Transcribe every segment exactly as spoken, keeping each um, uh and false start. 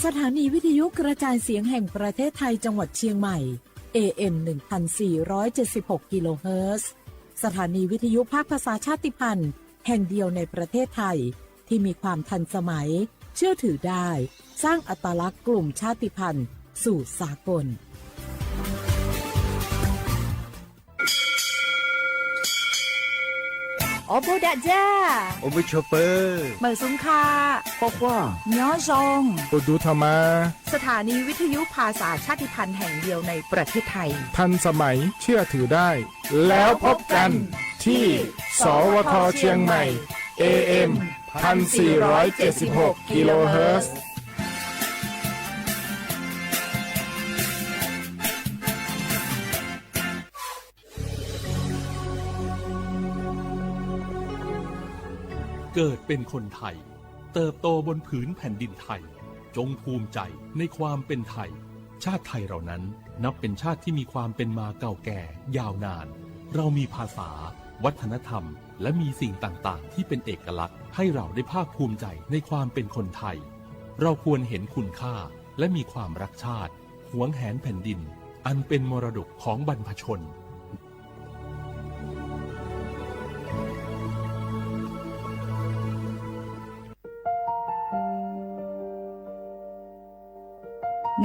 สถานีวิทยุกระจายเสียงแห่งประเทศไทยจังหวัดเชียงใหม่ เอ เอ็ม หนึ่งพันสี่ร้อยเจ็ดสิบหก กิโลเฮิรตซ์ สถานีวิทยุภาคภาษาชาติพันธุ์แห่งเดียวในประเทศไทย ที่มีความทันสมัย เชื่อถือได้ สร้างอัตลักษณ์กลุ่มชาติพันธุ์สู่สากล อ๋อ โบดะจ้า โอ้ โบชอปเปอร์ เหมิวสุงค่ะ ป้อคว้า ย้อซอง ปูดูธรรมา สถานีวิทยุภาษาชาติพันธุ์แห่งเดียวในประเทศไทย ทันสมัย เชื่อถือได้ แล้วพบกันที่ สวท เชียงใหม่ เอ เอ็ม พันสี่ร้อยเจ็ดสิบหก กิโลเฮิรตซ์ เกิดเป็นคนไทย เติบโตบนผืนแผ่นดินไทย จงภูมิใจในความเป็นไทย ชาติไทยเรานั้นนับเป็นชาติที่มีความเป็นมาเก่าแก่ยาวนาน เรามีภาษา วัฒนธรรม และมีสิ่งต่างๆ ที่เป็นเอกลักษณ์ ให้เราได้ภาคภูมิใจในความเป็นคนไทย เราควรเห็นคุณค่า และมีความรักชาติ หวงแหนแผ่นดิน อันเป็นมรดกของบรรพชน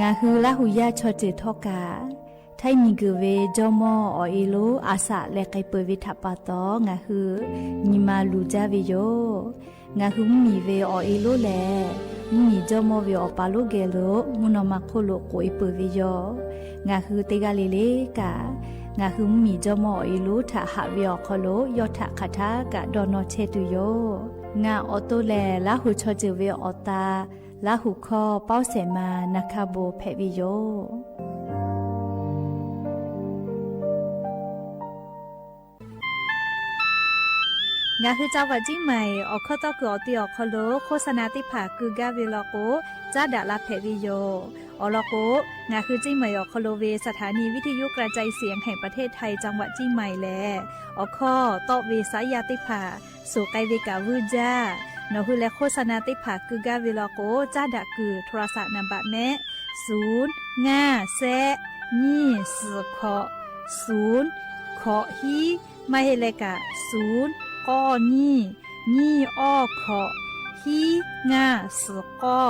งาฮือลาหูย่าชอเจอท่อกา ถ้ามีเกิดเวจอมอออเอโลอาสะแลไกเปิดเวถะปาตอ งาฮือ มีมาลูจ้าเวโย งาฮือมุ้งมีเวออเอโลแล มุ้งมีจอมอเวออปาโลแกโล มุ้งนอมาโคโลโกเอเปิดเวโย งาฮือเตกาเลเลกา งาฮือมุ้งมีจอมอออเอโลถะหะเวออคอโล ยอดถะคาถากะดอนอแชตุโย งาออโตแล ลาหูชอเจอเวออตา ลาหูคอเป้าแสมานาคาโบแผะเวโย งาฮือจังหวัดเจียงใหม่ ออกข้อต้อเกือออกตีออกคอโล โฆษณาเตผ่ากือก้าเวลอโก จ้าดะลาแผะเวโย ออกลอโก งาฮือเจียงใหม่ออกคอโลเว สถานีวิทยุกระจายเสียงแห่งประเทศไทยจังหวัดเจียงใหม่แล ออกข้อต้อเวสายาเตผ่า สู่ไกเวกาวื้อจ้า หนอฮือแลโฆษณาเตผ่ากือก้าเวลอโก จ้าดะกือ โทรศัพท์นามบัตรแมะ ศูนย์ ห้า แซะ ยี่ สี่ เคาะ ศูนย์ เคาะ ฮี ไม่เฮเลกะ ศูนย์ ก้อ ยี่ ยี่ อ้อ เคาะ ฮี ห้า สี่ ก้อ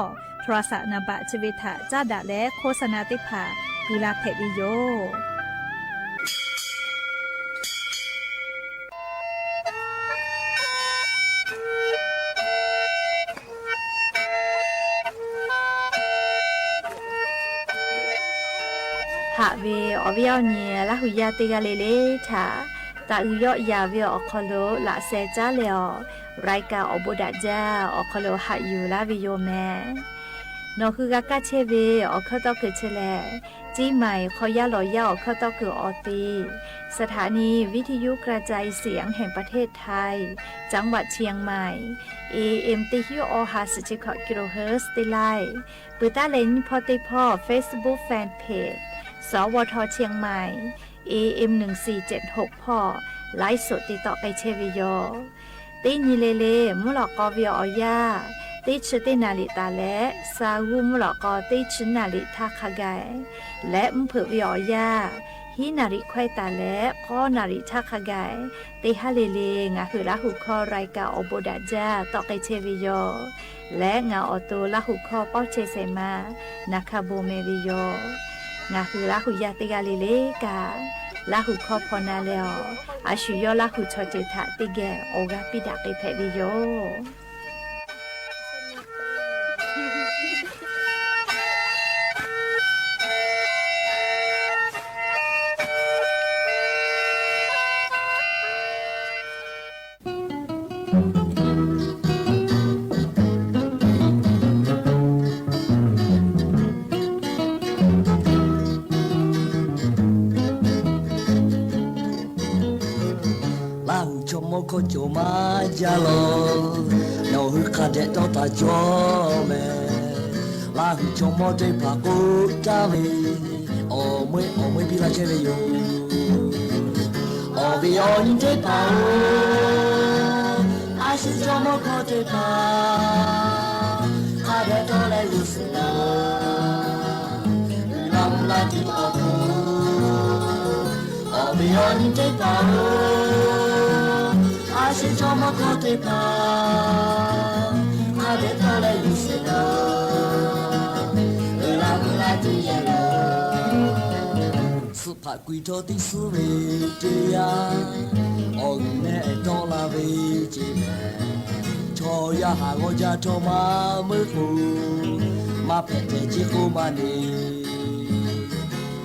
โทรศัพท์นามบัตรเชเวถะจ้าดะและโฆษณาเตผ่า กือลาแผะเวโย หะเวออเวียวเนีย ลาหูยาเตกาเลเลถะ ตะอือยอดยาเวออคอโล ละแซจ้าเลออ รายการออโบดะจ้า ออคอโลหะอยู่ลาวิโยแม หนอคือกาก้าเชเว ออเครื่องต้องเกิดเชแล เจียงใหม่ คอยาหลอยาออเครื่องต้องเกิดออตี สถานีวิทยุกระจายเสียงแห่งประเทศไทย จังหวัดเชียงใหม่ เอ เอ็ม เตฮิวออห้าสิบเจ็ด กิโลเฮิรตซ์ เตไล ปือต้าแลยิ่งพ่อเต้พ่อ Facebook Fanpage สวท เชียงใหม่ เอ เอ็ม หนึ่งสี่เจ็ดหก พ่อ ไลฟ์สดติดต่อไปเชเวโย เตยีเลเล มุหลอกกอเวียออย่า เตชึเตนาริตาและ ซาอูมุหลอกกอ เตชึนาริท่าคาไก และมุเผิดเวียออย่า ฮีนาริควายตาและ ก้อนาริท่าคาไก เตฮาเลเล งาหือละหูข้อรายการออโบดะจ้า ต่อไปเชเวโย และงาออโตละหูข้อเป้าเชเสมา นาคาโบเมเวโย งาหือละหูยาเตกาเลเลกา ละหูข้อพอนาแลออ อาชุยอละหูชอเจอถะเตแก่ โอกาสปิดาเกแผะเวโย လႃႈႁူၸေႃႇမေႃးၶေႃးၸူဝ်ႇမႃးယႃႇလေႃႇ ၼေႃႈႁိုဝ်ၶႃႈတႄႉတေႃႇတႃႇၸေႃးမႄႈ လႃႈႁူၸေႃႇမေႃးတႄႉၽႃႇၵူႈတႃႇဝေႇ ဢေႃႈမွႆး ဢေႃႈမွႆး ပီႈလႃႈၸႂ်ဝေႇယူႇ ဢေႃႈဝေႇဢေႃႈယိင်းတႄႉၽႃႇဢူၺ် ဢႃႇသီႇၸေႃႇမေႃးၶေႃးတႄႉၽႃႇ ၶႃႈတႄႉတေႃႇလႆႈယူႇသေဢေႃႈ အီနံၤတ့ၢ်ပာ်ဧၢ, အၡ့ၣ်ကၠီမီၢ်ကီၢ်တ့ၢ်ပာ်, ခါဒဲးတီလဲယူၢ်စ့ၢ်လီၤ, အၢၣ်လီၤမုၢ်လၢ်တုၤယဲၢ်လီၤ. စူးဖးကွံာ်ထီၣ်တံၢ်ဆူရ့တ့ယါ, အီၣ်ဂံၢ်နဲအဲၣ်တီလၢဝ့ၢ်ကၠ့မဲ, ဆီယါဟးဂီၤယါထီၣ်မၤမုၢ်ဃိ, မၤဖဲးတဲာ်က့ၤဃိမးန့ၣ်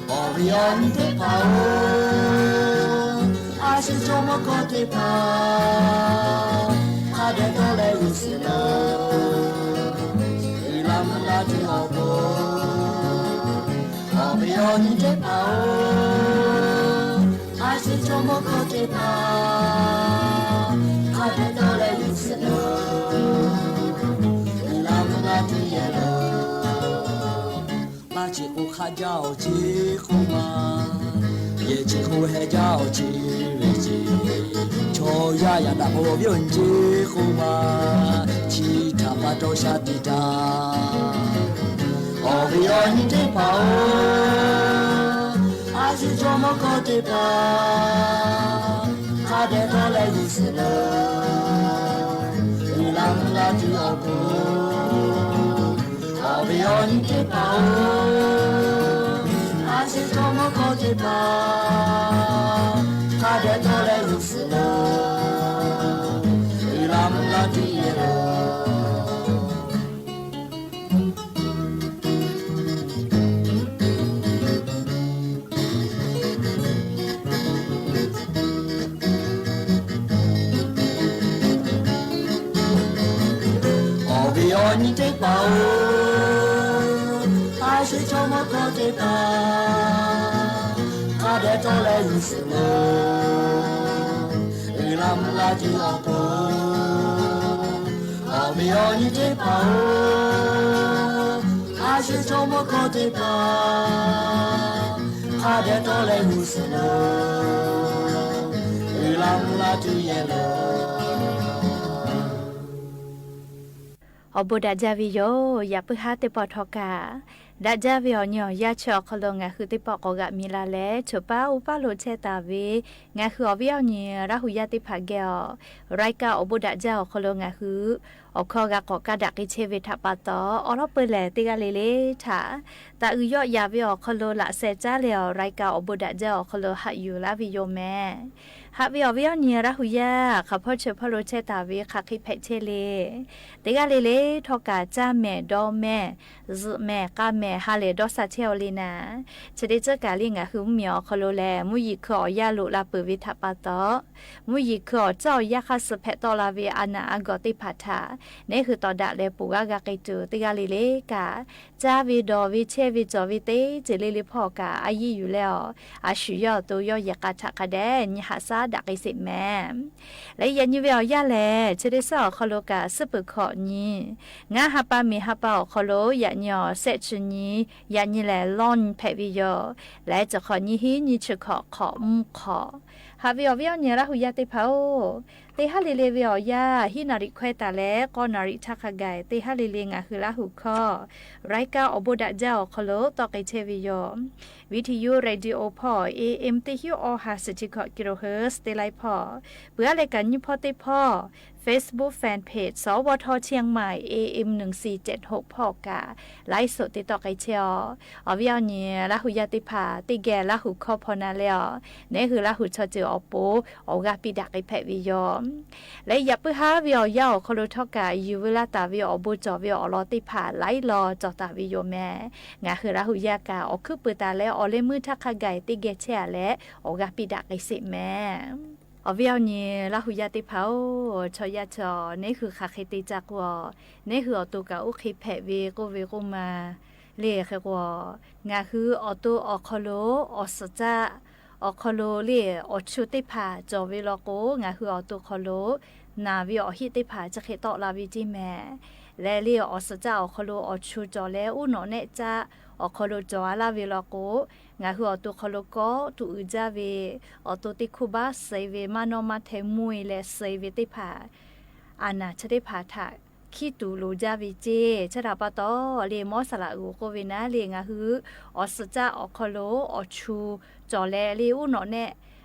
အီၣ်ဂ့ၤအီနံၤတ့ၢ်ပာ်ဧၢ, အၡ့ၣ်ကၠီမီၢ်ကီၢ်တ့ၢ်ပာ်, ခါဒဲးတီလဲယူၢ်စ့ၢ်လီၤ, အၢၣ်လီၤမုၢ်လၢ်တုၤအီၣ်ကိး, အီၣ်ဂ့ၤအီနံၤတ့ၢ်ပာ်ဧၢ, အၡ့ၣ်ကၠီမီၢ်ကီၢ်တ့ၢ်ပာ်, ခါဒဲးတီလဲယူၢ်စ့ၢ်လီၤ, အၢၣ်လီၤမုၢ်လၢ်တုၤယဲၢ်လီၤ. လါဆံဃိခါယါအီၣ်ဆံဃိမး, ယဲၢ်ဆံဃိဟဲယါအီၣ်ဆံရ့ကၠ့, ဆီယါယၤဒၣ်ဖိဝံၤအီၣ်ဆံဃိမး, ဆံထးပာ်တီဆါတံၢ်တၢ်, အီၣ်ဂ့ၤအီနံၤတ့ၢ်ပာ်ဧၢ, အၡ့ၣ်ကၠီမီၢ်ကီၢ်တ့ၢ်ပာ်, ခါဒဲးတီလဲယူၢ်စ့ၢ်လီၤ, အၢၣ်လီၤမုၢ်လၢ်တုၤအီၣ်ကိး, အီၣ်ဂ့ၤအီနံၤတ့ၢ်ပာ်ဧၢ, အၡ့ၣ်ကၠီမီၢ်ကီၢ်တ့ၢ်ပာ်, ခါဒဲးတီလဲယူၢ်စ့ၢ်လီၤ, အၢၣ်လီၤမုၢ်လၢ်တုၤယဲၢ်လီၤ. အီၣ်ဂ့ၤအီနံၤတ့ၢ်ပာ်ဧၢ, အၡ့ၣ်ကၠီမီၢ်ကီၢ်တ့ၢ်ပာ်, ခါဒဲးတီလဲယူၢ်စ့ၢ်လီၤ, အၢၣ်လီၤမုၢ်လၢ်တုၤအီၣ်ကိး, အီၣ်ဂ့ၤအီနံၤတ့ၢ်ပာ်ဧၢ, အၡ့ၣ်ကၠီမီၢ်ကီၢ်တ့ၢ်ပာ်, ခါဒဲးတီလဲယူၢ်စ့ၢ်လီၤ, အၢၣ်လီၤမုၢ်လၢ်တုၤယဲၢ်လီၤ. အိၣ်ဘိးဒၣ်ဒ်ဝဲယိာ်, ယပုၢ်ဟါသ့ၣ်ပီၣ်ထီၣ်ကး, ဒၣ်ဒ်ဝဲအီၤညီအီၤယၤဆၢအီၤခီလိာ် ငါဟုသ့ၣ်ပီၣ်ကိးဂၤမံၤလၢ်လဲၣ်, ဆိပာ်အိၣ်ပာ်လိာ်ထဲတၢ်ဝဲ, ငါဟုအီၤဝဲအီၤညီ ရၢ်ဟူယၢ်သ့ၣ်တဖၣ်ဂ့ၤအီၤ, ရၢၢ်ကၢ်အိၣ်ဘိးဒၣ်ဒ်အီၤခီလိာ် ငါဟု အိၣ်ခီဂၤကိးကးဒၣ်က့ၤဆဲးဝဲထးပာ်တီၤ, အိၣ်လီၤပၢၢ်လဲၣ်သ့ၣ်ဂၤလံလံ, ထး တၢ်အုၣ်ယီၣ်ယၤဝဲအီၤခီလိာ် လၢ်စဲးကၠါလဲၣ်အီၤ, ရၢၢ်ကၢ်အိၣ်ဘိးဒၣ်ဒ်အီၤခီလိာ် ဟးယူၢ်လၢ်ဝဲယိာ်မဲာ်, ဟးဝဲအီၤဝဲအီၤညီ ရၢ်ဟူယၢ်, ခီဖီဆၢဖီလိာ်ထဲတၢ်ဝဲ ခးဃ့ဖဲးထဲလံ သ့ၣ်ဂၤလံလံ, ထီၣ်ကး ကၠၢ်မဲာ် ဒီမဲာ် စူးမဲာ် ကၢ်မဲာ် ဟးလဲၤဒီးစးထဲအီၤလံနၤ, ဆၢဒ့ၣ်စၢၢ်ကးလံ ငါဟုမံၤအီၤခီလိာ်လဲၣ်, မူယံၤခုအီၤယၢ်လိာ်လၢ်ပၢၢ်ဝဲထးပာ်တီၤ, မူယံၤခုအီၤ ကၠၢ်အီၤယၢ်ဃၣ်စၢၤဖဲးတီၣ်လၢ်ဝဲအနၢ်အါဂီၢ်သ့ၣ်တဖၣ်ထး, န့ၣ်ဟုးတီၢ်ဒၣ်လဲာ် ပူၤဂၤဂၤက့ၤတုၤ သ့ၣ်ဂၤလံလံကး, ကၠၢ်ဝဲဒီးဝဲဆဲးဝဲကၠီၤဝဲသ့ၣ် စ့လ့လ့ဖီၣ်ကး အယံာ်ယုၢ်လဲၣ်အီၤ, အဆူၣ်ယီၣ်အသိးယီၣ်ယဲၢ်ကးထးခါဒဲး နံၣ်ဟးစၢ်ဒၣ်က့ၤစ့းမဲာ် လၢယဲၢ်နံၣ်ဝဲအီၤယၢ်လဲၣ်, ဆၢဒ့ၣ်စၢၢ်အီၤခီလိာ်ကး စ့ၢ်ပၢၢ်ခီၣ်နံၣ်, ငါဟးပာ်မ့ၢ်ဟးပာ်အီၤခီလိာ် ယၣ်နံၣ်အီၤ စဲးဆူနံၣ်, ယၣ်နံၣ်လဲၣ် လီၢ်နံၣ်ဖဲးဝဲယိာ်, လဲၤတခီၣ်နံၣ်ဟံး နံၣ်ဆူၣ်ခီၣ်ခီၣ်မူၣ်ခီၣ်, ဟးဝဲအီၤဝဲအီၤညီ ရၢ်ဟူယၢ်သ့ၣ်တဖၣ်ဧၢ သ့ၣ်ဟးလံလံဝဲအီၤယၢ် ဟံးနၣ်ရံၣ်ခွဲးတၢ်လဲၣ် ဃိးနၣ်ရံၣ်ထးခါဂၤ သ့ၣ်ဟးလံလံ ငါဟုလၢ်ဟူခီ, ရၢၢ်ကၢ်အိၣ်ဘိးဒၣ်ဒ်အီၤခီလိာ် တီၣ်က့ၤထဲဝဲယိာ်, ဝံထယု ရေဒီယိုဖီၣ် A M သၢဆံဃိး ကီလိုဟၢၣ် သ့ၣ်လၢဖီၣ်, ပှၤလၢကညီဖီသ့ၣ်ဖီၣ်, Facebook Fan Page สวท เชียงใหม่ A M หนึ่งสี่เจ็ดหก ဖီၣ်ကး ไลฟ์สด သ့ၣ်တီၣ်က့ၤထဲအီၤ, အီၤဝဲအီၤညီ ရၢ်ဟူယၢ်သ့ၣ်တဖၣ် သ့ၣ်ဂဲၤလၢ်ဟူခီဖီနၤလဲၣ်အီၤ, န့ၣ်ဟုလၢ်ဟူဆီၣ်တံၢ်အီၤပူၤ, အီၤဂၤပံးဒၣ်က့ၤဖဲးဝဲယိာ် လၢယပုၢ်ဟါဝဲအီၤယၢ်အီၤခီလိာ်ထီၣ်ကး ယုၢ်ဝဲလၢတၢ်ဝဲအီၤဘိးကၠီၤဝဲအီၤလီၤသ့ၣ်တဖၣ် လၢလီၤကၠီၤတၢ်ဝဲယိာ်မဲာ်, ငါဟုရၢ်ဟူယၢ်ကး အီၤခုပၢၤတၢ်လဲၣ် အီၤလၢမုၢ်ထးခါဂၤ သ့ၣ်ဂဲၤထဲအီၤလဲၣ် အီၤဂၤပံးဒၣ်က့ၤစ့းမဲာ် အီၤဝဲအီၤညီ ရၢ်ဟူယၢ်သ့ၣ်တဖၣ်ဧၢ, ဆီၣ်ယၢ်ဆီၣ် န့ၣ်ဟုဃၣ်ဃ့တ့ၢ်ကၠၢ်ကွီၢ်, န့ၣ်ဟုအီၤတိၢ်ကးအိၣ်ဃ့ဖဲးဝဲကိၣ်ဝဲကိၣ်မး လံဃ့ကွီၢ်, ငါဟုအီၤတိၢ်အီၤခီလိာ် အီၤစၢ်ကၠၢ် အီၤခီလိာ်လံ အီၤဆူၣ်သ့ၣ်တဖၣ် ကၠီၤဝဲလီၤကိး ငါဟုအီၤတိၢ်ခီလိာ် နၢ်ဝဲအီၤဟံၣ်သ့ၣ်တဖၣ် ကၠၢ်ဃ့တီၣ်လၢဝဲကၠ့မဲာ်, လဲၤလံအီၤစၢ်ကၠၢ်အီၤခီလိာ် အီၤဆူၣ်ကၠီၤလဲၣ် အူၣ်နီၣ်နဲၣ်ကၠၢ် အီၤခီလိာ်ကၠီၤအါလၢ်ဝဲလီၤကိး, ငါဟုအီၤတိၢ်ခီလိာ်ကိး တူၢ်အုးကၠၢ်ဝဲ, အီၤတိၢ်သ့ၣ်ခိၣ်ဘၣ်စ့းဝဲ မၤနီၣ်မၤထဲမွံလဲၤစ့းဝဲသ့ၣ်တဖၣ် အနၢ်ဆၢသ့ၣ်တဖၣ်ထး ခံတူၢ်လိာ်ကၠၢ်ဝဲကၠ့, ဆၢတၢ်ပာ်တီၤလံ မီၢ်စလးအုၣ်ကိၣ်ဝဲနၤလံ ငါဟု အီၤစၢ်ကၠၢ်အီၤခီလိာ် အီၤဆူၣ်ကၠီၤလဲၣ်လံ အူၣ်နီၣ်နဲၣ်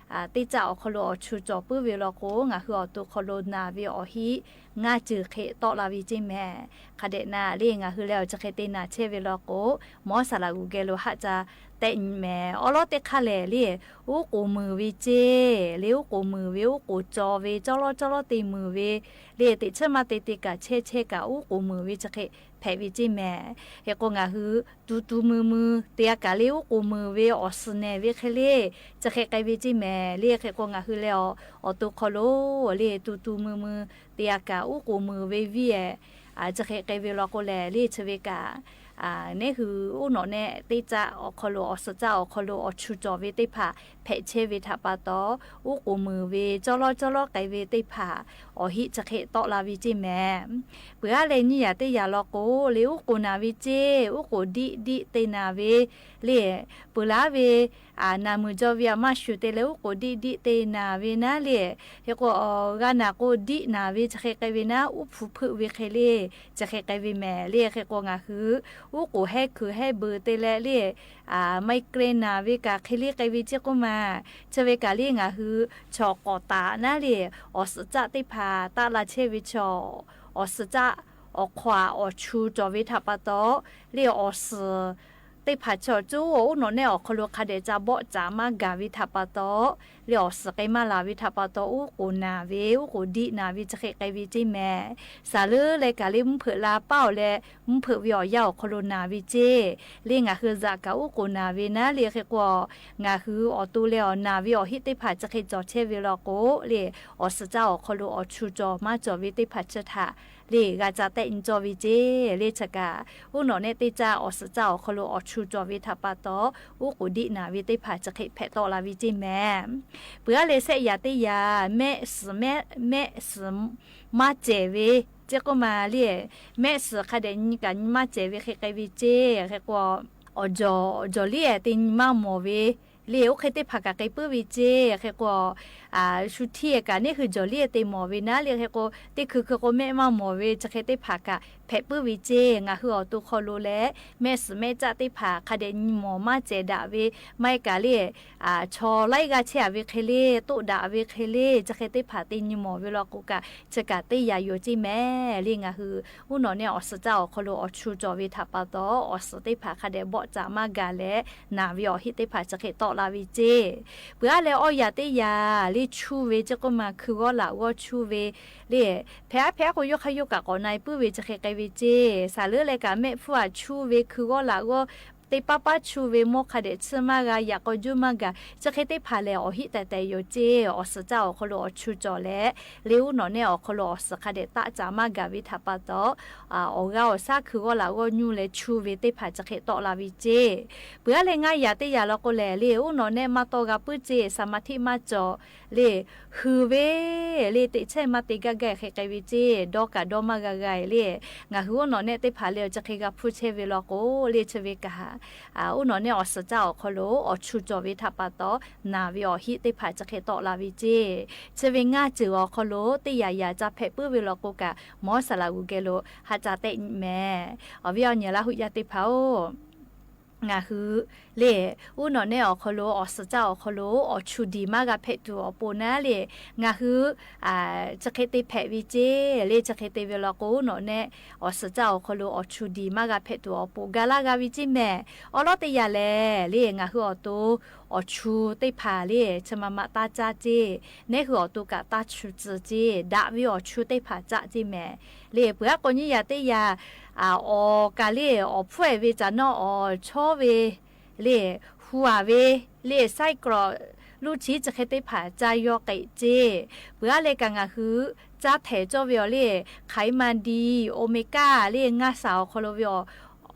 တိစၢ် အီၣ်ခီလိာ်အီၣ်ဆူၣ်ကၠီၣ်ပုဝဲလီၤကိး ငါဟုအီၣ်တူၢ်ခီလိာ်နာ်ဝဲအီၣ်ဟံၣ် ငါစၢၢ်ဃ့တီလၢ်ဝဲကၠ့မဲ ခါဒဲးနၤလၢ ငါဟုလၢအီၤ ကၠၢၢ်ဃ့တ့ၢ်နာ်ဆဲဝဲလီၤကိး မ်စၢ်လၢ်ဂူၣ်ကဲလိာ် ဟးစၢ်တဲာ်ညံၣ်မဲ အီလီၤတခါလဲၣ်လၢ အူကူၣ်မုၢ်ဝဲကၠ့ လၢအူကူၣ်မုၢ်ဝဲ အူကူၣ်ကၠီၣ်ဝဲ ကၠီလီၤကၠီလီၤတ့ၢ်မုၢ်ဝဲ လၢ တ့ၢ်ဆၢမၤတ့ၢ်တ့ၢ်ကၣ်ဆဲဆဲကၣ် အူကူၣ်မုၢ်ဝဲ ကၠၢၢ်ဃ့ဖဲးဝဲကၠ့မဲ ဟဲကိး ငါဟု တူၢ်တူၢ်မုၢ်မုၢ် တ့ၢ်အကၣ်လၢအူကူၣ်မုၢ်ဝဲ အီၣ်စၢၤနဲၣ်ဝဲခဲလၢာ် ကၠၢၢ်ဃ့ကဲဝဲကၠ့မဲ လၢ ဟဲကိး ငါဟုလၢအီၤ အီၣ်တူၢ်ခီလိာ်လၢ တူၢ်တူၢ်မုၢ်မုၢ် တ့ၢ်အကၣ် အူကူၣ်မုၢ်ဝဲဝံၤ ကၠၢၢ်ဃ့ကဲဝဲလီၤကိးလဲၣ် လၢ ဆၢဝဲကၣ် နဟူ အူနီၣ်နဲတိစၢ်အီၣ်ခီလိာ် အီၣ်စၢၤစၢ်အီၣ်ခီလိာ် အီၣ်ဆူၣ်ကၠီၣ်ဝဲသ့ၣ်တဖၣ် ဖဲးဆဲဝဲထးပာ်တီ အူကူၣ်မုၢ်ဝဲ ကၠီလီၤကၠီလီၤကဲဝဲသ့ၣ်တဖၣ် အီၣ်ဟံၣ်ကၠၢၢ်ဃ့တီလၢ်ဝဲကၠ့မဲ ပှၤလၢနံၣ်ယၤတ့ၢ်ယၤလီၤကိး လၢအူကူၣ်နာ်ဝဲကၠ့ အူကူၣ်ဒံးဒံးတ့ၢ်နာ်ဝဲ လၢ ပှၤလၢဝဲ နၢ်မုၢ်ကၠီဝဲအမါဆူၣ် တ့ၢ်လၢအူကူၣ်ဒံးဒံးတ့ၢ်နာ်ဝဲနၤလၢ ဟဲကိး အီၣ်ဂၤနာ်ကိးဒံးနာ်ဝဲ ကၠၢၢ်ဃ့ကဲဝဲနၤ အူဖုးဖုးဝဲခဲလၢာ် ကၠၢၢ်ဃ့ကဲဝဲမဲ လၢ ဟဲကိး ငါဟု အူကူၣ်ဟဲခုၣ်ဟဲဘုၣ်တ့ၢ်လၢ လၢ မံးကရ့ၣ်နာ်ဝဲကၣ်ခဲလၢာ် ကဲဝဲကၠ့ကိးမး ဆၢဝဲကၣ်လၢ ငါဟု ဆီၣ်ကီၢ်တၢ်နၤလၢ အီၣ်စၢၤစၢ်သ့ၣ်တဖၣ် တၢ်လၢဆဲဝဲဆီၣ် အီၣ်စၢၤစၢ် အီၣ်ခွါ အီၣ်ဆူၣ်ကၠီၣ်ဝဲထးပာ်တီ လၢအီၣ်စၢၤသ့ၣ်တဖၣ် ဆီၣ်ကၠိ အူနီၣ်နဲအီၣ်ခီလိာ် ခါဒဲး ကၠၢၢ်ဘီၣ်ကၠၢၢ်မၤဂၤဝဲထးပာ်တီ လၢအီၣ်စၢၤကဲမၤလၢ်ဝဲထးပာ်တီ အူကူၣ်နာ်ဝဲ အူကူၣ်ဒံးနာ်ဝဲ ကၠၢၢ်ဃ့ကဲဝဲကၠ့မဲ စၢ်လၢလဲၤကၣ်လၢ မုၢ်ဖုးလၢပၢ်အီၤလၢ မုၢ်ဖုးဝဲအီၤ ယၢ်အီၣ်ခီလိာ်နာ်ဝဲကၠ့ လၢ ငါဟု စၢ်ကၣ် အူကူၣ်နာ်ဝဲနၤလၢ ဟဲကိး ငါဟု အီၣ်တူၢ်လၢအီၤနာ်ဝဲအီၣ်ဟံၣ်သ့ၣ်တဖၣ် ကၠၢၢ်ဃ့ကၠီၣ်ဆဲဝဲလီၤကိး လၢ အီၣ်စၢၤစၢ်အီၣ်ခီလိာ် အီၣ်ဆူၣ်ကၠီၣ်မၤကၠီၣ်ဝဲသ့ၣ်တဖၣ် ကၠၢၢ်ထး လၢ ဂၤကၠၢၢ်တဲာ်ညံၣ်ကၠီၣ်ဝဲကၠ့ လၢ ဆၢကၣ် အူနီၣ်နဲတိစၢ် အီၣ်စၢၤစၢ်အီၣ်ခီလိာ် အီၣ်ဆူၣ်ကၠီၣ်ဝဲထးပာ်တီ အူကူၣ်ဒံးနာ်ဝဲသ့ၣ်တဖၣ် ကၠၢၢ်ဃ့ဖဲးတီလၢ်ဝဲကၠ့မဲ ပှၤလၢဆဲးယၤတ့ၢ်ယၤ မဲးစၢၤ မဲး မဲးစၢၤ မၤစဲးဝဲ ကၠ့ကိးမးလၢ မဲးစၢၤ ခါဒဲး နံၣ်ကၣ်နံၣ်မၤစဲးဝဲ ကၠၢၢ်ဃ့ကဲဝဲကၠ့ ဟဲကိး အီၣ်ကၠီၣ် အီၣ်ကၠီၣ်လံ တ့ၢ်နံၣ်မၤမီၢ်ဝဲ လၢ အိၣ်ဃ့သ့ၣ်တဖၣ်ကၣ်က့ၤပုၢ်ဝဲကၠ့ ဟဲကိး ဆူထံကၣ်န့ၣ် ဟုးကၠီၣ်လံ တ့ၢ်မီၢ်ဝဲနၤလၢ ဟဲကိး တ့ၢ်ခုးခုးကိးမဲးမၤမီၢ်ဝဲ ကၠၢၢ်ဃ့သ့ၣ်တဖၣ်ကၣ်ဖဲးပုၢ်ဝဲကၠ့ ငါဟုအီၣ်တူၢ်ခီလိာ်လၢ မဲးစၢၤမဲးစၢ်သ့ၣ်တဖၣ် ခါဒဲး နံၣ်မီၢ်မၤစဲးဒၣ်ဝဲ မ့ၢ်ကၣ်လၢ ဆီၣ်လါဂၤဆဲးအဝဲခဲလၢာ် တိၣ်ဒၣ်အဝဲခဲလၢာ် ကၠၢၢ်ဃ့သ့ၣ်တဖၣ် တ့ၢ်နံၣ်မီၢ်ဝဲလီၤကိးကၣ် ဆၢကၣ်တ့ၢ်ယၤယိာ်ကၠ့မဲ လၢ ငါဟု အူနီၣ်နဲအီၣ်စၢၤစၢ်အီၣ်ခီလိာ် အီၣ်ဆူၣ်ကၠီၣ်ဝဲထးပာ်တီ အီၣ်စၢၤသ့ၣ်တဖၣ် ခါဒဲး ဘီၣ်ကၠၢၢ်မၤဂၤလဲၣ် နာ်ဝဲအီၣ်ဟံၣ်သ့ၣ်တဖၣ် ကၠၢၢ်ဃ့တီလၢ်ဝဲကၠ့ ပှၤလၢအီယၤတ့ၢ်ယၤ လၢဆူၣ်ဝဲ ကၠ့ကိးမး ခုးဂီၤလၢ်ဂီၤဆူၣ်ဝဲ လၢ ဖဲအါဖဲအါကိးယိၣ်ခါယိၣ်ကၣ်ကိးနၢ်ပုၢ်ဝဲ ကၠၢၢ်ဃ့ကဲဝဲကၠ့ စၢ်လၢလဲၤကၣ် မဲးဖုးအဆူၣ်ဝဲ ခုးဂီၤလၢ်ဂီၤ တ့ၢ်ပၢ်ပၢ်ဆူၣ်ဝဲ မိၢ်ခါဒဲး ဆၢမၤဂၤ ယၣ်ကီၢ်ကၠိမၤဂၤ ကၠၢၢ်ဃ့သ့ၣ်တဖၣ်လဲၣ် အီၣ်ဟံၣ်တဲာ်တဲာ်ယိာ်ကၠ့ အီၣ်စၢၤစၢ်အီၣ်ခီလိာ် အီၣ်ဆူၣ်ကၠီၣ်လဲၣ် လၢအူနီၣ်နဲအီၣ်ခီလိာ် အီၣ်စၢၤခါဒဲး တၢ်ကၠၢၢ်မၤဂၤဝဲထးပာ်တီ အီၣ်ဂၤအီၣ်ဆၣ် ခုးဂီၤလၢ်ဂီၤ ညူလဲၤဆူၣ်ဝဲသ့ၣ်တဖၣ် ကၠၢၢ်ဃ့တီလၢ်ဝဲကၠ့ ပှၤလၢငါယၤတ့ၢ်ယၤလီၤကိးလဲၣ် လၢအူနီၣ်နဲမၤတီဂၤပုၢ်ကၠ့ စၢ်မၤထံၣ်မၤကၠီၣ် လၢ ဟုးဝဲ လၢ တ့ၢ်ဆဲးမၤတ့ၢ်ဂၤဂၤ ကၠၢၢ်ဃ့ကဲဝဲကၠ့ ဒီကၣ်ဒီမၤဂၤဂၤလၢ ငါဟုအူနီၣ်နဲသ့ၣ်တဖၣ်လၢ ကၠၢၢ်ဃ့ဂၤဖုးဆဲးဝဲလီၤကိး လၢ ဆၢဝဲကၣ် အူနီၣ်နဲအီၣ်စၢၤစၢ်အီၣ်ခီလိာ် အီၣ်ဆူၣ်ကၠီၣ်ဝဲထးပာ်တီ နာ်ဝဲအီၣ်ဟံၣ်သ့ၣ်တဖၣ် ကၠၢၢ်ဃ့တီလၢ်ဝဲကၠ့ ဆၢဝဲ ငါစၢၢ်အီၣ်ခီလိာ် တ့ၢ်ယၤယၤ ကၠၢၢ်ဖဲးပုၢ်ဝဲလီၤကိးကၣ် မ်စၢ်လၢ်ဂူၣ်ကဲလိာ် ဟးကၠၢၢ်တဲာ်ညံၣ်မဲ အဝဲအီၤ ညီလၢဟူးယၤသ့ၣ်တဖၣ်ဧၢ ငါဟု လၢ အူနီၣ်နဲအီၣ်ခီလိာ် အီၣ်စၢၤစၢ်အီၣ်ခီလိာ် အီၣ်ဆူၣ်ဒံးမၤဂၤဖဲးတုၤအီၤပိာ်နၤလၢ ငါဟု ကၠၢၢ်ဃ့သ့ၣ်ဖဲးဝဲကၠ့ လၢ ကၠၢၢ်ဃ့သ့ၣ်ဝဲလီၤကိး အူနီၣ်နဲ အီၣ်စၢၤစၢ်အီၣ်ခီလိာ် အီၣ်ဆူၣ်ဒံးမၤဂၤဖဲးတုၤအီၤပိာ် ဂၤလၢဂၤဝဲကၠ့မဲ အီလီၤတ့ၢ်ယၤလဲၣ် လၢ ငါဟုအီၣ်တိၢ် အီၣ်ဆူၣ်သ့ၣ်တဖၣ်လၢ ဆၢမၤမၤတၢ်ကၠၢ်ကၠ့ နဲဟုအီၣ်တိၢ်ကၣ်တၢ်ဆူၣ်စၢၤကၠ့ ဒၣ်ဝဲအီၣ်ဆူၣ်သ့ၣ်တဖၣ်ကၠၢ်ကၠ့မဲ လၢ ပှၤကိးနံၣ်ယၤတ့ၢ်ယၤ အီၣ်ကၣ်လၢ အီၣ်ဖှဲးဝဲကၠၢ်နီၢ် အီၣ်ဆီဝဲ လၢ ဟူးဝဲ လၢ ဆိုင်ကလုး လူၢ်ထံ ကၠၢၢ်ဃ့သ့ၣ်တဖၣ် ကၠၢ်ယီၤကၠ့ကၠ့ ပှၤလၢကၣ် ငါဟု ကၠၢ်ထဲးကၠီဝဲအီၤလၢ ไขมันดี အိၣ်မ့ၣ်ကၣ် လၢ ငါစၢ်အီၣ်ခီလိာ်ဝဲအီၤ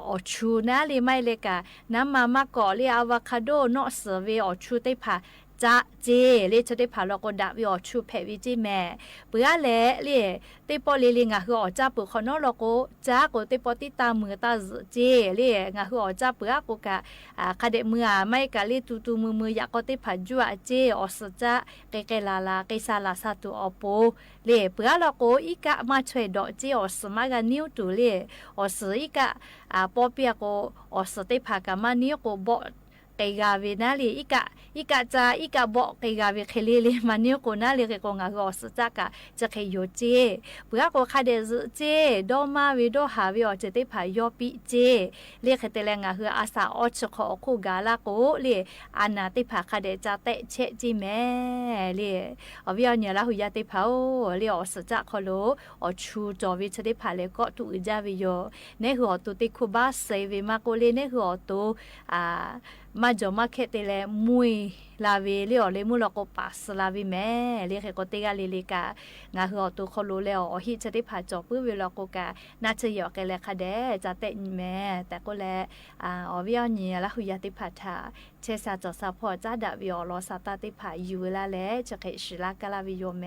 အီၣ်ဆူၣ်နၤလၢ မ့ၢ်လၢကၣ် နါမၤမၤကီးလၢ อะโวคาโด နီၣ်စၢၤဝဲ အီၣ်ဆူၣ်သ့ၣ်တဖၣ် ကၠၢ်ကၠ့ လၢ ဆၢသ့ၣ်တဖၣ်လီၤကိး ဒၣ်ဝဲအီၣ်ဆူၣ်ဖဲးဝဲကၠ့မဲ ပှၤလၢ လၢ သ့ၣ်ပီၣ်လ့လ့ ငါဟုအီၣ်ကၠၢ်ပၢၢ်ခီနီၣ်လီၤကိး ကၠၢ်ကိးသ့ၣ်ပီၣ်တံၢ်တၢ်မုာ်တၢ်စၢၤကၠ့ လၢ ငါဟုအီၣ်ကၠၢ်ပၢၢ်အါကိးကၣ် ခါဒဲးမုာ်ဧါ မ့ၢ်ကၣ်လၢတူၢ်တူၢ်မုာ်မုာ် ယၣ်ကီၢ်သ့ၣ်တဖၣ် ယူၢ်အကၠ့ အီၣ်စၢၤကၠၢ် ကဲကဲလၢ်လၢ် ကဲစၢ်လၢ်စၢ်တုၤအီၤပိာ် လၢ ပှၤလီၤကိး အံကၣ်မၤထွဲဒီးကၠ့ အီၣ်စၢၤမၤဂၤနံၤတုၤလၢ အီၣ်စၢၤအံကၣ် ပီၣ်ပျၢ်ကိး အီၣ်စၢၤသ့ၣ်တဖၣ်ကၣ်မၤနံၤကိး ဘီၣ် เกยาเวนะ เลย อิกะ อิกะจา อิกะบอกเกยาเวเขเล่เลย มาเน่าโกนะ เลย เกยโก งาฮืออ่อสือจ๊ะกะ จะเขยโยเจ้ เปื้อโก คะแดะ จึเจ้ ด้อมาเว ด้อหาเว อ่อ เจอเต๋ยผ่า ยอปี้เจ้ เลย เขยเต๋ยแล งาฮืออาสาอ้อเชิญขอ อ่อ คู่กาละโก เลย อานาเต๋ยผ่า คะแดะ จะแตะแชะเจ้แหม เลย อ่อ เวียดอ่อเหนี่ย ละหูยาเต๋ยผ่า เลย อ่อ อ่อสือจ๊ะคอโล อ่อ ชูจ๋อเว เชอเต๋ยผ่า เลย ก็ ตูอือจ้าเวโย เน่าหื้ออ่อโตเตคุบ้าเสยเวมาโก เลย เน่าหื้ออ่อโต อ่า มาจ๋อมาแคะเต๋ยแล มุยลาเว เลย อ่อ เลย มุยลอโก ป๋าสลาเวแหม เลย เขยโก เตก้า เลย เลยกะ งาฮืออ่อโตคอโล เลย อ่อ อ่อ ฮิเชอเต๋ยผ่า จ๋อปื้อเวลอโกกะ นาเชยอ่อเกยแล คะแดะ จะแตะแหม แต่โกแล อ่า อ่อ เวียดอ่อเหนี่ย ละหูยาเต๋ยผ่า ถ้า เชษาจ๋อสาผ่อ จ้าดะเว อ่อ ลอสาตาเต๋ยผ่า อยู่เวลาแล จะเขยสืบลาก้าละเวโยแหม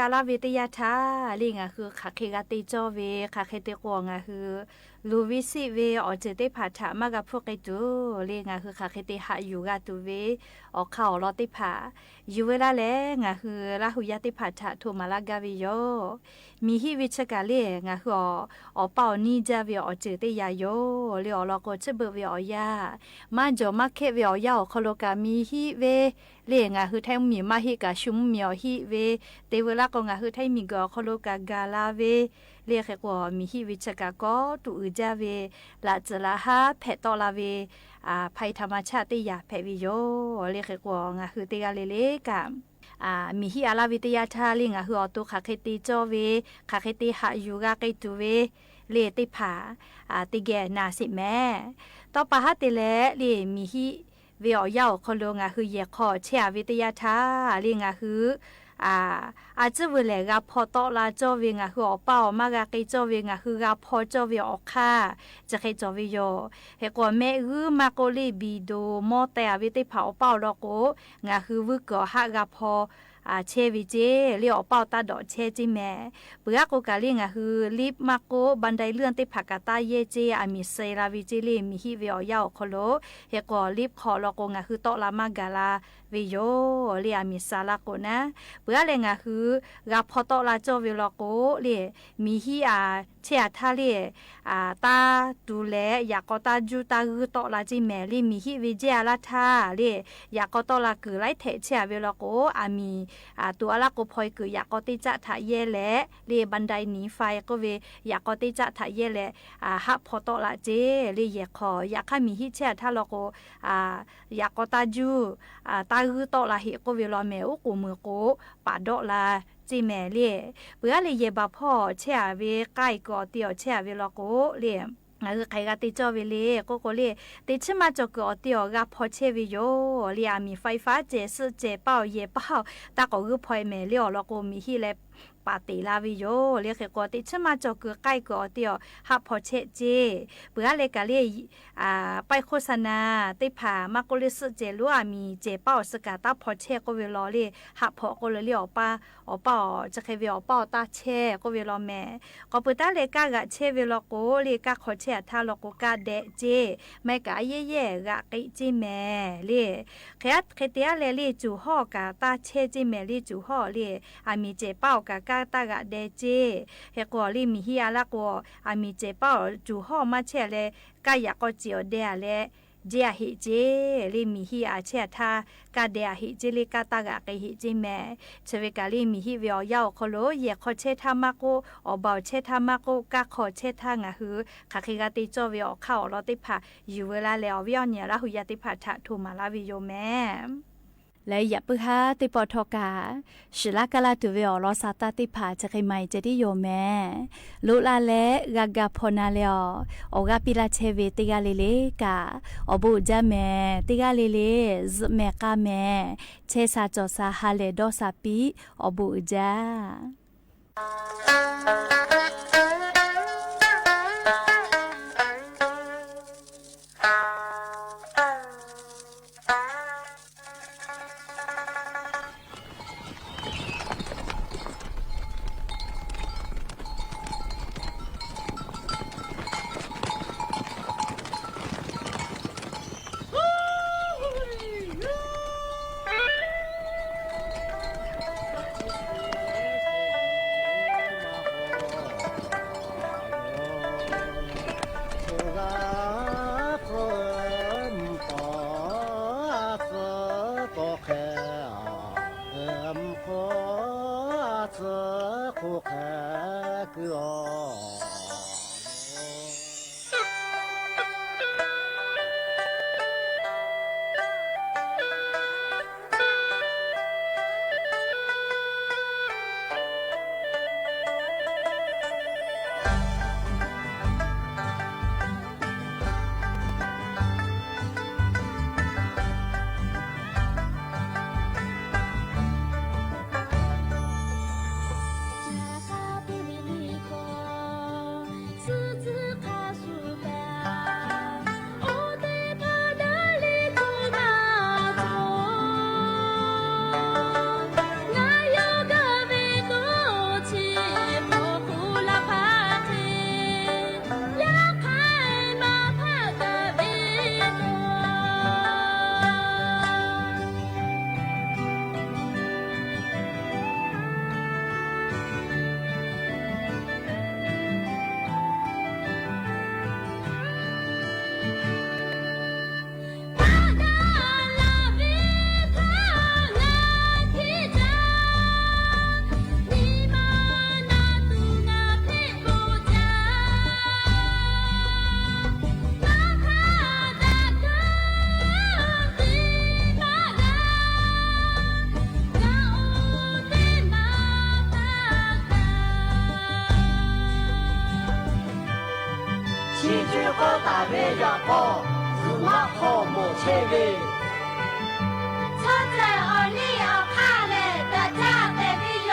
အလါဝဲတယါထါ လၢငါဟု ခါဃ့ဂၤတ့ကၠီဝဲ ခါဃ့တ့ကွီၢ် ငါဟု လူၤဝဲစံးဝဲ အီၤစၢၤတ့ၢ်ဖးထး မ့ၢ်ဂၤဖုးက့တူ လၢငါဟု ခါဃ့တ့ဟးယူၤဂၤတူၢ်ဝဲ အီၣ်ခါအီၣ်လီတ့ၢ်ဖး ယူၤဝဲလၢ်လၢ် ငါဟု လၢ်ဟူယါတ့ၢ်ဖးထး ထိးမၤလၢ်ဂၤဝဲယိာ် မံၤဟံၣ်ဝဲဆၢကၤလၢ ငါဟုအီၤ အီၣ်ပၢ်အီၣ်နံၣ်ဒၣ်ဝဲ အီၣ်စၢၤတ့ၢ်ယၤယိာ် လၢအီၤလီၤကိး ဆၢဘၢးဝဲအီၣ်ယၣ် မၤကၠီၤမၤခဲးဝဲအီၣ်ယၣ်အီၤခီလိာ်ကၤ မံၤဟံၣ်ဝဲ လၢငါဟု ထဲမံၤမးဟံၣ်ကၤ ရှုံမံၤအီၤဟံၣ်ဝဲ တ့ဝဲလၢ်ကိး ငါဟု ထဲမံၤဂီၤအီၤခီလိာ်ကၤ ဂၤလၢ်ဝဲ လၢဃ့ကွီၢ် မံၤဟံၣ်ဝဲဆၢကၤ ကိးတူာ်အုးဒၣ်ဝဲ လၢ်စၢၤလၢ်ဟါ ဖဲးတီလၢ်ဝဲ အ ဖဲးထးမၤဆၣ် တ့ၢ်ယၤဖဲးဝဲယိာ် လၢဃ့ကွီၢ် ငါဟု တ့ၢ်ဂၤလၢ်လၢ်ကၤ အ မံၤဟံၣ်အလါဝဲတယါထါ လၢငါဟုအီၤတိၢ် ခါဃ့တ့ကၠီဝဲ ခါဃ့တ့ဟးယူၤဂၤက့တူၢ်ဝဲ လၢတ့ၢ်ဖး အ တ့ၢ်ဂဲၤနၤစ့ၢ်ကီးမ့ၢ် တီပၤဟးတ့ၢ်လဲၣ် လၢမံၤဟံၣ်ဝဲအီၣ်ယၣ်အီၤခီလိာ် ငါဟု ယဲၢ်ခီဆဲးဝဲတယါထါ လၢငါဟု အ အစုဝဲလဲၣ် ဂၤဖီတီလၢ်ကၠီဝဲ ငါဟု အီၣ်ပၢ်အီၣ်မၤဂၤက့ကၠီဝဲ ငါဟု ဂၤဖီကၠီဝဲအီၣ်ခါ စဲဃဲကၠီဝဲယိာ် ဟ့ၣ်ကွီၢ် မ့ၣ်ဂုၢ်မၤကိးလၢ ဘံၣ်ဒိၣ် မီတဲအဝဲသ့ၣ်တဖၣ် အီၣ်ပၢ်အီၣ်လီၤကိး ငါဟု ဝုကိးဟးဂၤဖီ အ ဆဲးဝဲက့ လၢအီၣ်ပၢ်အီၣ်တၢ်ဒိးဆဲးက့မ့ၢ် ပှၤကိးကးလၢ ငါဟု လံမၤကိး ဘၣ်ဒဲလွံၢ် သ့ၣ်တဖၣ်ကးတၢ်ယဲၢ်က့ အမံၤစဲးလၢ်ဝဲက့ လၢမံၤဟံၣ်ဝဲအီၣ်ယၣ်အီၤခီလိာ် ဟ့ၣ်ကွီၢ် လံခီၣ်လီၤကိး ငါဟု တီလၢ်မၤဂၤလၢ်ဝဲယိာ် လၢအမံၤစဲးလၢ်ကိးနၤ ပှၤလၢ ငါဟု ဂၤဖီတီလၢ်ကၠီဝဲလီၤကိး လၢမံၤဟံၣ်အဆဲးအထါလၢ အ တၢ်တူၢ်လဲၣ် ယၣ်ကီတၢ်ယူၢ်တၢ်ဂုၢ်တီလၢ်က့မ့ၢ် လၢမံၤဟံၣ်ဝဲကဲအလါထါ လၢယၣ်ကီတီလၢ်ကုၢ်လၢထဲးဆဲးဝဲလီၤကိး အမံၤ အ တူၢ်အလၢ်ကိးဖီကုၢ် ယၣ်ကီတ့ၢ်ကၠၣ်ထးယဲၢ်လဲၣ် လၢဘၣ်ဒဲနံၤဖဲးကိးဝဲ ယၣ်ကီတ့ၢ်ကၠၣ်ထးယဲၢ်လဲၣ် အ ဟးဖီတီလၢ်က့ လၢယဲၢ်ခီၣ် ယၣ်ခါမံၤဟံၣ်ဆဲးအထါလီၤကိး အ ယၣ်ကီတၢ်ယူၢ် အ တၢ်ဂုၢ်တီလၢ်ဟ့ၣ်ကိးဝဲလီၤမ့ၢ် အိၣ်ကိးမုၢ်ကိး ပာ်ဒိးလၢ်က့မ့ၢ်လၢ ပှၤလၢယဲၢ်ဘၣ်ဖီအီၤဆဲးဝဲ ကဲကီးအီၤတ့ၢ်အီၤဆဲးဝဲလီၤကိးလၢ ငါဟု ဃ့ဂၤတ့ကၠီဝဲလၢ ကိးကိးလၢ တ့ဆၢမၤကၠီၤကုာ်အီၤတ့ၢ်အီၤ ဂၤဖီဆဲးဝဲယိာ် လၢအမံၤ ဖဲးဖး စဲးစုစဲးပၢ်အီၤ ယဲၢ်ပၢ်အီၤ တၢ်ကိးဂုၢ်ဖီအံၤမ့ၢ် လၢအီၤလီၤကိး မံၤဟံၣ်လၢ ပာ်တ့ၢ်လၢ်ဝဲယိာ် လၢဃ့ကွီၢ် တ့ဆၢမၤကၠီၤကုာ် ကဲကီးအီၤတ့ၢ်အီၤ ဟးဖီဆဲးက့ ပှၤလၢကးလၢ အ ပၢၢ်ခိၣ်စနၢ် သ့ၣ်တဖၣ် မၤကိးလၢ စုစဲးလူ အမံၤ စဲးပၢ်အီၤစ့ၢ်ကီး တၢ်ဖီဆဲးကိးဝဲလီၤလၢ ဟးဖီကိးလၢ လၢအီၣ်ပၢ် အီၣ်ပၢ်အီၤ စဲဃဲဝဲအီၣ်ပၢ်အီၤတၢ်ဆဲးကိးဝဲလီၤမ့ၢ် ကိးပၢၤတၢ်လၢကဲဂၤဆဲးဝဲလီၤကိးလၢ ကဲခီဆဲးအထါလီၤကိး ကဲဒဲးက့ မ့ၢ်ကးယဲၢ်ယဲၢ်ဂၤက့က့မ့ၢ် လၢ ဃ့ ဃ့တ့အါလဲၣ်လၢ စူၤဟီၣ်ကးတၢ်ဆဲးက့မ့ၢ်လၢ စူၤဟီၣ်လၢ အမံၤစဲးပၢ်အီၤကး ကဲတၢ်ဂၤဒဲးက့ ဟ့ၣ်ကွီၢ်လၢမံၤဟံၣ်အလၢ်ကိး အမံၤစဲးပၢ်အီၤ စူၤဟီၣ်မၤဆဲးလဲၣ် ကဲယၣ်ကီစဲးအီၤဒဲးအလဲၣ် ဒဲးအဟ့ၣ်က့ လၢမံၤဟံၣ်အဆဲးအထါ ကဲဒဲးအဟ့ၣ်က့လၢ ကဲတၢ်ဂၤက့ဟ့ၣ်က့မ့ၢ် ဆၢဝဲကးလၢ မံၤဟံၣ်ဝဲအီၣ်ယၣ်အီၤခီလိာ် ယဲၢ်ခီဆဲးထါမၤကိး အီၣ်ဘၣ်အီၤဆဲးထါမၤကိး ကဲခီဆဲးထါ ငါဟု ခးဃ့ဂၤတ့ကၠီဝဲအီၤခါအီၣ်လီၤသ့ၣ်တဖၣ် ယူၤဝဲလၢ်လၢ် အီၣ်ဝဲအီၣ်နံၤ အလၢ်ဟူယါသ့ၣ်တဖၣ် ထူးမၤလၢ်ဝဲယိာ်မ့ၢ် လၢယပုၢ်ဟါသ့ၣ်ပီထီၣ်ကး စှၤလၢ်ကလၢ်တုၤဝဲအီၤလီၤ စးတၢ်သ့ၣ်တဖၣ် စဲဃ့မၤအံၤကဲဒ်ယိာ်မ့ၢ် လိၣ်လၢ်လၢ ဂၤဂၤဖီနၤလၢအီၤ အီၣ်ဂၤပံလၢ်ဆဲးဝဲ တ့ဂၤလၢ်လၢ်ကး အီၣ်ဘူးအုးဒၣ်မ့ၢ် တ့ဂၤလၢ်လၢ် စမဲာ်ကါမ့ၢ် ဆဲးစးကၠီၤစး ဟါလဲၢ်ဒီးစးပံ အီၣ်ဘူးအုးဒၣ် เจ้าเจ้า ขอตาเวอย่าป้อ คือมะข้อหมอเชเว ชอบใจออลลี่ออลค่าเลย ตาเจ้าเตปิโย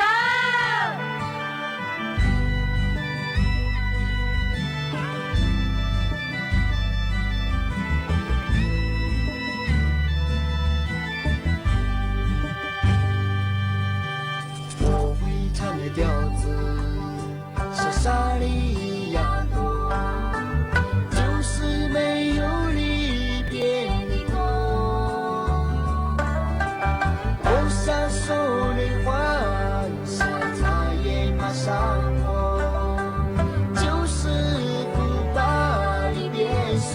我为他们吊子 是沙里亚多，就是没有离别的痛。我想说的话，像他也怕伤痛，就是不把离别说。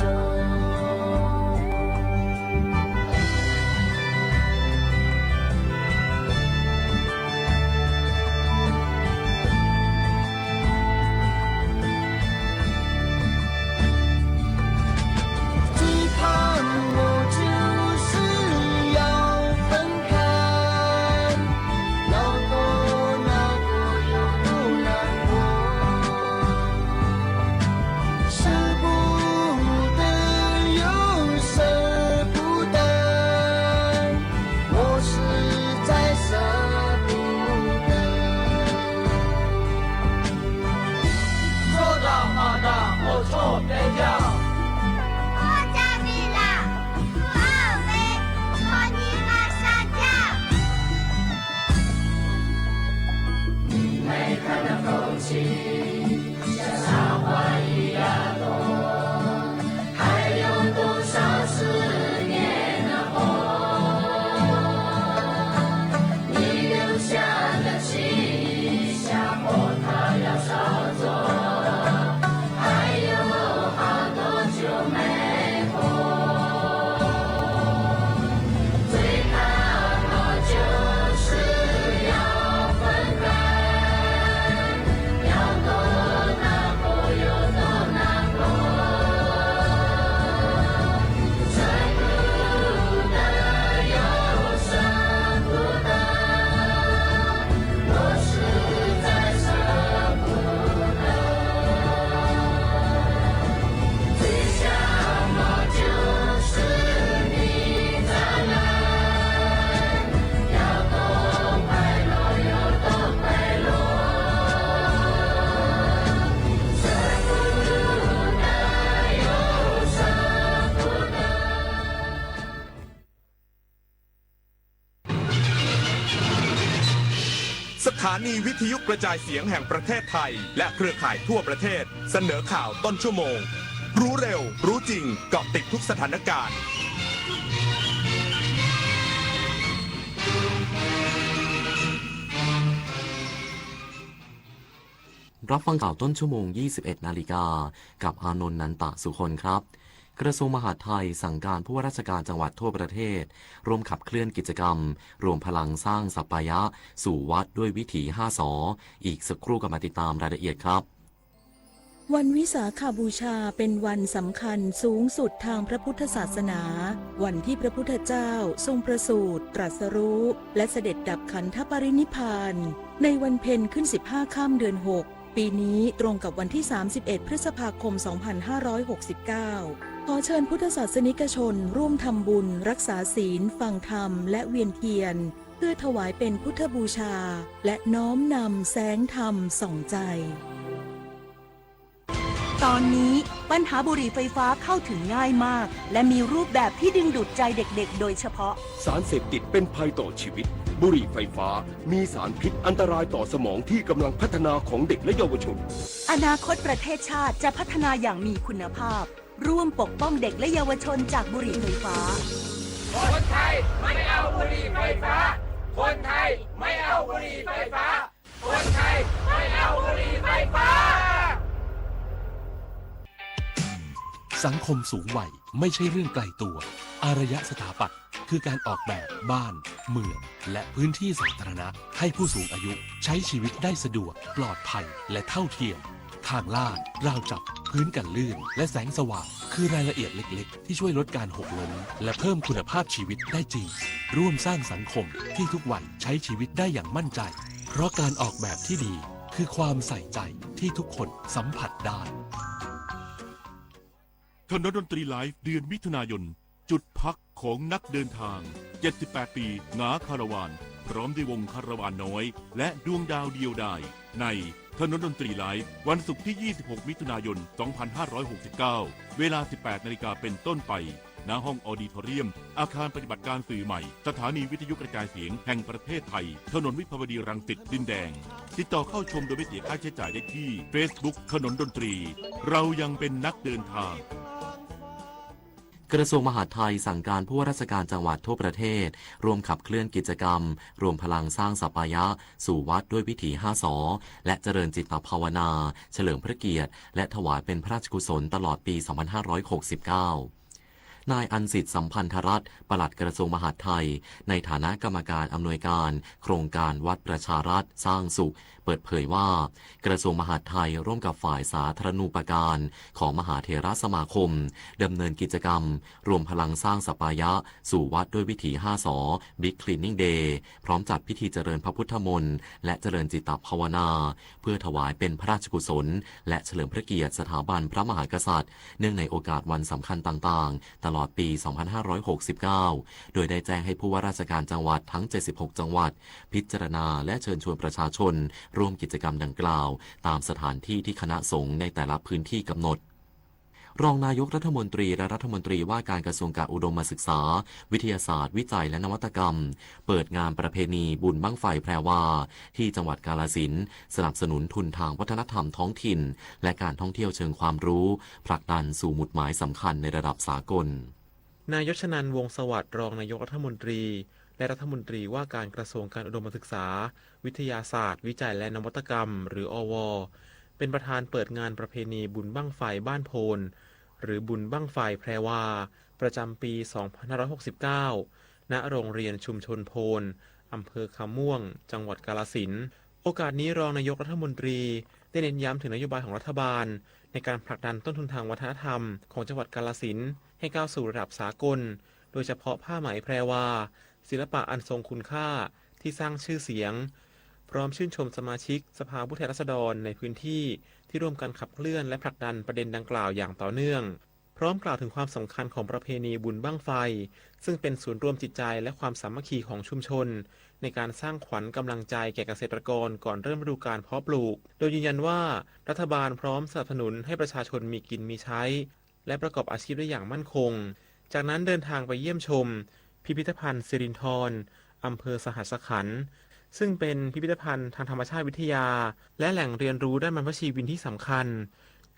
最怕我就是要分开，要多难过有多难过。 舍不得又舍不得，我实在舍不得。做得嘛得，我错得了。我家的啦，不好嘞，我你妈杀家。你没看那风景。 像花一样多，还有多少思念的痛？你留下的气息，像火它要烧作，还有好多久没 สถานีวิทยุกระจายเสียงแห่งประเทศไทย และเครือข่ายทั่วประเทศ เสนอข่าวต้นชั่วโมง รู้เร็ว รู้จริง เกาะติดทุกสถานการณ์ รับฟังข่าวต้นชั่วโมง ยี่สิบเอ็ดนาฬิกา กับอานนท์ นันตะสุคนครับ กระทรวงมหาดไทยสั่งการผู้ว่าราชการจังหวัดทั่วประเทศ ร่วมขับเคลื่อนกิจกรรม รวมพลังสร้างสัปปายะ สู่วัดด้วยวิถี ห้า สอ อีกสักครู่กลับมาติดตามรายละเอียดครับ วันวิสาขบูชาเป็นวันสำคัญสูงสุดทางพระพุทธศาสนา วันที่พระพุทธเจ้าทรงประสูติ ตรัสรู้ และเสด็จดับขันธปรินิพพาน ในวันเพ็ญขึ้นสิบห้าค่ำเดือนหก ปีนี้ตรงกับวันที่สามสิบเอ็ดพฤษภาคมสองพันห้าร้อยหกสิบเก้า ขอเชิญพุทธศาสนิกชนร่วมทำบุญ รักษาศีล ฟังธรรม และเวียนเทียน เพื่อถวายเป็นพุทธบูชา และน้อมนำแสงธรรมส่องใจ ตอนนี้ปัญหาบุหรี่ไฟฟ้าเข้าถึงง่ายมาก และมีรูปแบบที่ดึงดูดใจเด็กๆ โดยเฉพาะ สารเสพติดเป็นภัยต่อชีวิต บุหรี่ไฟฟ้ามีสารพิษอันตรายต่อสมองที่กำลังพัฒนาของเด็กและเยาวชน อนาคตประเทศชาติจะพัฒนาอย่างมีคุณภาพ ร่วมปกป้องเด็กและเยาวชนจากบุหรี่ไฟฟ้า คนไทยไม่เอาบุหรี่ไฟฟ้า คนไทยไม่เอาบุหรี่ไฟฟ้า คนไทยไม่เอาบุหรี่ไฟฟ้า สังคมสูงวัยไม่ใช่เรื่องไกลตัว อารยสถาปัตย์คือการออกแบบบ้าน เมือง และพื้นที่สาธารณะ ให้ผู้สูงอายุใช้ชีวิตได้สะดวก ปลอดภัย และเท่าเทียม ทางลาด ราวจับ พื้นกันลื่น และแสงสว่าง คือรายละเอียดเล็กๆ ที่ช่วยลดการหกล้ม และเพิ่มคุณภาพชีวิตได้จริง ร่วมสร้างสังคมที่ทุกวัยใช้ชีวิตได้อย่างมั่นใจ เพราะการออกแบบที่ดี คือความใส่ใจที่ทุกคนสัมผัสได้ ถนนดนตรีไลฟ์ เดือนมิถุนายน จุดพักของนักเดินทาง เจ็ดสิบแปด ปี หงาคาราวาน พร้อมด้วยวงคาราวานน้อย และดวงดาวเดียวดาย ในถนนดนตรีไลฟ์ วันศุกร์ที่ ยี่สิบหก มิถุนายน สองพันห้าร้อยหกสิบเก้า เวลา สิบแปด นาฬิกาเป็นต้นไป ณ ห้องออดิทอเรียม อาคารปฏิบัติการสื่อใหม่ สถานีวิทยุกระจายเสียงแห่งประเทศไทย ถนนวิภาวดีรังสิต ดินแดง ติดต่อเข้าชมโดยไม่เสียค่าใช้จ่ายได้ที่ Facebook ถนนดนตรี เรายังเป็นนักเดินทาง กระทรวงมหาดไทยสั่งการผู้ว่าราชการจังหวัดทั่วประเทศ ร่วมขับเคลื่อนกิจกรรม รวมพลังสร้างสัปปายะ สู่วัดด้วยวิถี ห้าสอ และเจริญจิตตภาวนา เฉลิมพระเกียรติ และถวายเป็นพระราชกุศลตลอดปี สองพันห้าร้อยหกสิบเก้า นายอันสิทธิ์ สัมพันธรัตน์ ปลัดกระทรวงมหาดไทย ในฐานะกรรมการอำนวยการโครงการวัดประชารัฐสร้างสุข เปิดเผยว่า กระทรวงมหาดไทยร่วมกับฝ่ายสาธารณูปการของมหาเถรสมาคม ดำเนินกิจกรรม รวมพลังสร้างสัปปายะ สู่วัดด้วยวิถี ห้าสอ Big Cleaning Day พร้อมจัดพิธีเจริญพระพุทธมนต์ และเจริญจิตตภาวนา เพื่อถวายเป็นพระราชกุศล และเฉลิมพระเกียรติสถาบันพระมหากษัตริย์ เนื่องในโอกาสวันสำคัญต่างๆ ตลอดปี สองพันห้าร้อยหกสิบเก้า โดยได้แจ้งให้ผู้ว่าราชการจังหวัดทั้ง เจ็ดสิบหก จังหวัด พิจารณาและเชิญชวนประชาชนร่วมกิจกรรมดังกล่าว ตามสถานที่ที่คณะสงฆ์ในแต่ละพื้นที่กำหนด รองนายกรัฐมนตรีและรัฐมนตรีว่าการกระทรวงการอุดมศึกษา วิทยาศาสตร์ วิจัยและนวัตกรรม เปิดงานประเพณีบุญบั้งไฟแพรวา ที่จังหวัดกาฬสินธุ์ สนับสนุนทุนทางวัฒนธรรมท้องถิ่น และการท่องเที่ยวเชิงความรู้ ผลักดันสู่หมุดหมายสำคัญในระดับสากล นายชนันท์ วงศ์สวัสดิ์ รองนายกรัฐมนตรี และรัฐมนตรีว่าการกระทรวงการอุดมศึกษา วิทยาศาสตร์ วิจัยและนวัตกรรม หรือ อว เป็นประธานเปิดงานประเพณีบุญบั้งไฟบ้านโพน หรือบุญบั้งไฟแพรวา ประจำปี สองพันห้าร้อยหกสิบเก้า ณ โรงเรียนชุมชนโพน อำเภอคำม่วง จังหวัดกาฬสินธุ์ โอกาสนี้รองนายกรัฐมนตรีได้เน้นย้ำถึงนโยบายของรัฐบาล ในการผลักดันต้นทุนทางวัฒนธรรมของจังหวัดกาฬสินธุ์ให้ก้าวสู่ระดับสากล โดยเฉพาะผ้าไหมแพรวา ศิลปะอันทรงคุณค่าที่สร้างชื่อเสียง พร้อมชื่นชมสมาชิกสภาผู้แทนราษฎรในพื้นที่ที่ร่วมกันขับเคลื่อนและผลักดันประเด็นดังกล่าวอย่างต่อเนื่อง พร้อมกล่าวถึงความสำคัญของประเพณีบุญบั้งไฟ ซึ่งเป็นศูนย์รวมจิตใจและความสามัคคีของชุมชน ในการสร้างขวัญกำลังใจแก่เกษตรกรก่อนเริ่มฤดูกาลเพาะปลูก โดยยืนยันว่ารัฐบาลพร้อมสนับสนุนให้ประชาชนมีกินมีใช้ และประกอบอาชีพได้อย่างมั่นคง จากนั้นเดินทางไปเยี่ยมชมพิพิธภัณฑ์สิรินธร อำเภอสหัสขันธ์ ซึ่งเป็นพิพิธภัณฑ์ทางธรรมชาติวิทยา และแหล่งเรียนรู้ด้านบรรพชีวินที่สำคัญ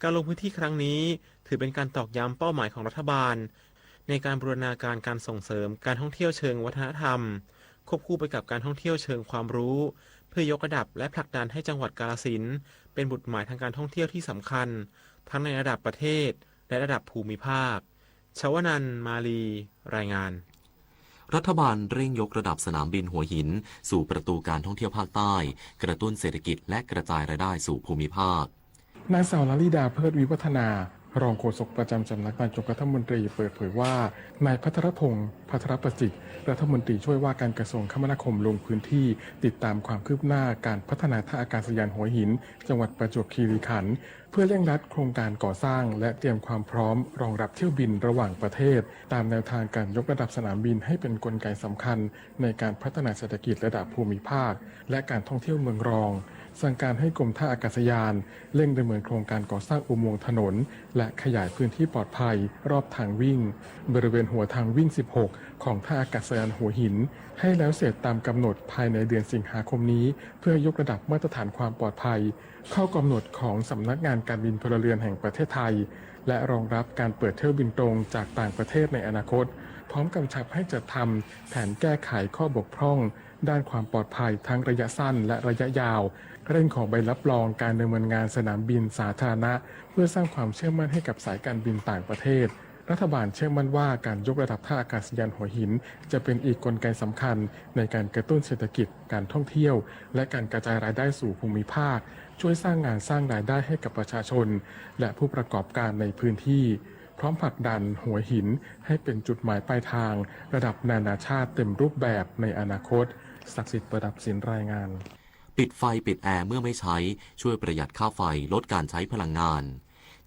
การลงพื้นที่ครั้งนี้ถือเป็นการตอกย้ำเป้าหมายของรัฐบาล ในการบูรณาการการส่งเสริมการท่องเที่ยวเชิงวัฒนธรรม ควบคู่ไปกับการท่องเที่ยวเชิงความรู้ เพื่อยกระดับและผลักดันให้จังหวัดกาฬสินธุ์เป็นหมุดหมายทางการท่องเที่ยวที่สำคัญ ทั้งในระดับประเทศ และระดับภูมิภาค ชวนันท์ มาลี รายงาน รัฐบาลเร่งยกระดับสนามบินหัวหิน สู่ประตูการท่องเที่ยวภาคใต้ กระตุ้นเศรษฐกิจและกระจายรายได้สู่ภูมิภาค นางสาวลลิดา เพิศวิวัฒนา รองโฆษกประจำสำนักนายกรัฐมนตรีเปิดเผยว่า นายภัทรพงษ์ ภัทรประสิทธิ์ รัฐมนตรีช่วยว่าการกระทรวงคมนาคมลงพื้นที่ติดตามความคืบหน้าการพัฒนาท่าอากาศยานหัวหิน จังหวัดประจวบคีรีขันธ์ เพื่อเร่งรัดโครงการก่อสร้างและเตรียมความพร้อมรองรับเที่ยวบินระหว่างประเทศ ตามแนวทางการยกระดับสนามบินให้เป็นกลไกสำคัญในการพัฒนาเศรษฐกิจระดับภูมิภาค และการท่องเที่ยวเมืองรอง สั่งการให้กรมท่าอากาศยานเร่งดำเนินโครงการก่อสร้างอุโมงค์ถนน และขยายพื้นที่ปลอดภัยรอบทางวิ่ง บริเวณหัวทางวิ่ง สิบหก ของท่าอากาศยานหัวหิน ให้แล้วเสร็จตามกำหนดภายในเดือนสิงหาคมนี้ เพื่อยกระดับมาตรฐานความปลอดภัย เข้ากำหนดของสำนักงานการบินพลเรือนแห่งประเทศไทย และรองรับการเปิดเที่ยวบินตรงจากต่างประเทศในอนาคต พร้อมกำชับให้จัดทำแผนแก้ไขข้อบกพร่องด้านความปลอดภัยทั้งระยะสั้นและระยะยาว เร่งขอใบรับรองการดำเนินงานสนามบินสาธารณะ เพื่อสร้างความเชื่อมั่นให้กับสายการบินต่างประเทศ รัฐบาลเชื่อมั่นว่าการยกระดับท่าอากาศยานหัวหิน จะเป็นอีกกลไกสำคัญในการกระตุ้นเศรษฐกิจ การท่องเที่ยว และการกระจายรายได้สู่ภูมิภาค ช่วยสร้างงานสร้างรายได้ให้กับประชาชน และผู้ประกอบการในพื้นที่ พร้อมผลักดันหัวหินให้เป็นจุดหมายปลายทางระดับนานาชาติเต็มรูปแบบในอนาคต ศักดิ์สิทธิ์ ประดับศิลป์ รายงาน ปิดไฟปิดแอร์เมื่อไม่ใช้ ช่วยประหยัดค่าไฟ ลดการใช้พลังงาน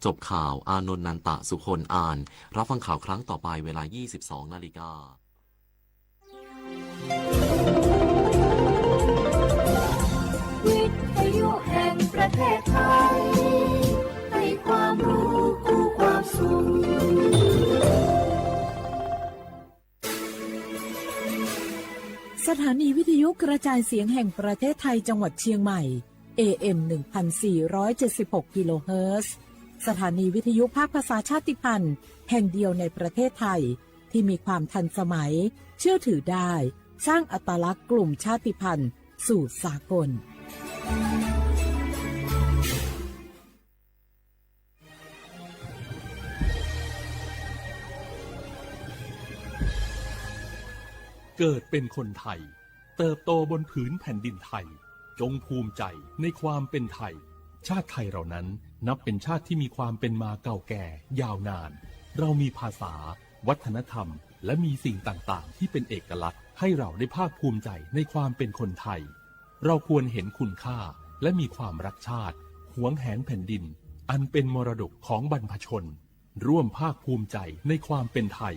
จบข่าว อานนท์ นันตะสุคน อ่าน รับฟังข่าวครั้งต่อไปเวลา ยี่สิบสองนาฬิกา วิทยุแห่งประเทศไทย ให้ความรู้คู่ความสุข สถานีวิทยุกระจายเสียงแห่งประเทศไทยจังหวัดเชียงใหม่ เอ เอ็ม หนึ่งพันสี่ร้อยเจ็ดสิบหก กิโลเฮิรตซ์ สถานีวิทยุภาคภาษาชาติพันธุ์แห่งเดียวในประเทศไทย ที่มีความทันสมัย เชื่อถือได้ สร้างอัตลักษณ์กลุ่มชาติพันธุ์สู่สากล เกิดเป็นคนไทย เติบโตบนผืนแผ่นดินไทย จงภูมิใจในความเป็นไทย ชาติไทยเรานั้นนับเป็นชาติที่มีความเป็นมาเก่าแก่ยาวนาน เรามีภาษา วัฒนธรรม และมีสิ่งต่างๆ ที่เป็นเอกลักษณ์ ให้เราได้ภาคภูมิใจในความเป็นคนไทย เราควรเห็นคุณค่า และมีความรักชาติ หวงแหนแผ่นดิน อันเป็นมรดกของบรรพชน ร่วมภาคภูมิใจในความเป็นไทย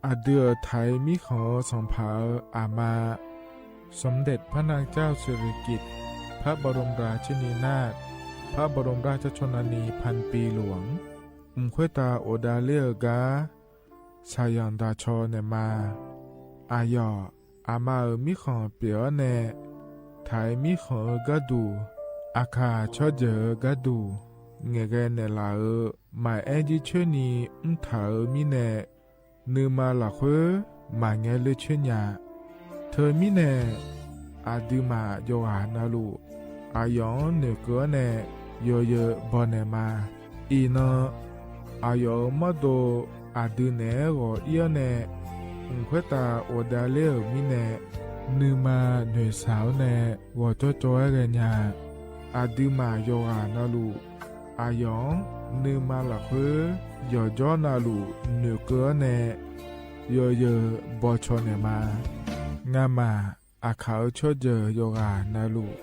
อะดือไถ มีของสองผา อามา สมเด็จพระนางเจ้าสิริกิติ์ พระบรมราชินีนาถ พระบรมราชชนนีพันปีหลวง อึ่งค่อยตาโอดาเล่อก๊า สาหย่อนดาชอแหน่มา อาหย่อ อามาเอ๋อ มีของเปียแหน่ ไถมีของเอ๋อก๊าดู อาข่าชอบเยินเอ๋อก๊าดู แหง่แกแหน่หล่าเอ๋อ หมายแอ้นยี่เชิญนี้ อึ้งถาเอ๋อ มีแหน่ นือมาหล่าเฮ้อ หมายแงเลือดเชิญยา เธอมีแหน่ อาดือหมาหยกหานาลูก อาหย่อนเหนือเก๋อแหน่ หย่อเยินบ่แหน่มา อีนอ อาหย่อนเอ๋อ มอดโด อาดือแหน่หง่อเอี้ยวแหน่ อึ่งค่อยตาโอดาเล่อเอ๋อ มีแหน่ นือมาเหน่อสาวแหน่ หง่อจ้อจ้อแหน่ยา อาดือหมาหยกหานาลูก อาหย่อน นือมาหล่าเฮ้อ หย่อจ้อนาลูก เหนือเก๋อแหน่ หย่อเยินบ่ชอแหน่มา งาหมา อาข่าเอ๋อ ชอบเยินหยกหานาลูก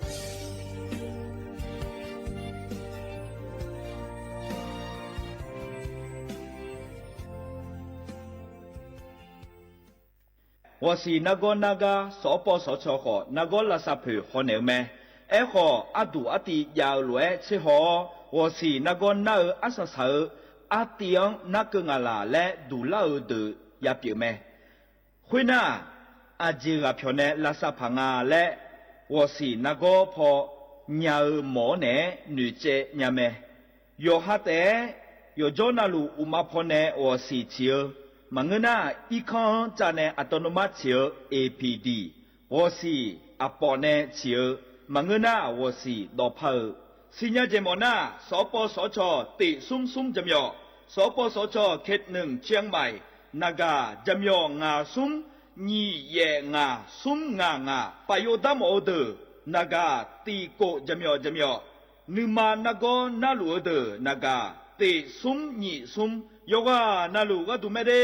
หัวสีนากอนาคา สปสช ขอ นากอราษาเผิด ขอแหน่แม แอ้ขอ อาดูอาตี ยาวหลวยเชฮอ หัวสีนากอนาเอ๋อ อาสาสาเอ๋อ อาตีอังนาเกิงอาหล่า และดูลาเอ๋อเดอ ยาเปียกแม คุยหน้า อาเจราเผียวแหน่ ราษาผางา และ หัวสีนากอพอ ญาเอ๋อหมอแหน่ หนุยเจญาแม หย่อฮาแต๋ หย่อจ้อนาลูก อุมาพอแหน่ หัวสีเฉียว หมางเอ๋อหน้า อี้ข้างจ้าแหน่ อัตโนมัติเฉียว เอพีดี หัวสี อปอแหน่เฉียว หมางเอ๋อหน้า หัวสี ดอพาเอ๋อ สิญญาเจมอหน้า สปสช เตะซุมซุมจำยอ สปสช เขตหนึ่ง เชียงใหม่ นากา จำยองาซุม หยี่แยะงา ซุมงางา ปะโยชน์ดำออเดอร์ นากา ตีโกะจำยอ จำยอ นือมานากอนาลูกเอ๋อเดอ นากา เตะซุม หยี่ซุม ยกว่านาลูกก็ดูแม่เด้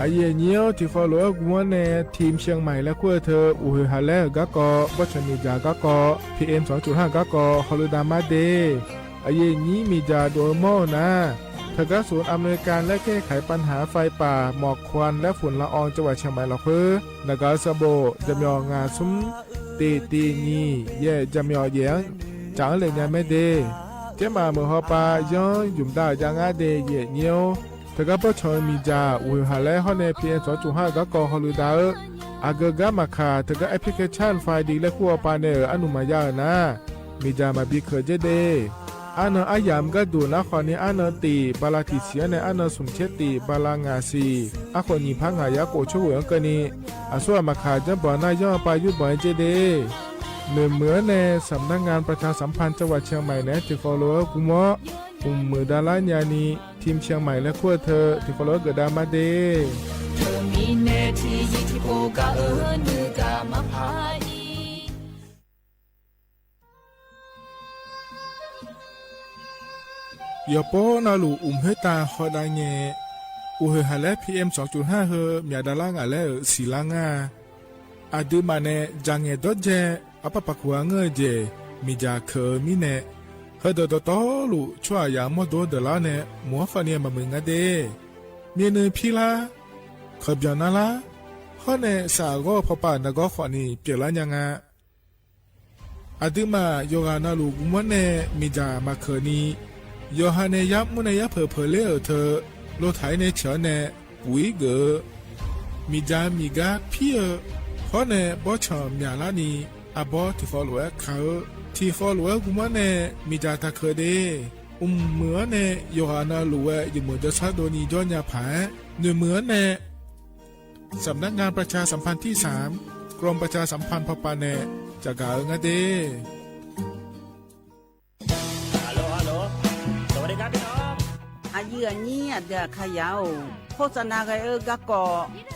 อะเย่เยียว ตี้ฟอลโลว์อัพ กั๋วแหน่ ทีมเชียงใหม่และขั้วเธอ อู่หือหาแลกาก๊อ บ่อเฉิงหมีจ๋ากาก๊อ พีเอ็ม สองจุดห้า กาก๊อ ฮอลลีดามาเดย์ อะเย่นี้หมีจ๋าโดยมอลนะ เธอก๊าศูนย์อำนวยการและแก้ไขปัญหาไฟป่า หมอกควันและฝุ่นละอองจังหวัดเชียงใหม่หล่อเพ้อ นากาสะโบ จำยองาซุม เตะตีหยี่แยะจำยอแหยง จ๋าเหล่นยาแม่เดย์ เจ๊หมาเหมือฮอปา ย้อนหยุ่มดาวจางาเดย์ เย่เยียว เธอก๊าบ่อเฉิงหมีจ๋า อู่หือหาแลกาฮอตแหน่ พีเอ็ม สองจุดห้า กาก๊อ ฮอลลีดาเอ๋อ อะเกอก๊ามาข่า เธอก๊าแอปพลิเคชัน ไฟดี และขั้วปาแหน่เอ๋อ อนุมัติยาเอ๋อนะ หมีจ๋ามาบีเขินเจ๊เดย์ อาเนินอาหยามกาดูนะ ขอนี้อาเนินตี บาลาติเสียแหน่ อาเนินสุมเช็ดตี บาลางาสี อาขนหญิงพักหายาโกะชั่วโหวงเกินนี้ อาสั่วมาข่าจ้ำบ่อหน้าย่อปายุทธบ่อยเจ๊เดย์ เหมือนเหมือนแหน่ สำนักงานประชาสัมพันธ์จังหวัดเชียงใหม่แหน่ ตี้ฟอลโลว์อัพ กั๋วมอล กุมมือดาราญานี ทีมเชียงใหม่และขั้วเธอ ตี้ฟอลโลว์อัพ เกิดดามาเดย์ เธอมีแหน่ตี้ยี่ตี้โกกาเอ๋อ ယီၤပီနၤလူၢ် อุ่มห้วยตาล คอดังแง อู่เหินหาแล้ง พีเอ็มสองจุดห้า เฮอ เหมียดารางัดแล้งเอ่อ สี่ล้านห้า อะดื้อมาแน่ จ๋าแง่ดอดแย อะปะปะขัวเง่อเจ๋ มีจ๋าเขินมีแน่ เฮอเดอตอตอลูก ชั่วอย่างมอดดัวเดอแล้วแน่ หมัวฟาเนียมาเหมือนกันเด้ มีเนินพีล้า เขินเปียงนาล้า ฮอดแน่ สาก็พอป่านนะก็ขอนี่ เปียงล้านยังอะ อะดื้อมา ยอหานาลูกกุมวะแน่ มีจ๋ามาเขินนี่ ยอหาแน่ยับมุแน่ยับเผลอเผลอเล่อเอ่อเถอะ โลไถแน่เฉียวแน่ ปุ๋ยเก๋อ มีจ๋ามีก๊าดพีเอ่อ ฮอดแน่ บอสเฉิมเหมียล้านี่ อะบอส ถี่คอหลัวแอดขาว ถี่คอหลัวแอดกุมวะแน่ มีจ๋าตาเขินเด้ อุ่มเหมือนแน่ ยอหานาลูกแอด อยู่เหมือนจะซัดโดนนี่ย้อนยาผา หน่วยเหมือนแน่ สำนักงานประชาสัมพันธ์ที่สาม กรมประชาสัมพันธ์พอป่านแน่ จะก๋าเอ่องัดเด้ ฮัลโหล ฮัลโหล สวัสดีครับพี่น้อง อะยื้ออะยี้ อะเดืออะขยาว โฆษณากั๋นเอ่อ ก๊ะก่อ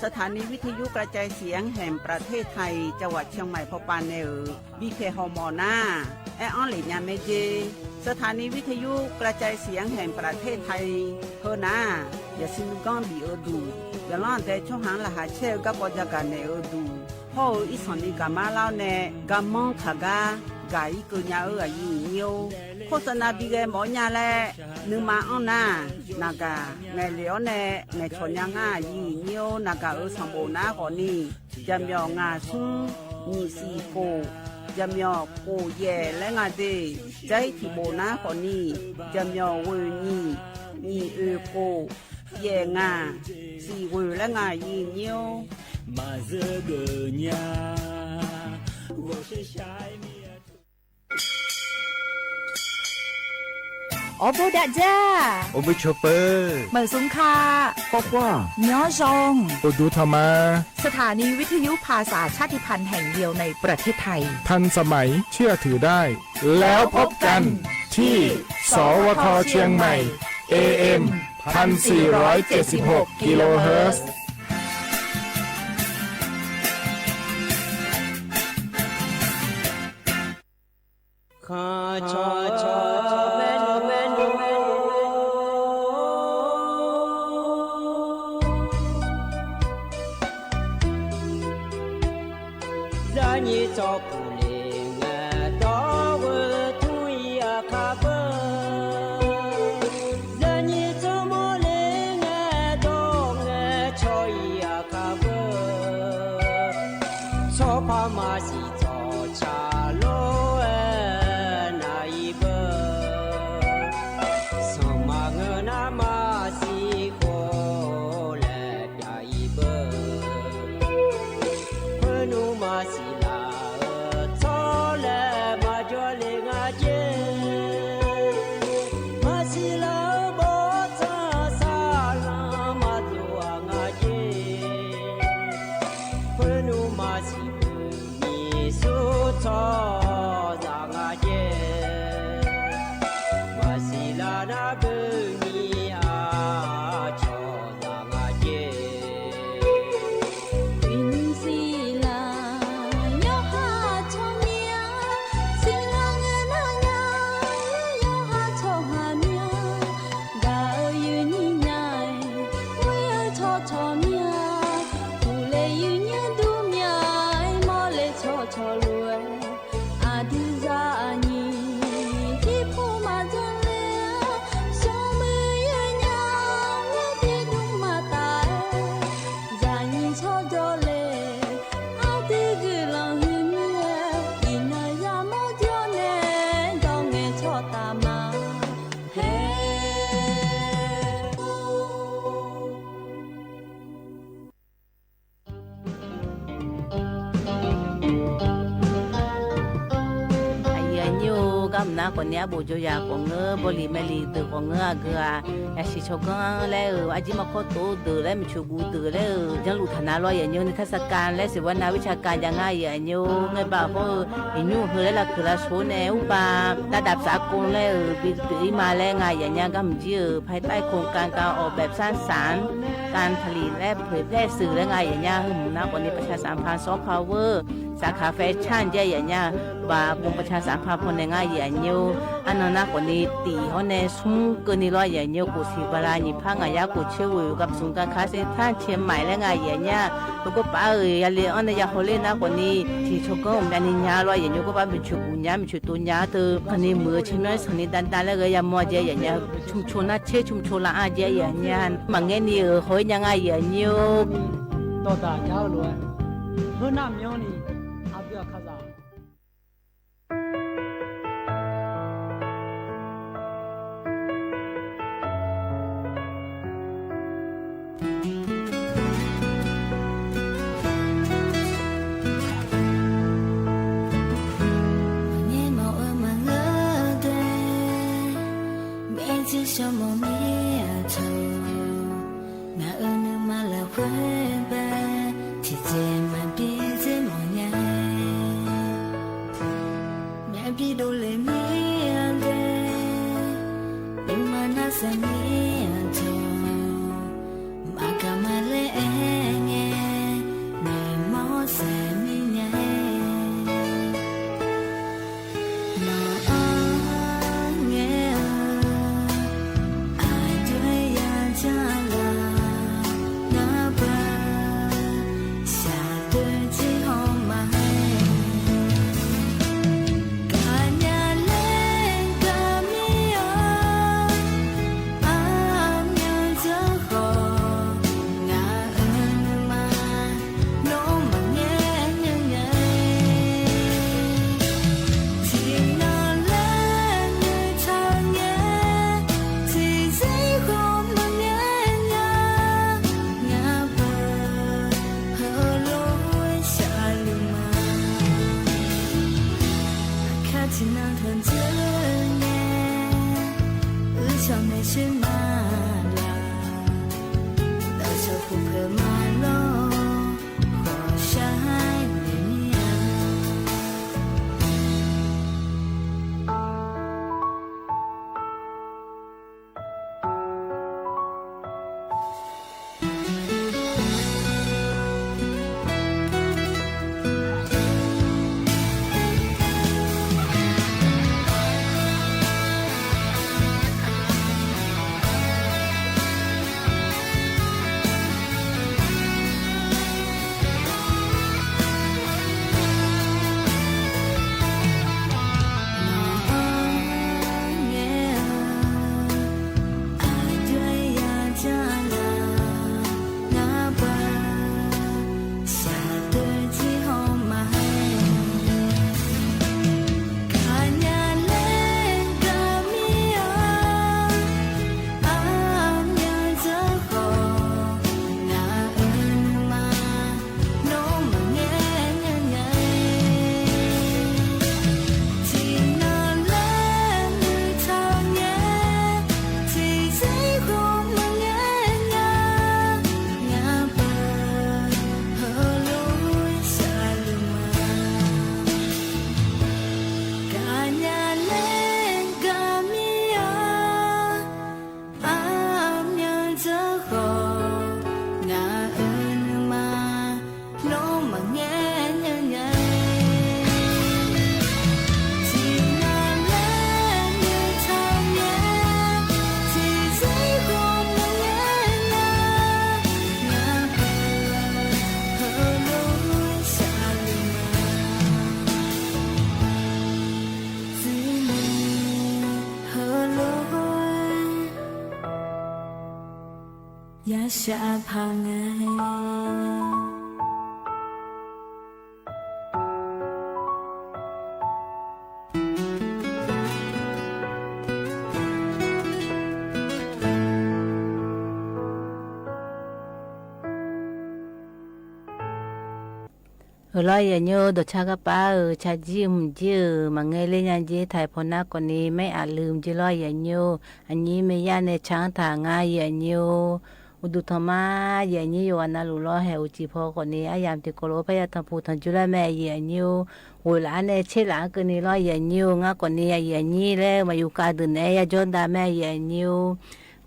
สถานีวิทยุกระจายเสียงแห่งประเทศไทย จังหวัดเชียงใหม่ พอป่านแน่เอ่อ บีเค ฮอมอนา แออั้นเหละยาแม่เจ สถานีวิทยุกระจายเสียงแห่งประเทศไทย เฮอนา อย่าซินก้องบีเอ่อดู อย่าล่องแต่ช่องหางรหัสแช่เอ่อ ก๊ะก่อจะก๋าแหน่เอ่อดู พ่อเอ่อ อี้ส่องนี้ก๋ามาเล่าแน่ ก๋ามองถาก๊า ก๋าอี้เกอเงาเอ่อ อะยื้ออะยี้ โฆษณาบีแกหมอเงาแล นึ่งมาอ้อนา นาก๋า แหน่เหลียวแน่ แหน่ฉอเงาง่า อะยื้ออะยี้ นาก๋าเอ่อ ส่องโบกหน้าก่อนนี่ จะเหมียว งา ศูนย์ หนึ่ง สี่ โก จะเหมียว โก แหย่ และ งา เด ใจ๊ถี่โบกหน้าก่อนนี่ จะเหมียว เว่ย หนึ่ง หนึ่ง เอ่อ โก แหย่ งา สี่ เว่ย และ งา อะยื้ออะยี้ มาเจอเก๋อเงา อ๋อ โบดะจ้า โอเบอร์โชเปอร์ เหมินสุงค่ะ ป๊อกว่า ย้อซอง โอดูธรรมา สถานีวิทยุภาษาชาติพันธุ์แห่งเดียวในประเทศไทย ทันสมัย เชื่อถือได้ แล้วพบกันที่ สวท เชียงใหม่ เอเอ็ม พันสี่ร้อยเจ็ดสิบหก กิโลเฮิรตซ์ อะยื้ออะยี้ กำนาก่อนเนี้ย โบโจยาก่อเงอ บอหลีแมหลีเต๋อก่อเงอ อะเกือ ยาสีชอเกิงแลเอ่อ อะจิมาขอโตเต๋อแล มีชูกูเต๋อแลเอ่อ ยังลูกฐานะลอยอะยี้ นิทรรศการและเสวนาวิชาการยังง่ายอะยี้ ง่ายบ่า เพราะเอ่อ มียู้เฮอและละเขือละโซนแนวปา ระดับสากลแลเอ่อ บินตื้อมาแลง่ายอะยี้ กำจื้อเอ่อ ภายใต้โครงการการออกแบบสร้างสรรค์ การผลิตและเผยแพร่สื่อและง่ายอะยี้ หื้อหมู่นักวันนี้ประชาสัมพันธ์ซอฟต์พาวเวอร์ สาขาแฟชั่นเจ๊ เหยื่อเนี้ย บ่ากรมประชาสัมพันธ์พอเน่งา เหยื่อเนี้ย อันนั้นนะ กรณีตี๋ห้องในสูงเกินนี่ลอ เหยื่อเนี้ย กูสิบาลา หยิบผ้าหงายยาว กูเชื่อว่าอยู่กับศูนย์การค้าเซ็นทรัลเชียงใหม่แล้วไง เหยื่อเนี้ย แล้วก็ป้าเอ๋ย อย่าเล่นอ้อนนะ อย่าหัวเล่นนะ กรณี ที่ชกก็แม่นิยาลอ เหยื่อเนี้ย ก็ป้าเป็นชุดกุญญา เป็นชุดตัวยาเธอ กรณีเหมือเชียงน้อยสันนิดันดาแล้วก็อย่ามอเจ๊ เหยื่อเนี้ย ชุมชนนะ เช่ชุมชนละอาเจ๊ เหยื่อเนี้ย มาแง่นี่เออ หอยยังไง เหยื่อเนี้ย ต่อตาเจ้าลวย เพื่อน้ำย้อนนี่ อาเบียคาซา เออ ลอ เหยื่อเนี้ย ดอกชากะป๊าเออ ชาจี้อืมจี้เออ มาแง่เล่นยังจี้ไทย พอนักกว่านี้ไม่อาจลืมจี้ ลอ เหยื่อเนี้ย อันนี้แม่ย่าในช้างถางา เหยื่อเนี้ย อุดุธรรมะ เหยื่อเนี้ย อยู่วันนาหลู ลอ แห่อุจิพอกว่านี้ อายามติโกโล พญาธรรมภูธรรมจุลแม่ เหยื่อเนี้ย โหยหลานในเชษหลานเกินนี้ ลอ เหยื่อเนี้ย งากว่านี้ เหยื่อเนี้ย แล้วมาอยู่กาดื่นแอ ยาย้อนดาแม่ เหยื่อเนี้ย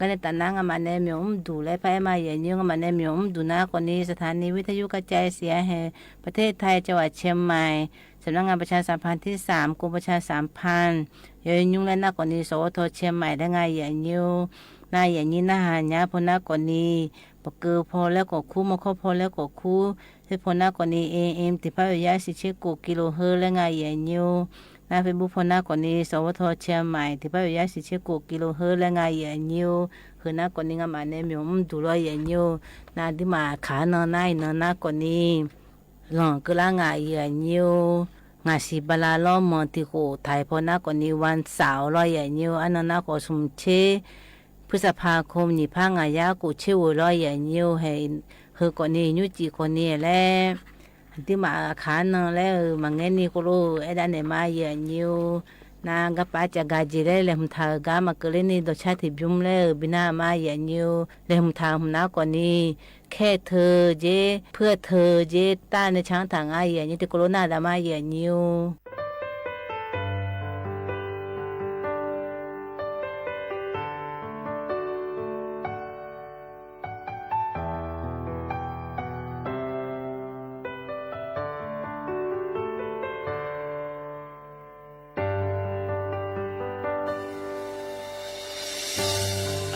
ก็ในต๋อนนั้น งามหมายในหมวกอุ้มดู่ และพระแอดมาเหยื่องิ้ว งามหมายในหมวกอุ้มดู่ นาก่อนนี้ สถานีวิทยุกระจายเสียงแห่งประเทศไทย จังหวัดเชียงใหม่ สำนักงานประชาสัมพันธ์ที่สาม กรมประชาสัมพันธ์ ยอดนิยม และนาก่อนนี้ สวท เชียงใหม่ และงาเหยื่องิ้ว นาเหยื่องิ้ว นาหาเยียะ พอนาก่อนนี้ ปะเกอพอแล้วก็คู้ มอคอพอแล้วก็คู้ เฟซพอนาก่อนนี้ เอเอ็ม ติดพัดแบบย้ายสี่เจ็ดเก้ากิโลเฮิรตซ์ และงาเหยื่องิ้ว นาเฟซบุ๊กพอนาก่อนนี้ สวท เชียงใหม่ ติดพัดแบบย้ายสี่เจ็ดเก้ากิโลเฮิรตซ์ และงาเหยื่องิ้ว หื้อนาก่อนนี้ งามหมายในหมวกอุ้มดู่ ลอเหยื่องิ้ว นาตี้มาขาเนินนา นาก่อนนี้ หล่องเกอล้างงาเหยื่องิ้ว งาสีบาลาล้อมเมือง ตี้โขงไถ พอนาก่อนนี้ วันเสาร์ ลอเหยื่องิ้ว อันนั้นนาก่อสุมเชษ พฤษภาคม หยี่สิบห้า งาย้า โขงเชษโวย ลอเหยื่องิ้ว แห่ หื้อก่อนนี้ ยุจิก่อนนี้แล ตี้มาขาเนินแล เออ มาแงะนี่ก็รู้ แอดอันไหนมาเหยื่องิ้ว นากะปาจะกาจีแล แลหุมถาเออกามาเกอเล่นนี่ ดอกชาติบุ๋มแล เออ บินหน้ามาเหยื่องิ้ว แลหุมถาหุมนาก่อนนี้ แค่เธอเจ๊ เพื่อเธอเจ๊ ต้านในช้างถางอาเหยื่องิ้ว ตี้โคโรนาดามาเหยื่องิ้ว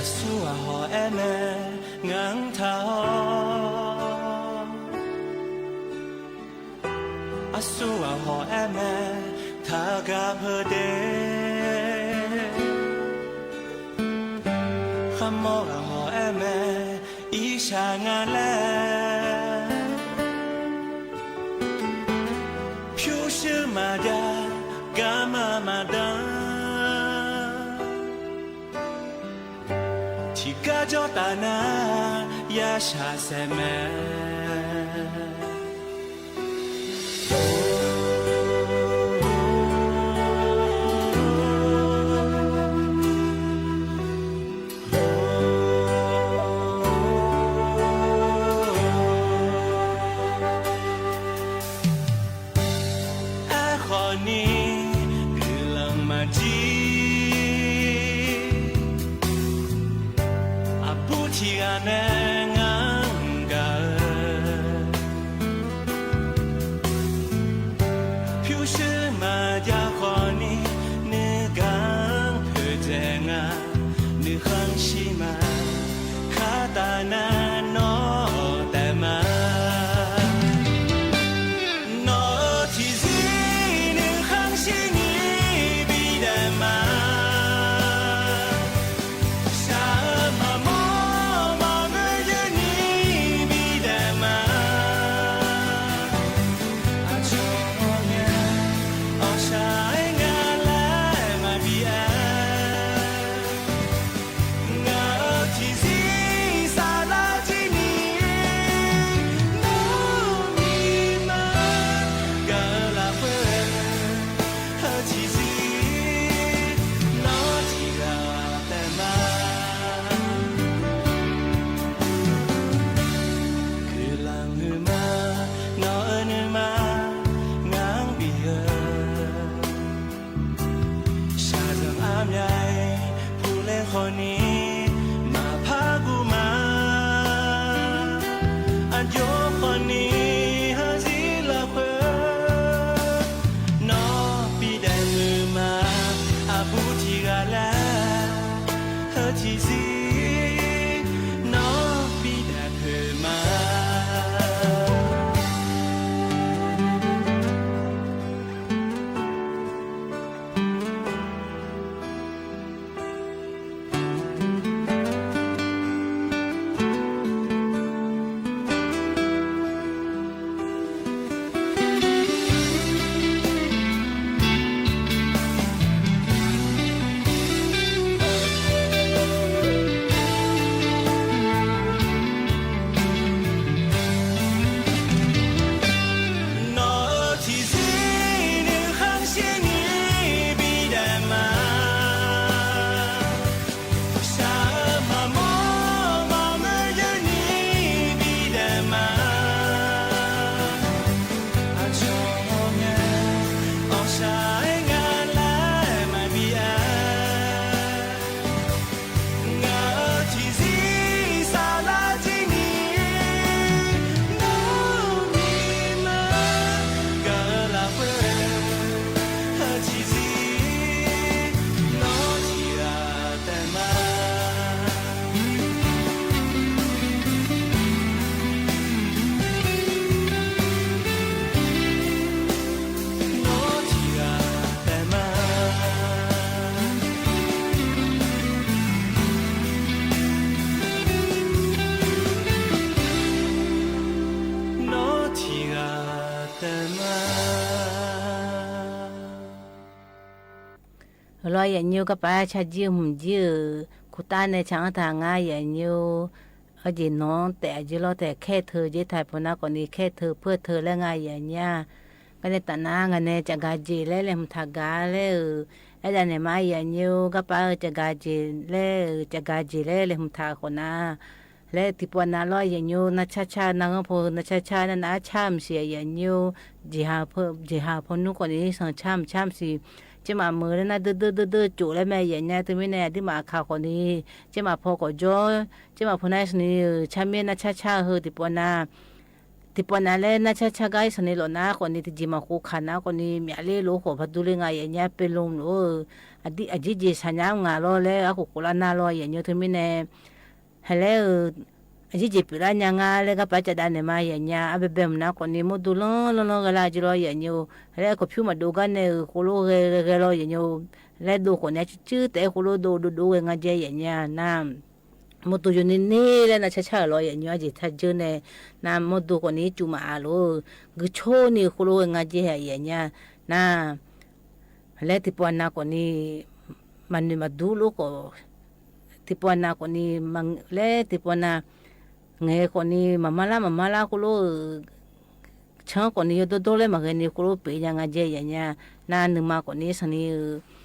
အစိုးရဟော်အဲမဲ ငၢၼ်းထၢၣ်ဟီ အစိုးရဟော်အဲမဲ ထၢၣ်ကၢ်ဖၢၣ်ဒဲး ခမောဂဟော်အဲမဲ အံၣ်ဆၣ်ငါလဲၣ် ဖၠူၣ်စူၣ်မၤဒၣ် ကမၤမၤဒၣ် ထံၣ်ကၢ်ကၠီတၢ်နၤ ယၤဆၣ်စဲးမဲ အဃိန့ၣ် ကုလၢမၤကံ အဘူးထံဂၤနဲ ငၢၼ်းကၢ်ဧၢ ဖၠူၣ်စူၣ်မၤယၤဃိန့ၣ် နကၢ်ဖၢၣ်စဲးငါ နဃၣ်ဆံမၤ ခါတၢ်နၤနီၢ်တဲးမး နီၢ်ထံၣ်စံ နဃၣ် လီၤယဲၢ်ညိ ကပာ်ဆါကၠီ ဟူးကၠီဧၢ, ခူၣ်တၢ်နဲၣ်ဆၣ်အတၢ်ငါယဲၢ်ညိ အဒၣ်နီၣ်တဲာ်အကၠိလီၤတဲာ်ခဲထၢၣ်ကၠီ ထၢၣ်ဖိနၤကိးနံၤ ခဲထၢၣ်ဖၢထၢၣ်လၢငါယဲၢ်ညိ ကန့ၣ်တၢ်နါ ဂၤန့ၣ် ကၠီဂၤကၠီလဲၣ် လဲၤဟူးထၢၣ်ဂၤလဲၣ်ဧၢ, အဲၣ်ဒၣ်နဲၣ်မးယဲၢ်ညိ ကပာ်ဧၢ ကၠီဂၤကၠီလဲၣ်ဧၢ, ကၠီဂၤကၠီလဲၣ် လဲၤဟူးထၢၣ်ကိးနၤ လၢထံၣ်ပှၤနၤလီၤယဲၢ်ညိ နဆါဆါ နၢ်ဂီၢ်ဖိ နဆါဆါ နနါဆါမးစံးယဲၢ်ညိ, ယဟးဖိ ယဟးဖိနူကိးနံၤ ဆၢၣ်ဆါမးဆါမးစံး, ကမးမုာ်လၢနၤဒိၣ်ဒိၣ်ဒိၣ်ဒိၣ်ကၠိလဲၣ်မးယဲၢ်ညိ တမံၤန့ၣ် အဒံးမးအခါကိးနံၤ ကမးဖိကိးကၠိ ကမးဖိနၤစံးန့ၣ် ဆါမံနဆါဆါဧၢ ထံၣ်ပှၤနၤ ထံၣ်ပှၤနၤလၢနဆါဆါ ကါအံၤစံးန့ၣ်လီၤနၤကိးနံၤ တယံာ်မးဃိခါနၤကိးနံၤ မ့ၢ်အလ့လိာ်ဃိ ဖးဒိၣ်လၢငါယဲၢ်ညိ ပ့ၤလိာ်လိာ်ဧၢ, အဒံး အဒံးကၠီဆၣ်ညါမးလီၤလၢ အခိၣ်ဃိလၢနၤလီၤယဲၢ်ညိ တမံၤန့ၣ် ဟဲလၢဧၢ, အယံာ်ကၠီပ့ၤလၢညါငါလၢ ကပာ်ကၠီဒၣ်နဲၣ်မးယဲၢ်ညိ အဘဲဘဲမနၤကိးနံၤ မိၢ်ဒိၣ်လီၤလီၤလီၤဂဲၤလၢ်ကၠိလီၤယဲၢ်ညိ, ဟဲလၢအခိၣ်ဖၠူမၤဒိၣ်ဂၤန့ၣ် ဃိလိဂဲၤဂဲၤလီၤယဲၢ်ညိ, လၢဒိၣ်ကိးနံၤ အစုစုတဲဃိလိဒိၣ်ဒိၣ်ဒိၣ်ဂဲၤငါယဲၢ်ညိ န မိၢ်ဒိၣ်ယိာ်န့ၣ်န့ၣ်လၢနဆါဆါလီၤယဲၢ်ညိ အယံာ်ထါယိာ်န့ၣ် နမိၢ်ဒိၣ်ကိးနံၤ အစုမးအါလိာ်, ဂုာ်ဆိနံၤဃိလိဂဲၤငါယဲၢ်ညိ န လၢထံၣ်ပှၤနၤကိးနံၤ မၤနၢၤမၤဒူလိာ်ဃိ ထံၣ်ပှၤနၤကိးနံၤ လၢထံၣ်ပှၤနၤ ငဲၤကိးနံၤ မၤမါလၢမၤမါလၢဃိလိဧၢ, ဆၢကိးနံၤ ယိာ်ဒိၣ်ဒိၣ်လၢမၤဂဲၤနံၤဃိလိ ပ့ၤညါငါယဲၢ်ညိ နနၢ်မးကိးနံၤ ဆၢနံၤဧၢ,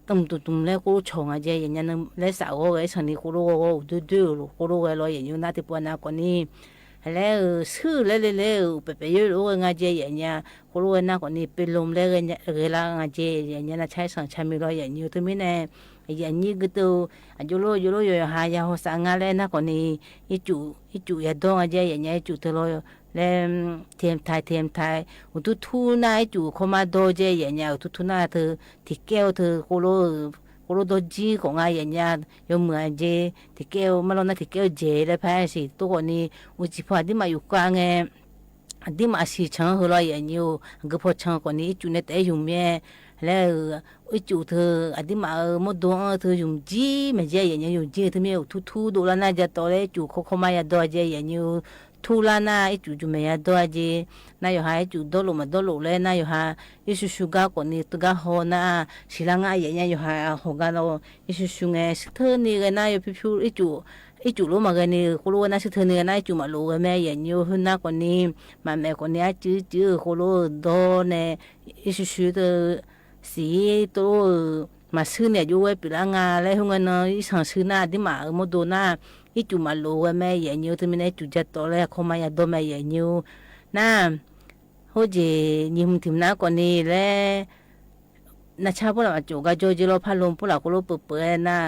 တမုၢ်တမုၢ်လၢဃိလိဆီၣ်ငါယဲၢ်ညိ လၢစးဂီၤဂဲၤ ဆၢနံၤဃိလိဂီၤဂီၤ အိၣ်ဒိၣ်ဒိၣ်လိာ်ဃိလိဂဲၤလီၤယဲၢ်ညိ နထံၣ်ပှၤနၤကိးနံၤ ဟဲလၢဧၢ ဆူလဲၣ်လဲၣ်လဲၣ်ဧၢ ပှဲၤပှဲၤယိာ်လိာ်ဂဲၤငါယဲၢ်ညိ ဃိလိဝဲနၤကိးနံၤ ပ့ၤလိာ်လၢဂဲၤလၢငါယဲၢ်ညိ နဆါဆၣ်ဆါမံၤလီၤယဲၢ်ညိ တမံၤန့ၣ် ယဲၢ်ညိကတိၤ အယိာ်လိာ်ယိာ်လိာ်ယိာ် ယဟးယဟိးစးငါလၢ နၤကိးနံၤ အစု အစုယၤဒီးငါယဲၢ်ညိ အစုတလီၤ လၢ ထဲထဲထဲ အိၣ်ထူထူနၤ အစုခီမါဒီးယဲၢ်ညိ အိၣ်ထူထူနၤ ထံၣ်ကဲအိၣ်ထူ ဃိလိ ဃိလိဒီးကၠံကိးငါယဲၢ်ညိ ယမုာ်အက့ ထံၣ်ကဲအိၣ် မ့ၢ်လီၤနၤ ထံၣ်ကဲအိၣ်ကဲလဲၣ် ဖဲစံးတိၢ်ကိးနံၤ အိၣ်စံးဖီ အဒံးမးယူၤကါငဲ အဒံးမးအဆံးဆၢဟီလီၤယဲၢ်ညိ အဂ့ၢ်ဖီဆၢကိးနံၤ အစုနဲၣ်တဲယုၢ်မ့ၢ် လၢ အစုတ အဒံးမးအမိၢ်ဒိၣ်အီၤတ ယုၢ်ကၠံမ့ၢ်ယဲၢ်ညိ ယုၢ်ကၠံတမ့ၢ် အိၣ်ထူထူဒိၣ်လၢနၤယၤတီၤလၢ အစုခီခီမါယၤဒီးယဲၢ်ညိ ထူလၢနၤ အစုယုၢ်မဲာ်ယၤဒီးကၠံ နယီၤဟး အစုဒီလိာ်မၤဒီလိာ်လၢ နယီၤဟး အစုရှုဂၤကိးနံၤ တဂၤဟီနၤ စံးလၢငါယဲၢ်ညိ ယီၤဟးဟီဂၤလီၤ အစုရှုငဲ ဆၢထၢၣ်နံၤဂဲၤနၤ ယဖံဖု အစု အစုလိမၤဂဲၤနံၤ ဃိလိဝဲနၤ ဆၢထၢၣ်နံၤဂဲၤနၤ အစုမၤလိဝဲမ့ၢ်ယဲၢ်ညိ ဟဲနၤကိးနံၤ မၤမဲာ်ကိးနံၤ အစုစုဃိလိဒီးနဲၣ် အစုရှုတ စံးတအိၣ် မၤဆူန့ၣ် ယိဝဲပျံၤလၢငါလၢ ဟဲနၤ အဆၢနံၤဆူနၤ ဒ်မးအမိၢ်ဒိၣ်နၤ အစုမၤလိဝဲမ့ၢ်ယဲၢ်ညိ တမံၤန့ၣ် အစုယၤတီၤလၢ ခီမါယၤဒီးမ့ၢ်ယဲၢ်ညိ န ဟိုက့ၤ နံၤမုၢ်ထံၣ်မနုၤကိးနံၤလဲၣ် နဆါဖိလၢမၤကိၤဂၤကၠိကၠိလီၤ ဖးလိဖိလၢဃိလိပၢၤပၢၤနၤ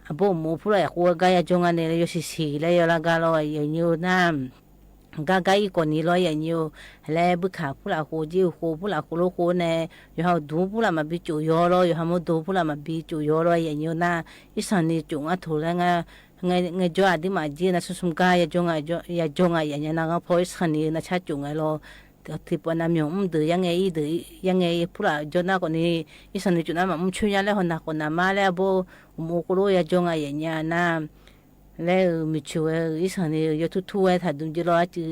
အဘိၣ်မိၢ်ဖိလၢယဃိဂၤယၤကၠိငါန့ၣ် လၢယိၤဆံးဆံးလၢယိၤလၢဂၤလီၤ ယဲၢ်ညိနၤ ဂၤဂၤအံၤကိးနံၤလီၤ ယဲၢ်ညိ လၢဘုခးဖိလၢဃိကၠိဃိဖိလၢဃိလိဃိန့ၣ် ယိၤဟးဒူဖိလၢမၤဘံကၠိယီၤလီၤ ယိၤဟးမိၢ်ဒိၣ်ဖိလၢမၤဘံကၠိယီၤလီၤ ယဲၢ်ညိနၤ အဆၢနံၤကၠိငါထိၣ်လၢ ငဲၢ်ကၠိအဒံးမးကၠိ နဆူၣ်ဆူၣ်ဂၤ ယၤကၠိငါ ယၤကၠိငါ ယဲၢ်ညိနၤ ဂီၤဖီအဆၢနံၤ နဆါကၠိငဲၤလီၤ ထံၣ်ပှၤနၤမ့ၢ်အိၣ်မုာ်ဒီး ယါငဲၤအံၤဒီး ယါငဲၤအံၤဖိလၢကၠိနၤကိးနံၤ အဆၢနံၤကၠိနၤ မၤမုာ်ဆူညါလၢဟီၣ်နၤကိးနၤမါလၢအဘိၣ် အိၣ်မူဃိလိယၤကၠိငါ ယဲၢ်ညိနၤ လၢမုၢ်ဆူၣ်ဝဲ အဆၢနံၤ ယိၤထူထူဝဲ ထးဒူကၠိလီၤ အစု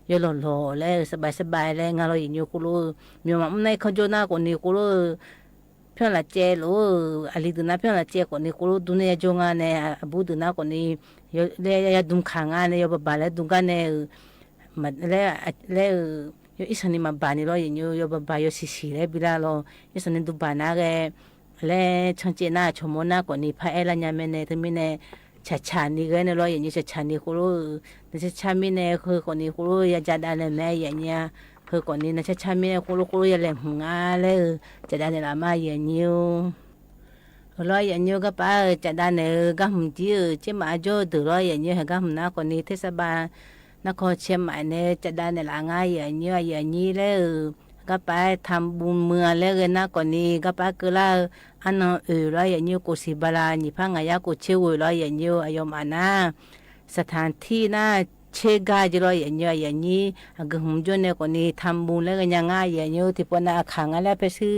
ယိၤလီၤလီၤလၢ စဘၣ်စဘၣ်လၢ ငါလီၤ ယဲၢ်ညိဃိလိ မ့ၢ်မၤမုာ်နၤ ခီကၠိနၤကိးနံၤဃိလိ ဖျီလၢကၠဲလိၤ အလံၤဒုးနၤ ဖျီလၢကၠဲကိးနံၤ ဃိလိဒူန့ၢ်ယၤကၠိငါန့ၣ် အဘူးဒုးနၤကိးနံၤ လၢယၤဒုးခးငါန့ၣ် ယီၤဘၣ်ဘၣ်လၢဒုးဂၤန့ၣ် လၢ လၢ ယိၤအဆၢနံၤမၤဘၣ်န့ၣ်လီၤ ယဲၢ်ညိ ယီၤဘၣ်ဘၣ် ယိၤဆံးဆံးလၢဘံလၢလီၤ အဆၢနံၤဒုးဘၣ်နၤဂဲၤ လၢဆၢကၠဲနၤ ဆိမိၣ်နၤကိးနံၤ ဖးအဲၣ်လၢညါမ့ၢ်န့ၣ် တမံၤန့ၣ် ဆၣ်ဆၣ်နံၤဂဲၤန့ၣ်လီၤ ယဲၢ်ညိ ဆၣ်ဆၣ်နံၤဃိလိ နဆၣ်ဆၣ်မံၤန့ၣ် ဃုကိးနံၤဃိလိ ယၤကၠီဒါန့ၣ်မ့ၢ် ယဲၢ်ညိ ဃုကိးနံၤ နဆၣ်ဆၣ်မံၤန့ၣ် ဃိလိဃိလိ ယလဲၤမုာ်ငါလၢ ကၠီဒါန့ၣ်လီၤမး ယဲၢ်ညိဧၢ လီၤ ယဲၢ်ညိ ကပၤဧၢ ကၠီဒါန့ၣ်ဧၢ ဂၤမုာ်ကံဧၢ က့မးအကၠိဒုးလီၤ ယဲၢ်ညိ ဟဲဂၤမုာ်နၤကိးနံၤ ထဲစဘၣ် နခီဆဲးမးန့ၣ် ကၠီဒါန့ၣ်လီၤ အငါ ယဲၢ်ညိ ယဲၢ်ညိလၢ ကပၤ ထါဘူမုာ်လၢဂဲၤနၤကိးနံၤ ကပၤကလၢ အနီၢ်အုၣ်လီၤ ယဲၢ်ညိ ကိၣ်စံၣ်ဘၤလး နံၣ်ဖး ငါးရာ ကိၣ်ဆံဝဲလီၤ ယဲၢ်ညိ အယီၤမးနၤ စထၣ်ထံၣ်နၤ ဆ့ကၤက့လီၤ ယဲၢ်ညိ ယဲၢ်ညိ အဂုာ်မုာ်ကၠိန့ၣ်ကိးနံၤ ထါဘူလၢဂဲၤညါငါ ယဲၢ်ညိ ထံၣ်ပှၤနၤအခါငါလၢဖဲဆူ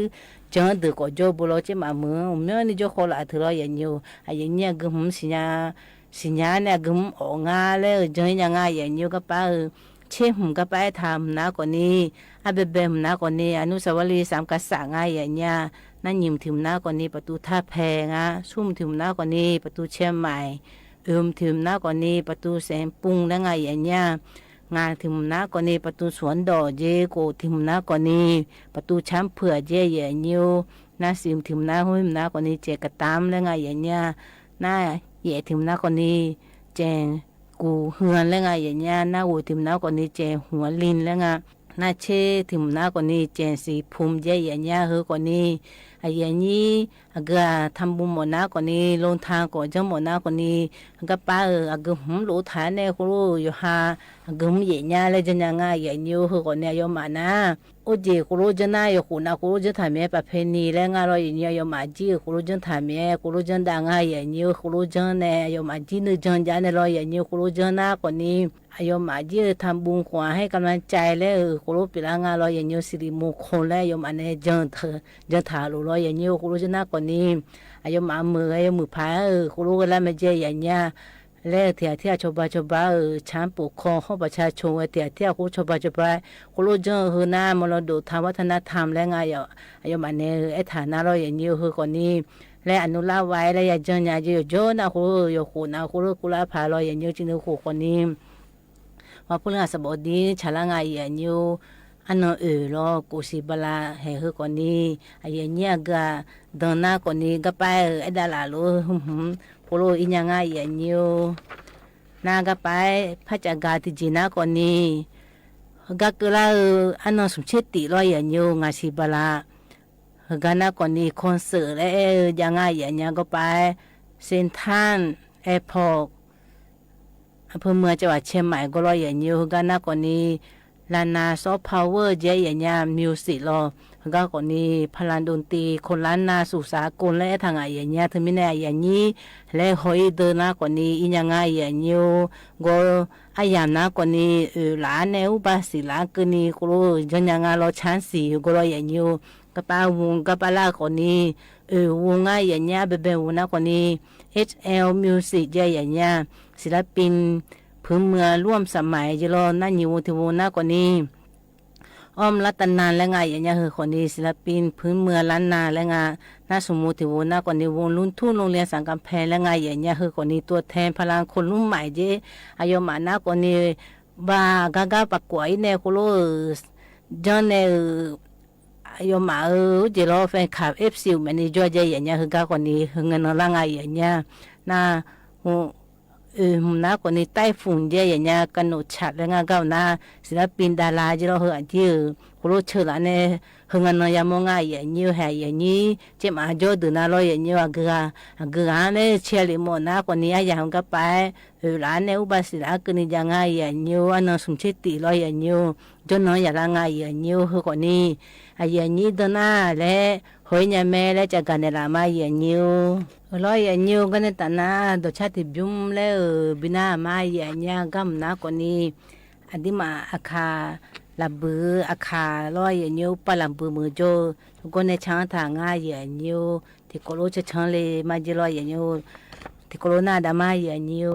ကၠီဒုးကိးကၠိဘိလီၤ က့မးမုာ် မ့ၢ်န့ၣ်ကၠိဃီလၢအထုးလီၤ ယဲၢ်ညိ အယဲၢ်ညိ အဂုာ်မုာ်စံၣ်ညါ စံၣ်ညါန့ၣ် အဂုာ်မုာ်အီၣ်ငါလၢ ကၠီညါငါ ယဲၢ်ညိ ကပၤဧၢ เชษหุมกะป๊าแอ้ถาหุมน้าก่อนี้ อะแบแบหุมน้าก่อนี้ อนุสาวรีย์สามกษัตริย์งาอย่างเนี้ย นาหญิมถิมน้าก่อนี้ ประตูท่าแพงะ ซุ่มถิมน้าก่อนี้ ประตูเชียงใหม่ เอิมถิมน้าก่อนี้ ประตูแสงปรุงและงาอย่างเนี้ย งาถิมน้าก่อนี้ ประตูสวนดอกเจ๊ โกะถิมน้าก่อนี้ ประตูช้างเผือกเจ๊ อย่างเนี้ย นาสิมถิมน้า ห้วยหิมน้าก่อนี้ แจ่งกระต๊ามและงาอย่างเนี้ย นาแหย่ถิมน้าก่อนี้ แจ่ง กู่เฮือนและงาอย่างเนี้ย นาโหว่ยถิมน้าก่อนี้ แจ่งหัวลินและงา นาเชษถิมน้าก่อนี้ แจ่งสีภูมิเจ๊ อย่างเนี้ย เฮอก่อนี้ อะอย่างนี้ อะเกือทำบุญหมดน้าก่อนี้ โรงทานก่อเจ๊าหมดน้าก่อนี้ กะป๊าเออ อะเกือหืมโหลดถ่ายแน่ โคโลอยู่ฮา อะเกือหืมเย่เนี้ย และเจ๊าเนี้ยงาอย่างเนี้ย เฮอก่อนี้ อะยอมหม่าน้า โอ้เจ๋ โคโลเจ๊าน้า อย่าโขดน้า โคโลเจ๊าถ่ายแม้ประเพณีและงาลออย่างเนี้ย อะยอมหม่าจี้ โคโลเจ๊าถ่ายแม้ โคโลเจ๊าดางาอย่างเนี้ย โคโลเจ๊าแน่ อะยอมหม่าจี้นึกเจ๊าจ๊ะแน่ลออย่างเนี้ย โคโลเจ๊าน้าก่อนี้ อะยอมหม่าจี้ทำบุญขวัญให้กำลังใจและเออ โคโลปิดละงาลออย่างเนี้ย สิริมงคลและอะยอมหม่าแน่เจ๊าเถอะ เจ๊าถาหลูลออย่างเนี้ย โคโลเจ๊าน้าก่อนี้ อะยอมหม่าเหมือ อะยอมหม่าผาเออ โคโลก็ละมาเจ๊อย่างเนี้ย และเถี่ยเที่ยวชาวบ้านชาวบ้านเออ ชั้นปกครองของประชาชน เออ เถี่ยเที่ยวโคโลชาวบ้านชาวบ้าน โคโลเจ๊าเฮอน้ามรดกทางวัฒนธรรมและงาอย่าง อะยอมหม่าแน่เออ ไอ้ฐานะลออย่างเนี้ย เฮอก่อนี้ และอนุรักษ์ไว้ และอย่าเจ๊าเนี้ย อย่าโยนนะ โคโลอย่าโขดนะ โคโลกุลาผาลออย่างเนี้ย จึงเฮอโขดก่อนี้ วันพฤหัสบดี ชาละงาอย่างเนี้ย อันนอเออลอ โกศิบาลา แห่เฮอก่อนี้ อะอย่างเนี้ย เกือเดินหน้าก่อนี้ กะป๊าเออ ไอ้ดาราโล หืมหืม โคโลอีเนี้ยงาอย่างเนี้ย น้ากะป๊า พระจักราติจีน้าก่อนี้ กะเกอละเออ อันนอสมเชษติลออย่างเนี้ย งาศิบาลา เฮอกาน้าก่อนี้ คอนเสิร์ตและเออ อย่างงาอย่างเนี้ย กะป๊า เซ็นทรัลแอร์พอร์ต อำเภอเมือง จังหวัดเชียงใหม่ ก็ลออย่างเนี้ย เฮอกาน้าก่อนี้ ล้านนาซอฟต์พาวเวอร์เจ๊ อย่างเนี้ย มิวสิกลอ เฮอกาก่อนี้ พลังดนตรี คนล้านนาสู่สากล และแอดทางอะอย่างเนี้ย เธอมีในอะอย่างนี้ และหอยเดินหน้าก่อนี้ อีเนี้ยงาอย่างเนี้ย ก็อะอย่างน้าก่อนี้ เออ หลานแน่อุบาสิหลานเกินนี้ โคโลเจ๊าเนี้ยงาลอชั้นสี่ ก็ลออย่างเนี้ย กะป๊าวง กะป๊าละก่อนี้ เออ วงงาอย่างเนี้ย แบแบวงน้าก่อนี้ เอชแอล มิวสิกเจ๊ อย่างเนี้ย ศิลปินพื้นเมืองร่วมสมัยเจ๊ลอ นาหญิมวงถิวงน้าก่อนี้ อ้อมรัตนันและงาอย่างเนี้ย เฮอก่อนี้ ศิลปินพื้นเมืองล้านนาและงา นาสมวงถิวงน้าก่อนี้ วงลุงทุ่งโรงเรียนสันกำแพงและงาอย่างเนี้ย เฮอก่อนี้ ตัวแทนพลังคนรุ่นใหม่เจ๊ อะยอมหม่าน้าก่อนี้ บ่าก้าก้าประกวดอีแน่ โคโลเออ เจ๊าแน่เออ อะยอมหม่าเออ เจ๊ลอแฟนคลับ เอฟซี แมเนเจอร์เจ๊ อย่างเนี้ย เฮอกาก่อนี้ เฮองาเนินละงาอย่างเนี้ย นา โห เออ หืมน้าก่อนี้ ไต้ฝุ่นเจ๊ อย่างเนี้ย กะหนดฉัตรและงาเก้าน้า ศิลปินดาราเจ๊ลอ เฮออะเจ๊เออ โคโลเชิญละแน่ เฮองาเนินยามองงาอย่างเนี้ย แห่อย่างนี้ เจ๊หม่าโจ้ดื้อน้าลออย่างเนี้ย อะเกือ อะเกือแน่ เชียร์ลิหมดน้าก่อนี้ อะอย่างกะป๊า เออ หลานแน่อุบาสิหลานเกินนี้ อย่างงาอย่างเนี้ย อันนอสมเชษติลออย่างเนี้ย เจ้าน้องอย่าละงาอย่างเนี้ย เฮอก่อนี้ อะอย่างนี้เดินหน้าและ หอยเนี้ยแม่และจัดการในละมาอย่างเนี้ย เออ ลออย่างเนี้ย ก็ในตาหน้า ดอกชาติบิมและ เออ บินามาอย่างเนี้ย กำน้าก่อนี้ อะดีมาอะคา ละบืออะคา ลออย่างเนี้ย ปะละบือมือโจ้ ก็ในช้างถางาอย่างเนี้ย ที่โคโลเชิญเลย มาเจ๊ลออย่างเนี้ย ที่โคโลนาดามาอย่างเนี้ย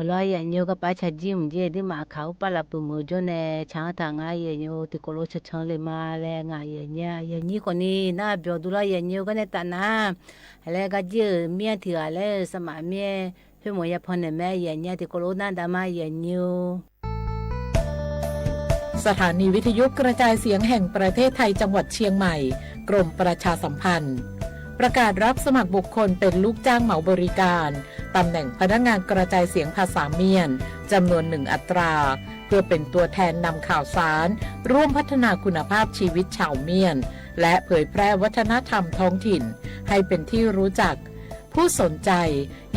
လီၤ ယဲၢ်ညိကပာ်ဆၣ်ကၠံမုၢ်ကၠံ ဒ်မၤခးအူပာ်လၢ်ပုၢ်မုၢ်ကၠိန့ၣ် ဆၣ်အီထၢၣ်ငါ ယဲၢ်ညိ တံၤကိၣ်လိၤဆၢဆၢလၢမၤလဲၤငါ ယဲၢ်ညိ ယဲၢ်ညိကိးနံၤ နၢ်ပျီၣ်ဒူလီၤ ယဲၢ်ညိ ကနဲတၢ်နၤ ဟဲလၢကၠံဧၢ မ့ၢ်ထံၣ်ဂၤလၢ စမးမ့ၢ် ဟဲမိၢ်ယဲၢ်ဖီန့ၣ်မ့ၢ် ယဲၢ်ညိ တံၤကိၣ်လိၤနၢ်ဒါမါ ယဲၢ်ညိ สถานีวิทยุกระจายเสียงแห่งประเทศไทยจังหวัดเชียงใหม่ กรมประชาสัมพันธ์ ประกาศรับสมัครบุคคลเป็นลูกจ้างเหมาบริการ ตำแหน่งพนักงานกระจายเสียงภาษาเมียน จำนวนหนึ่งอัตรา เพื่อเป็นตัวแทนนำข่าวสาร ร่วมพัฒนาคุณภาพชีวิตชาวเมียน และเผยแพร่วัฒนธรรมท้องถิ่น ให้เป็นที่รู้จัก ผู้สนใจ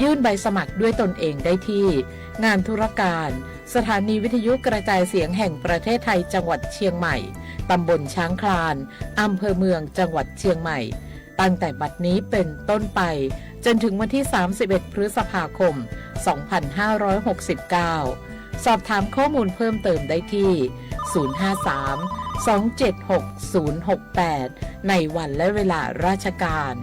ยื่นใบสมัครด้วยตนเองได้ที่ งานธุรการ สถานีวิทยุกระจายเสียงแห่งประเทศไทยจังหวัดเชียงใหม่ ตำบลช้างคลาน อำเภอเมือง จังหวัดเชียงใหม่ ตั้งแต่บัดนี้เป็นต้นไป จนถึงวันที่ สามสิบเอ็ด พฤษภาคม สองพันห้าร้อยหกสิบเก้า สอบถามข้อมูลเพิ่มเติมได้ที่ ศูนย์ห้าสาม สองเจ็ดหก ศูนย์หกแปด ในวันและเวลาราชการ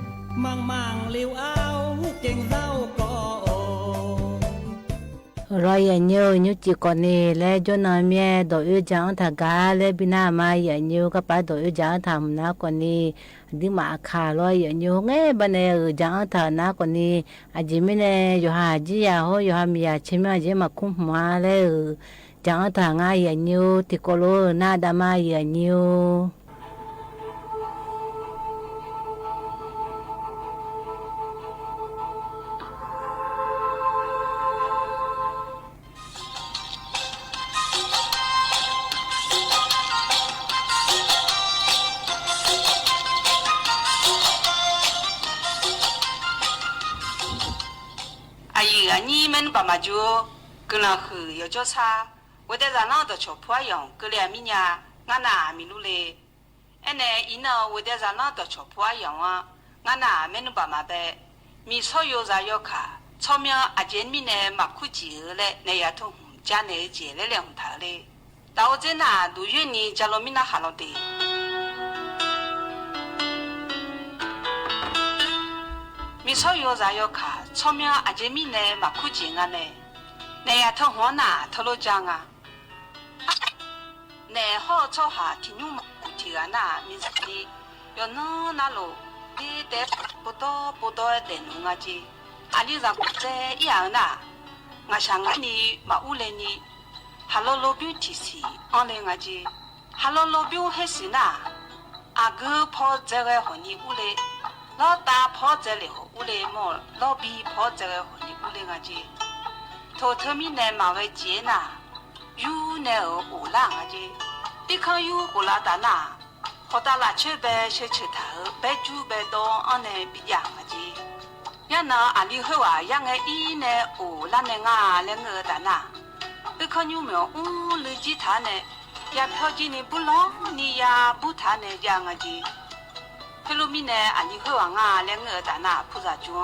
မၢင်မၢင်လဵဝ် ဢဝ်ၵဵင်ႇသဝ်းၵေႃႈ လီၤ ယဲၢ်ညိ ညိစံၣ်ကိးနံၤ လၢယိၣ်နီၢ်မ့ၢ် ဒိၣ်အၢ စၢ်အၢထၢၣ်ဂၤ လၢဘံၣ်နၢ်မါ ယဲၢ်ညိ ကပာ်ဒိၣ်အၢ စၢ်အၢထၢၣ်မနုၤကိးနံၤ ဒ်မၤအခၣ်လီၤ ယဲၢ်ညိ ဟိုငဲဘၣ်န့ၣ် စၢ်အၢထၢၣ်နၤကိးနံၤ အယံာ်မ့ၢ်န့ၣ် ယွၤဟးဟးကံယၤဟိ ယွၤဟးမံယၤဆ့မံ ယဲၢ်မၤခူမးလၢ စၢ်အၢထၢၣ်ငါ ယဲၢ်ညိ တံၤကိၣ်လိၤနၢ်ဒါမါ ယဲၢ်ညိ အယံာ်အနံၣ် မ့ၢ်နုာ်ဘၣ်မၤစၢၤ ကလၢၢ်ဃုာ် ယီၤကၠီဆါ ဝဲဒၣ်စၢ်နီၢ်ဒီးဆီၣ်ဖိအယီၤ ကလံၤအမံၤညါ ငါနၢ်မံၤလူလ့ အဲၣ်န့ၣ် အံၤနၢ်ဝဲဒၣ်စၢ်နီၢ်ဒီးဆီၣ်ဖိအယီၤဧါ ငါနၢ်မ့ၢ်နုာ်ဘၣ်မၤဘဲ မံၤဆီယိၤစၢ်ယီၤခၣ် ဆီမံအကဲမံၤန့ၣ် မၤခူၣ်စံၣ်ဧၢလၢ နယၤထၢၣ်ဟုၣ်ကၠါန့ၣ် ကဲလဲၣ်လဲၣ်ဟုၣ်ထၢၣ်လ့ တၢ်အိၣ်ကၠ့နၢ် ဒိၣ်ယိၣ်နံၤ ကၢ်လီၤမံၤနၢ်ဟးလီၤတ့ၢ် မံၤဆီယိၤစၢ်ယီၤခၣ် ဆီမံအကဲမံၤန့ၣ် မၤခူၣ်စံၣ်ငါန့ၣ် နယၤထၢၣ်ဟုၣ်နၢ် ထၢၣ်လိာ်ကၠါငါ နဲဟီၣ်ဆီဟၣ်ထံၣ်ညူမၤကူၣ်ထံၣ်ဂၤနၢ် မံၤစံၣ် ယီၤနၢနၢ်လိၤ ဒ်တဲပိတီပိတီဒဲးနုာ်ငါက့ၤ အလံၤစၢ်ကူၣ်စဲအံၤဧါနၢ် ငါစၢ်ငါနံၤမၤအူလဲၣ်နံၤ ဟးလီၤလီၤဘျုးထံၣ်ဆံးအီၤလဲၣ်ငါက့ၤ ဟးလီၤလီၤဘျုးဟဲဆံးနၢ် အဂုၤဖီစဲရဲဟီၣ်နံၤအူလဲၣ် လီၤတၢ်ဖီစဲလဲၣ်ဟီၣ်အူလဲၣ် မ့ၢ်လီၤဘံဖီစဲရဲဟီၣ်နံၤအူလဲၣ်ငါက့ၤ ထိၣ်ထၢမံၤနဲၣ်မၤဝဲကဲနၢ် ယူၤနဲၣ်ဧိၤအိၣ်လၢ်ငါက့ၤ အုၣ်ခီယူၤအိၣ်လၢ်တၢ်နၢ် ဟီၣ်တၢ်လၢ်ဆၢဘဲဆၢဆၢထၢၣ်ဧိၤ ဘဲကၠူဘဲဒီအီၤနဲၣ်ဘံယၣ်ငါက့ၤ ယၤနၢ်အလံၤဟဲဝၣ် ယၤငဲအံၤနဲၣ်အိၣ်လၢ်နဲၣ်ငါလဲၣ်ငၢၣ်တၢ်နၢ် အုၣ်ခီယူၤမ့ၢ်အူလုၢ်ကံထၢ်နဲၣ် ယၤဖျီကံန့ၣ်ဘူးလီၤနံၤယၤဘူးထၢ်နဲၣ်ယၤငါက့ၤ ဖဲလိမံၤနဲၣ် အလံၤဟဲဝၣ်ငါလဲၣ်ငၢၣ်တၢ်နၢ် ဖုစၢ်ကၠူ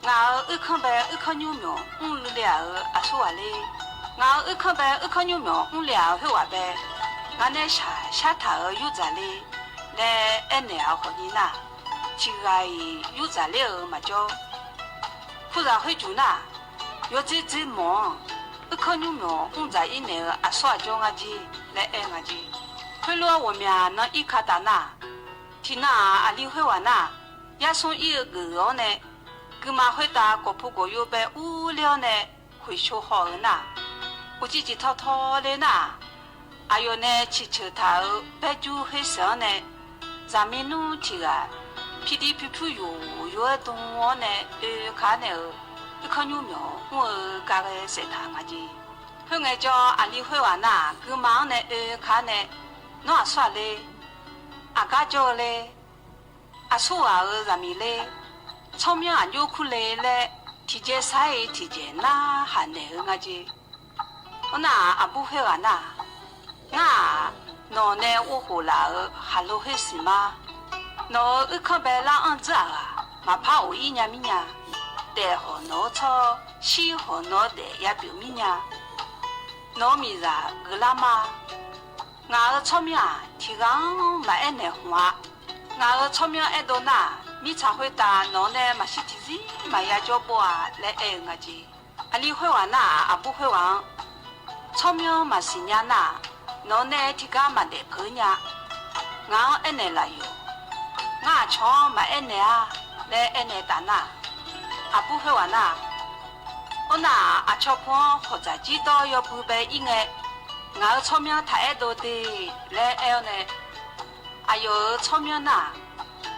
ငါအုၣ်ခီဘဲအုၣ်ခီယူၤမ့ၢ်အူလုၢ်လ့ၣ်ဧိၤအဆိဝဲလ့ ငါအုၣ်ခီဘဲအုၣ်ခီယူၤမ့ၢ်အူလုၢ်လ့ၣ်ဧိၤဟဲဝၣ်ဘဲ ငါနဲၣ်ဆၣ်ဆါထၢၣ်ဧိၤယူၤစၢ်လ့ လဲၣ်အဲၣ်နဲၣ်အဟီၣ်နံၤနၢ် ထံၣ်ဂၤအံၤယူၤစၢ်လ့ဧိၤမၤကၠီ ဖုစၢ်ဃ့ကၠူနၢ် ယိၤစ့စ့မီၢ် အုၣ်ခီယူၤမ့ၢ်အူစၢ်အံၤနဲၣ်ဧိၤအဆိအကၠီငါက့ၤ လဲၣ်အဲၣ်ငါက့ၤ ဖဲလိအဝဲမ့ၢ်နၢ်အံၤခါတၢ်နၢ် ထံၣ်နၢ်အလံၤဟဲဝၣ်နၢ် ယါဆိအံၤအဂ့ၢ်အီၤနဲၣ် ကုမၤဃ့တၢ်ကိာ်ဖူကိာ်ယိဘဲအူလ့အီၤနဲၣ် ဃုာ်ဆိဟီၣ်ဧိၤနၢ် အိၣ်ကံကံထီထီလ့နၢ် အယိာ်နဲၣ်ဆံၣ်ဆၢၣ်ထၢၣ်ဧိၤ ဘဲကၠူဟ့စၢၤအီၤနဲၣ် စၢ်မံနူထံၣ်ဂၤ ဖံဒံဖံဖုယိာ်ယိာ်အဲၣ်ဒိးအီၤနဲၣ် အုၣ်ခါနဲၣ်ဧိၤ အုၣ်ခီယူၤမ့ၢ်အူဧိၤကါရဲစဲးထၢၣ်ငါက့ၤ ဖဲငဲကၠီအလံၤဟဲဝၣ်နၢ် ကုမၤအီၤနဲၣ် အုၣ်ခါနဲၣ် နီၢ်အဆိလ့ အကါကၠီလ့ အဆိဂၤဧိၤစၢ်မံၤလ့ ဆီမံအကၠိခူလ့လဲၣ် ထံၣ်ကဲဆါအံၤထံၣ်ကဲနၢ်ဟးနဲၣ်ဧိၤငါက့ၤ အီနၢ်အဘူးဟဲဝၣ်နၢ် ငါ နီၢ်နဲၣ်အိၣ်ဃိၣ်လၢ်ဧိၤ ဟးလိၤဟ့စံးမါ နီၢ်ဧိၤအုၣ်ခီဘဲလၢအီၣ်စၢ်ဂၤ မၤဖးအိၣ်အံၤညါမံၤညါ တဲာ်ဟီၣ်နီၢ်ဆီ ဆံဟီၣ်နီၢ်ဒဲးယါပၠိၣ်မံၤညါ နီၢ်မံၤစၢ်ဂုၤလါမါ ငါဧိၤဆီမံအထံၣ်ဂၤမၤအဲၣ်နဲၣ်ဟူဧါ ငါဧိၤဆီမံအဲၣ်ဒိးနၢ် မံဆၣ်ဃုတၢ်နီၢ်နဲၣ်မၤဆံးထံၣ်စံမၤယါကၠီဘိဧါ လဲၣ်အဲၣ်ဧိၤငါက့ၤ အလံၤဟူဝၣ်နၢ် အဘူးဟူဝၣ် ဆီမၠီမၤစံၣ်ညါနၢ် နီၢ်နဲထံဂၤမၤဒဲးဖုးညါ ငါအဲၣ်နဲလၢယိၤ ငါအဆီမၤအဲၣ်နဲဧါ လဲအဲၣ်နဲတၢ်နၢ် အဘူးဟူဝၣ်နၢ် အိၣ်နၢ် အဆီဖိဟီၣ်စၢ်ကၠံဒီယီၤပုဘဲအံၤငဲ ငါအဆီမၠီထးအဲၣ်ဒိးတ့ၢ် လဲအဲၣ်အီၤနဲ အယိၤအၢ ဆီမၠီနၢ်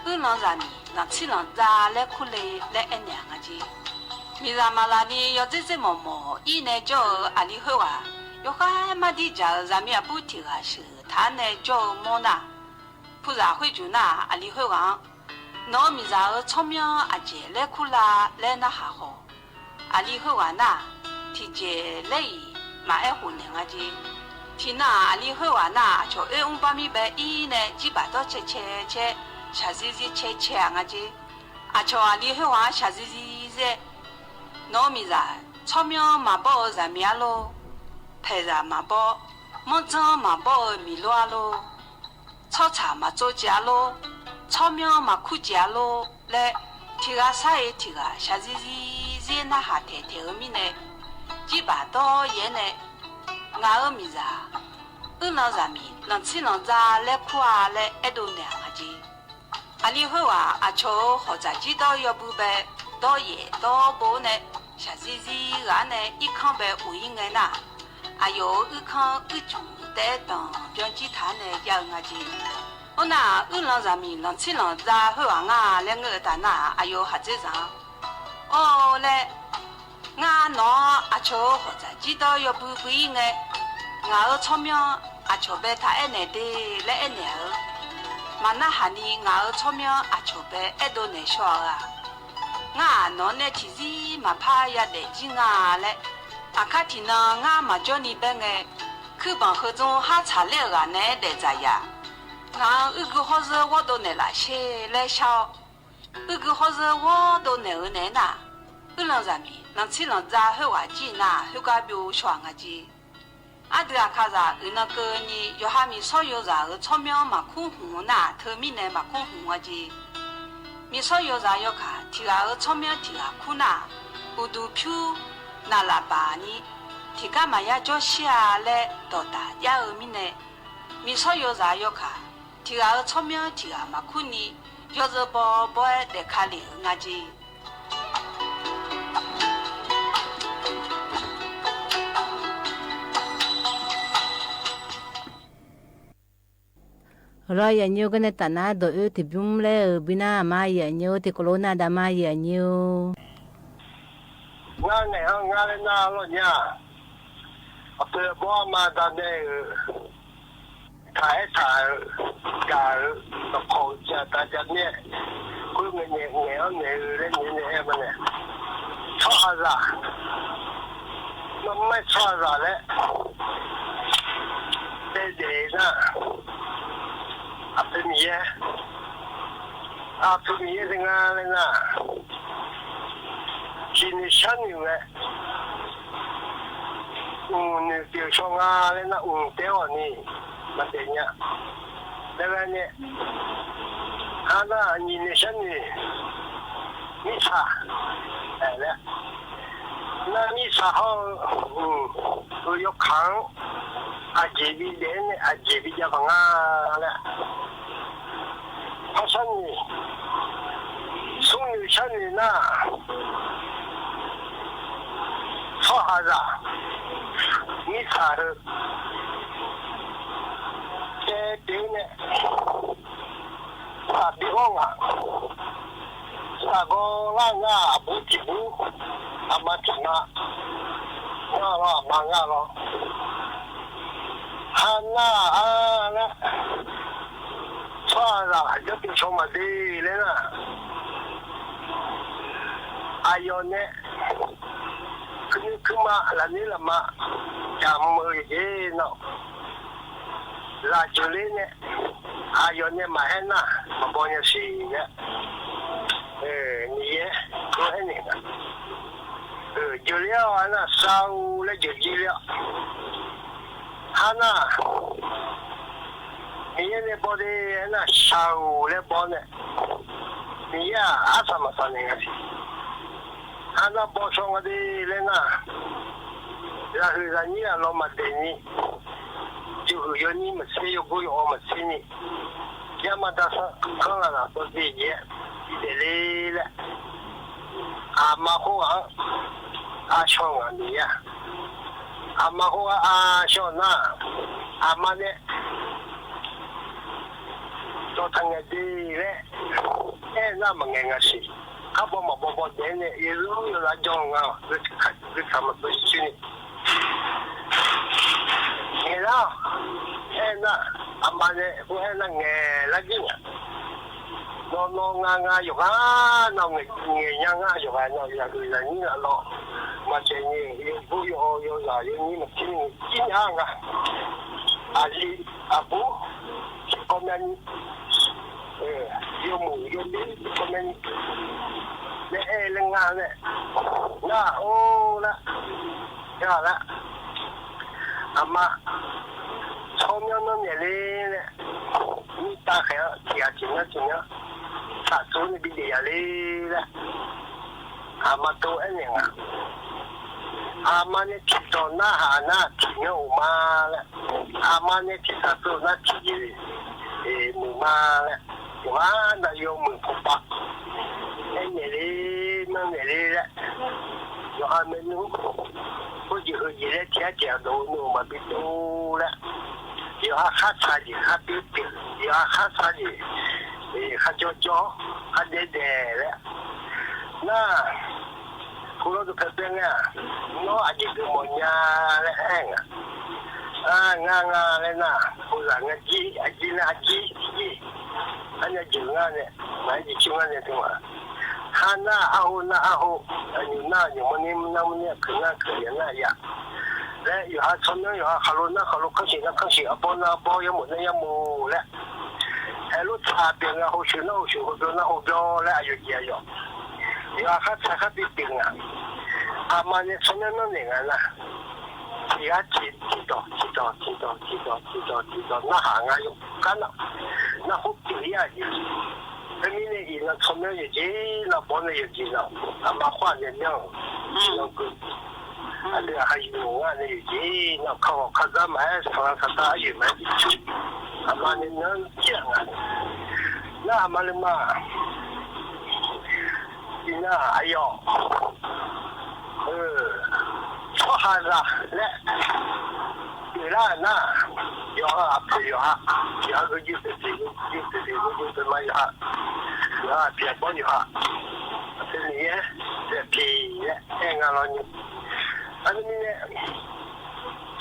အုၣ်လီၤစၢ်မံၤ လီၤဆံးလီၤစှၤလဲခူလ့ လဲအဲၣ်နဲငါကၠ့ မ့ၢ်စၢ်မၤလၢ်နံၤ ယီၤစ့စ့မီၢ်မီၢ်အံၤနဲ ကၠီဧၢ အလံၤဟူဝၣ် ယိၤဃါမၤဒံးကၠၢ်ဧၢ စၢ်မံၤအဘူးထံၣ်ဂၤဆှၢထါနဲ ကၠီဧၢ မိၢ်နၢ် ဖုစၢ်ဃ့ကၠူၣ်နၢ် အလံၤဟူဝၣ် နီၢ်မံၤစၢ်ဧၢ ဆီမၠီအစဲၤလဲခူလၢ် လဲနၢ်ဟးဃီၤ အလံၤဟူဝၣ်နၢ် ထံၣ်စဲၤလဲအံၤ မၤအဲၣ်ဟူးနဲငါကၠ့ ထံၣ်နၢ် အလံၤဟူဝၣ်နၢ် အဆီအဲၣ်အူဘၣ်မံဘဲအံၤနဲ ကၠံဘၣ်ဒီဆဲးဆဲးဆဲး ဆှၣ်စံစံဆဲးဆဲး အါငါကၠ့ အဆီအလံၤဟူဝၣ် ဆှၣ်စံစံစဲး နီၢ်မံၤစၢ် ဆီမၠီမၤဘီဧၢ စၢ်မံၤအါလိၤ ဖဲးစၢ်မၤဘီ မီၢ်စၢမၤဘီဧၢ မံၤလိအါလိၤ ဆီဆၣ်မၤစိကၠ့အါလိၤ ဆီမၠီမၤခူကၠ့အါလိၤ လဲ ထံၣ်ဂၤဆါအ့ၣ်ထံၣ်ဂၤ ဆှၣ်စံစံစဲး နၢ်ဟးထဲးထဲးဧၢ မံနဲ ကၠံဘၣ်ဒီယဲနဲ ငါအၢ မံၤစၢ် အုၣ်လီၤစၢ်မံၤ လီၤဆံးလီၤစှၤလဲခူဧါ လဲအဲၣ်ဒိးနဲငါကၠ့ အလံၤဟူဝၣ် အဆီဧၢ ဟီၣ်စၢ်ကၠံဒီယီၤပုဘဲ ဒီယဲၢ်ဒီဘိန့ၣ် ဆှၣ်စံစံဂၤန့ၣ် အံၣ်ခီဘဲအိၣ်အံၤငဲနၢ် အယိၤအုၣ်ခီအုၣ်စူၣ် တဲတၢ်ပၠီကၠံထါနဲ ယါဧၢ ငါကၠ့ အိၣ်နၢ် အုၣ်လီၤစၢ်မံၤလီၤဆံးလီၤစှၤဟူဝၣ် ငါလဲငၢၣ်အတၢ်နၢ် အယိၤဟးစ့ၣ်စၢ် အိၣ်လဲ ငါနီၢ် အဆီဧၢ ဟီၣ်စၢ်ကၠံဒီယီၤပုပုအံၤငဲ ငါအၢ ဆီမၠီ အဆီဘဲထးအဲၣ်နဲတ့ၢ် လဲအဲၣ်နဲဧၢ မၤနၢ်ဟးနံၤ ငါအၢ ဆီမၠီ အဆီဘဲအဲၣ်ဒိးနဲဆှီဧါ ငါနီၢ်နဲထံၣ်စံမၤဖးယၤဒဲးကၠံနၢ်လဲ အခါထံၣ်နၢ် ငါမၤကၠီနံၤဘဲငဲ ခုဘၣ်ဃုာ်ဒိၣ်ဟါဆၣ်လဲအဂၤနဲ ဒဲးစၢ်ယၤ ငါအုၣ်ဂုၢ်ဟီၣ်စၢဝီဒိးနဲၣ်လၢ်ဆ့ လဲဆါအီၤ အုၣ်ဂုၢ်ဟီၣ်စၢဝီဒိးနဲၣ်ဧၢ နဲနၢ် အုၣ်လီၤစၢ်မံၤ လီၤဆံးလီၤစှၤဟူဝၣ်ကၠံနၢ် ဟူကါဘျိဆှီငါကၠ့ အါဒုးအခါစၢ် အုၣ်နၤကၢနံၤ ယိၤဟၣ်မံၤဆီယိၤစၢ်ဧၢ ဆီမၠီမၤခူဟူးနၢ် ထၢမံၤနဲမၤခူဟူးဝဲကၠ့ မံၤဆီယိၤစၢ်ယီၤခၣ် ထံၣ်ဂၤဧၢ ဆီမၠီထံၣ်ဂၤခူနၢ် အိၣ်ဒူၣ်ဖၠူ နၢ်လၢ်ဘၣ်နံၤ ထံၣ်ကါမၤယါကၠီဆံးဧါ လဲဒီးတၢ်ယါဧၢ မံၤနဲ မံၤဆီယိၤစၢ်ယီၤခၣ် ထံၣ်ဂၤဧၢ ဆီမၠီထံၣ်ဂၤမၤခူနံၤ ယီၤစၢၤဘီဘီဒဲးခါလံဧၢ ငါကၠ့ လီၤ ယၤညိကနဲ တၢ်နါဒိၣ်အၢ တဘျုးလဲၣ်ဧၢ ဘုနၢ် မါယၤညိ တကိးလိာ်နၤဒၣ် မါယၤညိ နၤနဲဟီ နၤလၢနၤလီၤညါ အပၢၤအဘီအမါဒၣ်နဲဧၢ ထးအဲၣ်ထးဧၢ ကၢ်ဧၢ တခီၣ်ကၢ်တၢ်ကၢ်နဲ ဃုမ့ၢ်နဲ နဲဟီနဲဧၢ လၢနဲနဲအဲၣ်မးနဲ ဆီဟးစၢ် မ့ၢ်မ့ၢ်ဆီဟးစၢ်လဲၣ် တဲဒဲးနၤ အဖုမံၤယဲ အဖုမံၤယဲတဂၤလၢနၤ ဆံးနုာ်ဆါနုာ်ဝဲ အုၣ်နုာ်ပၠီၤဆီဂၤလၢနၤ အုၣ်တဲအီၤန့ၣ် မၤတဲညါ တဂၤန့ၣ် ဟါနၤ အနံၤနုာ်ဆါနုာ် မံဆၣ် အဲၣ်လဲၣ် နၤမံဆၣ်ဟီ အုၣ် ယီၤခၣ် အစဲၤဘံဒဲးန့ၣ် အစဲၤဘံယါပှၤဂၤလဲၣ် ဟီဆါနံၤ ဆူနံၤဆါနံၤနၤ ဆီဟးစၢ် မံဆၣ်ဧၢ တဲဒဲးန့ၣ် သးဘံဂီၢ်ငါ သးဂီၤလၢ်နၤ အဘူးထံၣ်ဘူး အမါထံၣ်မါ ငါလီၤ အမါငါလီၤ ဟါနၤအါလၢ ဆီဟးစၢ် ယီၤပၠီၤဆီမၤဒ်လဲၣ်နၤ အယီၤနဲ ခုနုာ်ခုမး လၢနုာ်လၢမး ကၢ်မုာ်ယက့ၤနီၤ လၢယိၤလ့န့ၣ် အယီၤနဲမၤဟဲနၤ မၤဘီညါစံးယဲ မံၤယဲ ဒိဟဲန့ၣ် ယိၤလ့အီၤနၤ စၢ်ဧိၤလၢယိၤကံလ့အီၤ ဟါနၤ မံၤယဲန့ၣ်ဘီဒ့နၤ စၢ်ဧိၤလၢဘီန့ၣ် မံၤယဲအါသးမၤသးန့ၣ်ဂၤ အနၢ်ဘီၣ်ဆီၣ်ငါဒ်လဲၣ်နၢ်, လၢဟုးလၢနံၣ်အလီၢ်မၤဒဲးနံၣ်, ယုၢ်ဟုးယိုနံၣ်မၤဆံး ယုၢ်ကိၢ်ယအိၣ်မၤဆံးနံၣ်, ယမၤတၢ်ဆၢ ခီၣ်လၢ်လၢ်သိးသ့ၣ်ယဲၢ်, ဒ်လဲၣ်လဲၣ်, အမါဃိၣ်ဂၤ အါဆီၣ်ငါဒ်ယဲၢ်, အမါဃိၣ်ဂၤ အါဆီၣ်နၢ်, အမါန့ၣ် ဒီးတၢ်ငဲၤဒ်လဲၣ်, အဲၣ်နၢ်မၤငဲၤငါဆံး, ခီဘီမၤဘီဘီဒဲးန့ၣ် ယလူယလါကၠီငါ, ဂုၢ်ထၢမၤသိဆူန့ၣ် ငဲၤလၢ, အဲၣ်နၢ်, အမါန့ၣ် ဟဲအဲၣ်နၢ်ငဲၤလၢကံၢ်န့ၣ်, နီၢ်နီၢ်ငါငါယိၤဂၤ, နီၢ်ငဲၤ ငဲၤညါငါယိၤဂၤ, နီၢ်ယၤဂုၤယၤနံၣ်အလီၢ်, မၤစဲၤန့ၣ် ယုၢ်ကိၢ်ယအိၣ်ယိၤဂၤ ယိုနံၣ်မၤဆံးနံၣ် ကံၢ်ညါငါ, အလံၤ အဘူး ကိးမံၤနံၤ, ယိၤမုၣ်ယိၤဘ့ ကိးမံၤနံၤ, လၢအဲၣ်လၢငါန့ၣ်, နၢ်အိၣ်လၢ, ယၤလၢ, အမါ, ဆီၣ်မၠီၣ်နီၢ်နဲၣ်လံလဲၣ်, မ့ၢ်တၢ်ဃဲၤ ထံၣ်ဧါထံၣ်မၠီၣ်ထံၣ်မၠီၣ်, သးသိန့ၣ်ဘံဒ့ယၤလံလဲၣ် အမါတိအဲၣ်န့ၣ်ဂၤ, အမါန့ၣ်ထံၣ်ဒီးနၢ်ဟးနၢ် ထံၣ်မၠီၣ်အိၣ်မးလဲၣ်, အမါန့ၣ်ထံၣ်သးသိနၢ် ထံၣ်ယဲၢ်မုၢ်မးလဲၣ်, ယဝၤနၢ်ယိၤမုၣ်ဖိပၢ်, အဲၣ်နဲၣ်လံ, နီၢ်နဲၣ်လံလဲၣ်, ယိၤဟၣ်မ့ၢ်နုၤ, ဖိယုၢ်ဟုးယံၤလဲၣ် ထံၣ်ဧါထံၣ်ဧါဒီးနုၢ်မၤဘံတိလဲၣ်, ယိၤဟၣ်ခါဆါယံၤ ခါဘံပ့ၤ, ယိၤဟၣ်ခါဆါယံၤ, ခါကၠီကၠီ, ခါဒဲးဒဲးလဲၣ်, နၢ် ခူလီၤတဖဲဖဲန့ၣ်, နီၢ်အယံၤဒုးမီၢ်ညါလၢအဲၣ်ဂၤ, အါ ငါငါလဲၣ်နၢ်, ခူလီၤ ငါကံၢ် အကံၢ်နၢ် အကံၢ်ယံၤ, အန့ၣ်ယုၢ်ငါန့ၣ်, မ့ၢ်ယုၢ်ဆူငါန့ၣ်တမး, ဟါနၢ်အဟိ နၢ်အဟိ, အညိုနၢ်အညို မုၢ်နံၤနၢ်မုၢ်နံၤ အခုၣ်နၢ်အခုၣ် ယၤနၢ်ယၤ, လၢယိၤဟၣ်ဆီၣ်မၠီၣ် ယိၤဟၣ်ခးလိနၢ်ခးလိ ခီၣ်ဆံးနၢ်ခီၣ်ဆံး အဘီနၢ်အဘီ ယမိၢ်နၢ်ယမိၢ်လဲၣ်, ဟဲလိာ်သးပ့ၤ နၢ်ဟူဆူနၢ်ဟူဆူ ဟူဘျီနၢ်ဟူဘျီလဲၣ် အယိၤကံၢ်အယိၤ, ယိၤဟၣ်ခါဆါခါဘံပ့ၤနၢ်, အမါန့ၣ်ဆီၣ်မၠီၣ်နီၢ်နဲၣ်ဂၤနၢ်, ထံၣ်ဂၤထံၣ်ဒီး ထံၣ်ဒီး ထံၣ်ဒီး ထံၣ်ဒီး ထံၣ်ဒီး နၢ်ဟးငါယိၤကါနၢ်, နၢ်ဟူပ့ၤယၤယံၤ, ဖဲမ့ၢ်န့ၣ်အံၤ နဆီၣ်မၠီၣ်ယံၤက့ၤ နၢ်ဘီန့ၣ်ယံၤက့ၤနၢ်, အမါခွါန့ၣ်မၠီၣ်, အဒုးအဟးယိၤငါန့ၣ်ယံၤက့ၤနၢ် ခီၣ်ခီၣ်ခါဒၣ်မး ဆၣ်ဆၣ်တၢ်အယံၤမး, အမါန့ၣ်နၢ်ကံၢ်ဂၤ, နၢ်အမါလၢမါ အံၤနၢ်အယီၤ, အၢ, ဆီၣ်ဟးဂၤလဲၣ်, တုၤလၢနၢ်, ယိၤဟၣ်အဖံးယိၤဟၣ်, ယိၤဟၣ်ဂုာ်ယုၢ်သ့ၣ်သ့ၣ် ဂုာ်ယုၢ်သ့ၣ်သ့ၣ် ဂုာ်ယုၢ်သ့ၣ်မါယိၤဟၣ်, ယိၤဟၣ်အဖံးအဘီယိၤဟၣ်, အဖဲန့ၣ်ယဲၢ်, ဖံးယဲၢ် အဲၣ်ငါလီၤန့ၣ်, အန့ၣ်မ့ၢ်န့ၣ် ဆီၣ်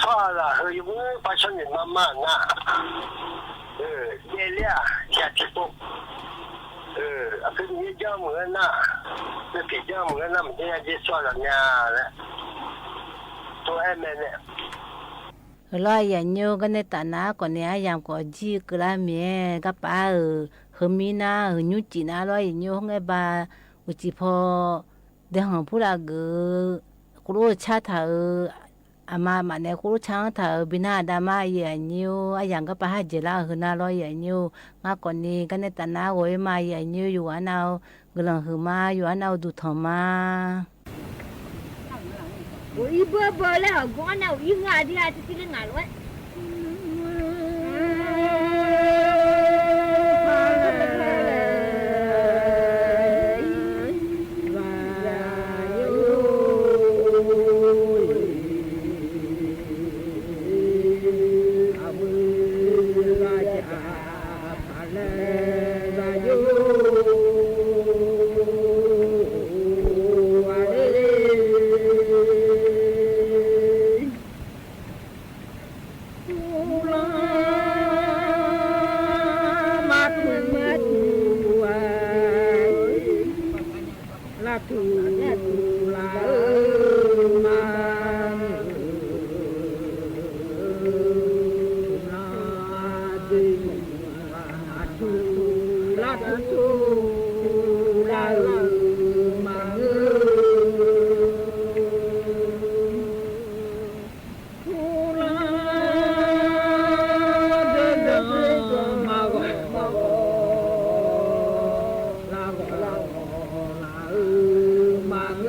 ဟးဂၤ ဟၢယမုၢ်ပၢ်ဆီၣ်န့ၣ်မါမါနၢ်, အၢ, ဒဲးလဲၣ်ဧါ ထံၣ်ထံၣ်ဖိ အၢ, အဖဲန့ၣ်ယဲၢ်ကၠီမုၢ်နၢ်, လၢဖံးကၠီမုၢ်နၢ် မ့ၢ်တဲယဲၢ်ဆီၣ်လီၤမးလဲၣ်, တိအဲၣ်မ့ၢ်န့ၣ်, လီၤယဲၢ်ညိ ကန့ၢ်တၢ်နၢ်ကိးန့ၣ် အယံၤကိးကံၢ်ကလါမ့ၢ် ကပၤဧၢ, ဟၢမံနၢ် ဟၢနူကံၢ်နၢ် လီၤယဲၢ်ညိ ဟဲငဲဘါ အိၣ်စံၣ်ဖီ ဒဲးဟီၣ်ဖူလၢအဂ့ၤ, ကရူၢ်ဆါထၢၣ်ဧၢ, အမါမးန့ၣ် ကရူၢ်ဆါထၢၣ်ဧၢ ဘံနၢ်ဒၣ်မးယဲၢ်ညိ, အယံၤကပၤဟးယဲၢ်လၢအဟၢနၢ်လီၤယဲၢ်ညိ, ငါကိးန့ၣ် ကန့ၢ်တၢ်နၢ်ဂီၤအံၤမးယဲၢ်ညိ, ယွၤနၢ်ဧၢ ကလီၤဟုၣ်မး ယွၤနၢ်ဧၢ ဒုးထီၣ်မး အိၣ်အံၤဘၢဘၢလၢအဂီၢ်န့ၣ် အိၣ်အံၤငါဒံး အတံၤတံၤလၢငါလီၤဝ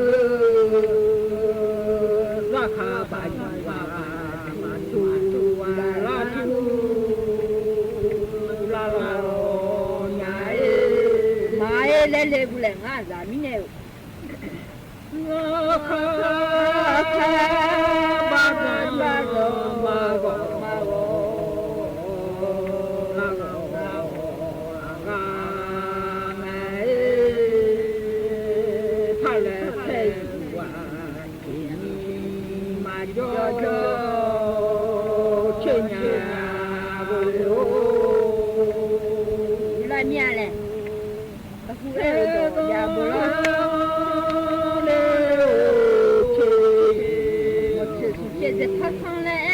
ဲ လဲလဲပူၤလဲၣ် ငါစၢ်မံန့ၣ် လၢမံၤလဲၣ် အဃိအဲၣ်ဝဲဒီးယၤဘိလီၤ. မော်ထံးသူၣ်ကဲးစဲးဖါဆၣ်လၢအဲၣ်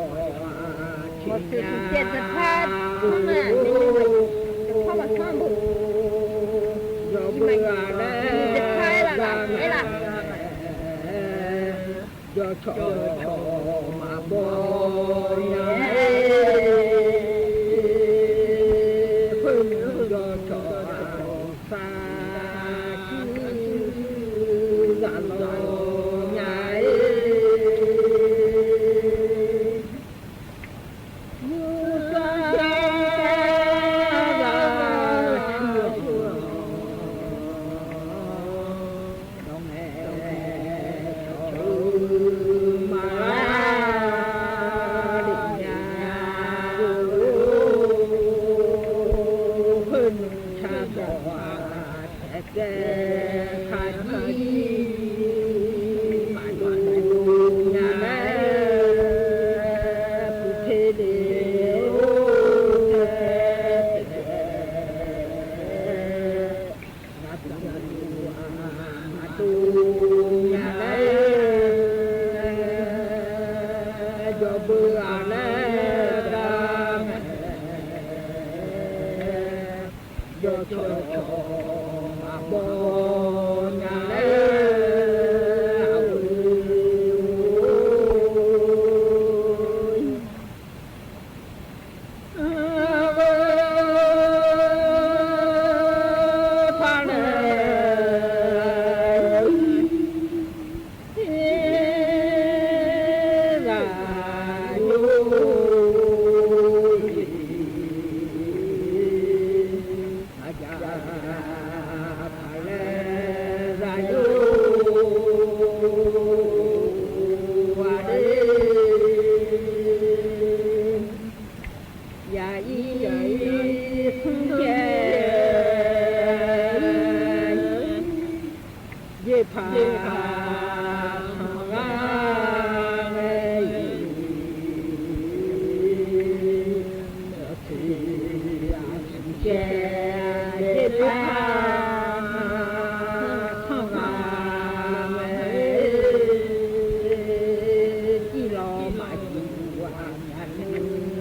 ဝဲ မော်ထံးသူၣ်ကဲးစဲးဖါဆၣ်လၢ မ့ၢ်ယၤဘိ တဖါဘၣ်ဆၣ်ဘိ ယမၤယၤတဖါအဲၣ်လၢ အဲၣ်လၢ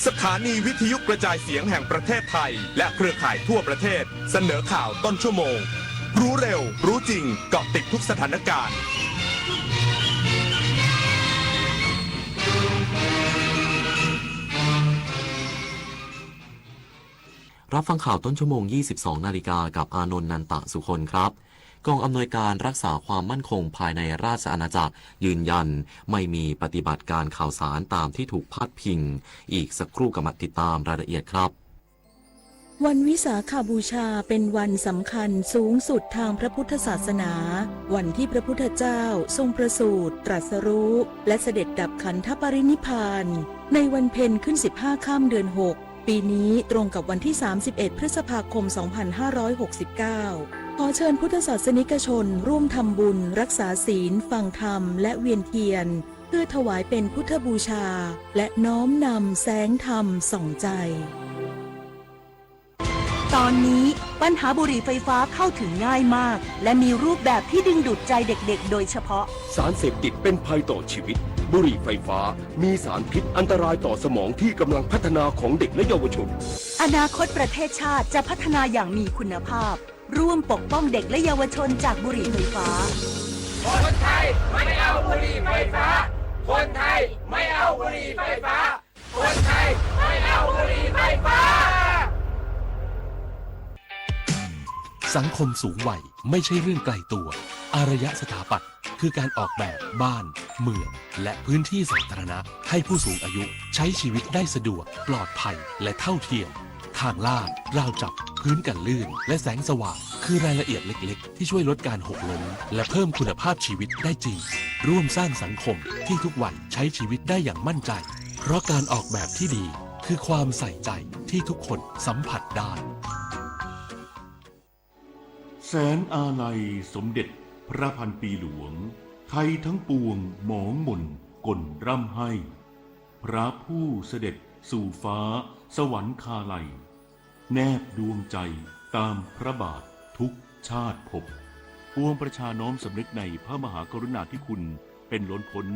สถานีวิทยุกระจายเสียงแห่งประเทศไทย และเครือข่ายทั่วประเทศ เสนอข่าวต้นชั่วโมง รู้เร็ว รู้จริง เกาะติดทุกสถานการณ์ รับฟังข่าวต้นชั่วโมง ยี่สิบสองนาฬิกา กับอานนท์ นันตะสุคนครับ กองอำนวยการรักษาความมั่นคงภายในราชอาณาจักร ยืนยันไม่มีปฏิบัติการข่าวสารตามที่ถูกพาดพิง อีกสักครู่กลับมาติดตามรายละเอียดครับ วันวิสาขบูชาเป็นวันสำคัญสูงสุดทางพระพุทธศาสนา วันที่พระพุทธเจ้าทรงประสูติ ตรัสรู้ และเสด็จดับขันธปรินิพพาน ในวันเพ็ญขึ้นสิบห้าค่ำเดือนหก ปีนี้ตรงกับวันที่สามสิบเอ็ดพฤษภาคมสองพันห้าร้อยหกสิบเก้า ขอเชิญพุทธศาสนิกชนร่วมทำบุญ รักษาศีล ฟังธรรม และเวียนเทียน เพื่อถวายเป็นพุทธบูชา และน้อมนำแสงธรรมส่องใจ ตอนนี้ปัญหาบุหรี่ไฟฟ้าเข้าถึงง่ายมาก และมีรูปแบบที่ดึงดูดใจเด็กๆ โดยเฉพาะ สารเสพติดเป็นภัยต่อชีวิต บุหรี่ไฟฟ้ามีสารพิษอันตรายต่อสมองที่กำลังพัฒนาของเด็กและเยาวชน อนาคตประเทศชาติจะพัฒนาอย่างมีคุณภาพ ร่วมปกป้องเด็กและเยาวชนจากบุหรี่ไฟฟ้า คนไทยไม่เอาบุหรี่ไฟฟ้า คนไทยไม่เอาบุหรี่ไฟฟ้า คนไทยไม่เอาบุหรี่ไฟฟ้า สังคมสูงวัยไม่ใช่เรื่องไกลตัว อารยสถาปัตย์คือการออกแบบบ้าน เมือง และพื้นที่สาธารณะ ให้ผู้สูงอายุใช้ชีวิตได้สะดวก ปลอดภัย และเท่าเทียม ทางลาด ราวจับ พื้นกันลื่น และแสงสว่าง คือรายละเอียดเล็กๆ ที่ช่วยลดการหกล้ม และเพิ่มคุณภาพชีวิตได้จริง ร่วมสร้างสังคมที่ทุกวัยใช้ชีวิตได้อย่างมั่นใจ เพราะการออกแบบที่ดี คือความใส่ใจที่ทุกคนสัมผัสได้ แสนอาลัยสมเด็จพระพันปีหลวง ไทยทั้งปวงหมองหม่นก่นร่ำไห้ พระผู้เสด็จสู่ฟ้าสวรรคาลัย แนบดวงใจตามพระบาททุกชาติภพ ปวงประชาน้อมสำนึกในพระมหากรุณาธิคุณเป็นล้นพ้น